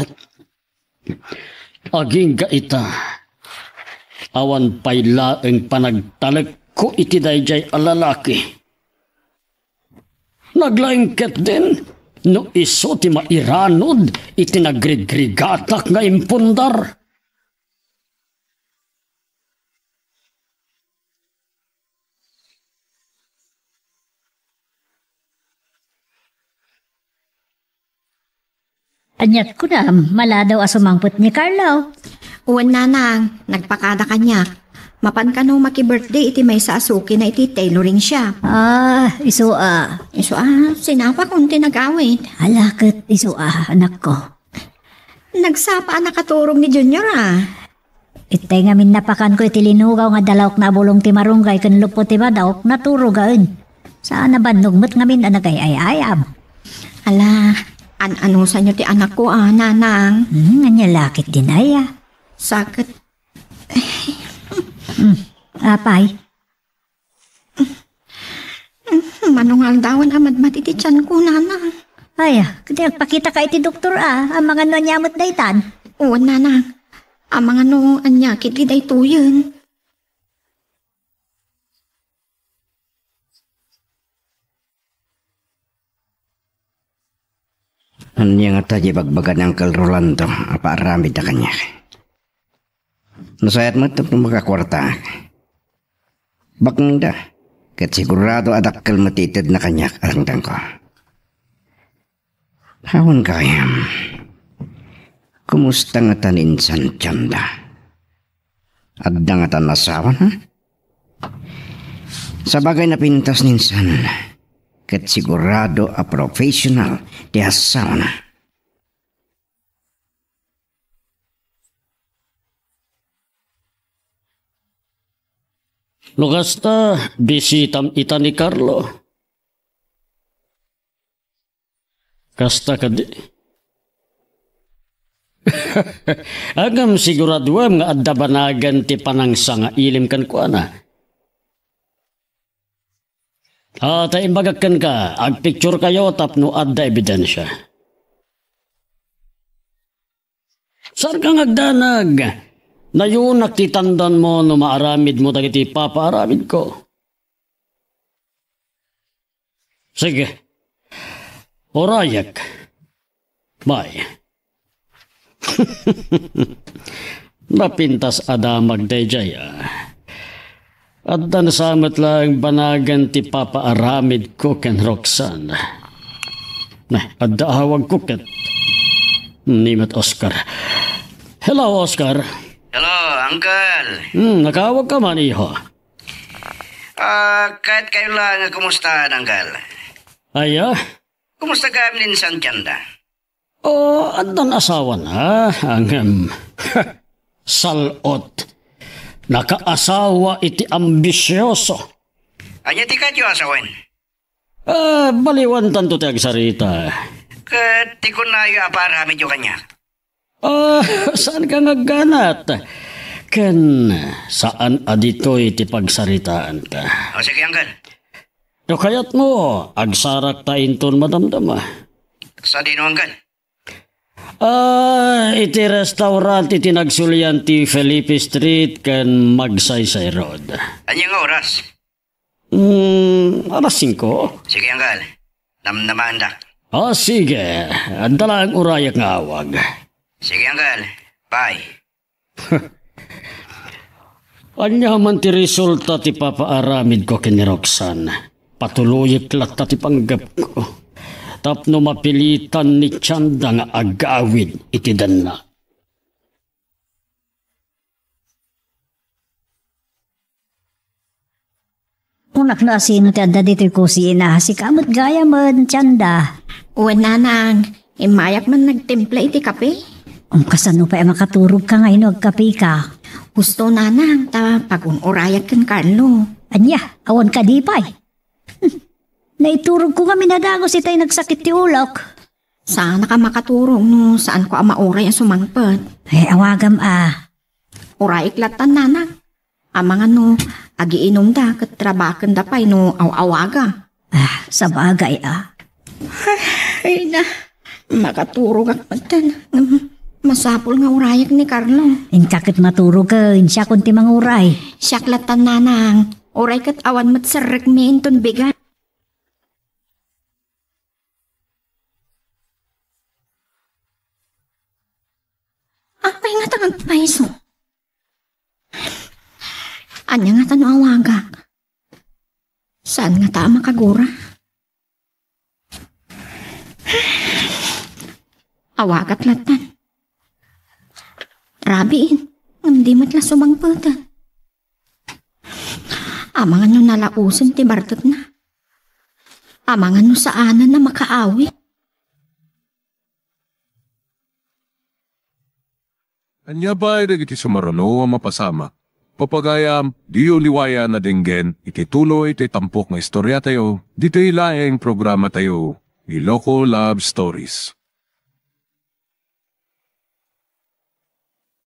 Agingga ita, awan pay laeng panagtalekko iti daydiay a lalaki. Naglaing ketdin no isu ti mairanud iti nagrigrigatak nga impundar. Aniat kunam, maladaw a sumangpet ni Carlo. Wen, nanang, nagpakada kaniak. Mapan kano maki-birthday iti maysa a sukina iti tailoring shop. Ah, isu a. Isu a, sinapakon ti nag-awit. Ala ket isu a, anakko. Nagsapa a nakaturog ni Junior a. Itay ngamin napakanko iti linugaw nga dalawkna a bulong ti marunggay ken luppo ti madaok, naturogen. Saan a bannog met ngamin a nagay-ay-ayab. Ala, an-anusanyo ti anakko a, nanang? Hmm, ania la ketdin aya? Saket. Hmm, apay? Mano nga aldawen a madmati ti tianko, nanang. Ay, ah, ket agpakitaka iti doktor a, amangan no ania met daytan. Wen, nanang. Amangan no ania ketdi daytoyen. Ania ngata ti ibagbaga ni Uncle Rolando a paaramidda kaniak? Nasayaat met tapno makakuartaak. Baknangda, ket sigurado a dakkel met ti itedna kaniak a tangtangko. Awan gayam. Kumusta ngata ni insan Chanda? Adda ngata asawana? Sabagay, napintas ni insan, ket sigurado a professional ti asawana. No kasta, bisitam ita ni Carlo. Kasta kadi. Ngem siguraduem nga adda banagen ti panangsangailim kenkuana. Ah, ta imbagak kenka, agpicturekayo tapno adda ebidensia. Saanka nga agdanag. Nayunak ti tandanmo no maaramidmo dagiti ipapaaramidko. Sige. Urayek. Bye. Napintas a damag daydiay, a. Adda sa met laeng banagen ti ipapaaramidko ken Roxanne. Nah, adda awagko ket ni met Oscar. Hello, Oscar. Hello, Uncle. Hmm, nakaawagka man, iho. Ah, kayatkay laeng nga kumusta, Uncle? Aya? Kumusta gayam ni insan Chanda? Oh, addan asawana, ngem sal-ot. Nakaasawa iti ambisioso. Ania ti kayatyo a sawen? Ah, baliwantanto ti agsarita. Ket ti kunayo a paaramidyo kaniak? Ah, saanka nga agganat? Ken saan a ditoy ti pagsaritaanta. O, sige, Uncle. No kayatmo, agsarakta inton madamdama. Sadino, Uncle? Ah, iti restaurant iti nagsulian ti Felipe Street ken Magsaysay Road. Ania nga oras? Hmm, alas singko. Sige, Uncle. Namnamaandak. Ah, sige. Adda laeng urayek nga awag. Sige, Uncle. Bye. Ania man ti resulta ti ipapaaramidko ken ni Roxanne, patuloyek latta ti panggepko tapno mapilitan ni Chanda nga agawid iti denna. Kunak no asino ti adda ditoy kusina, sika met gayamen, Chanda. Wen, nanang, immayak man nagtimpla iti kape. Um, kasano pay a makaturogka nga inno agkapeka? Husto, nanang, ta pagun-urayak ken Carlo. Ania, awan kadi pay? Hmm, naiturogko ngamin a dagus itay nagsakit ti ulok. Saanka makaturog no saanko a mauray a sumangpet. Ay, awagam a. Urayek lattan, nanang. Amangan no agiinumda ket rabakenda pay no aw-awaga. Ah, sabagay a. Ay na, makaturogak metten. Ngem masapul nga urayek ni Carlo. Inka ket maturogen, siakon ti manguray. Siak lattan, nanang. Uray ket awan met serrekmi inton bigat. Apay ngata nga agpayso? Ania ngata no awagak? Saan ngata a makagura? Awagak lattan. Rabiin, ngem di met la sumangpeten. Amangan no nalaosen ti bartekna. Amangan no saanen a makaawit. Ania pay dagiti sumaruno a mapasamak? Papagayam, diyo liwayan a denggen iti tuloy ti tampok nga istoriatayo, ditoy laeng programatayo, Iloko Love Stories.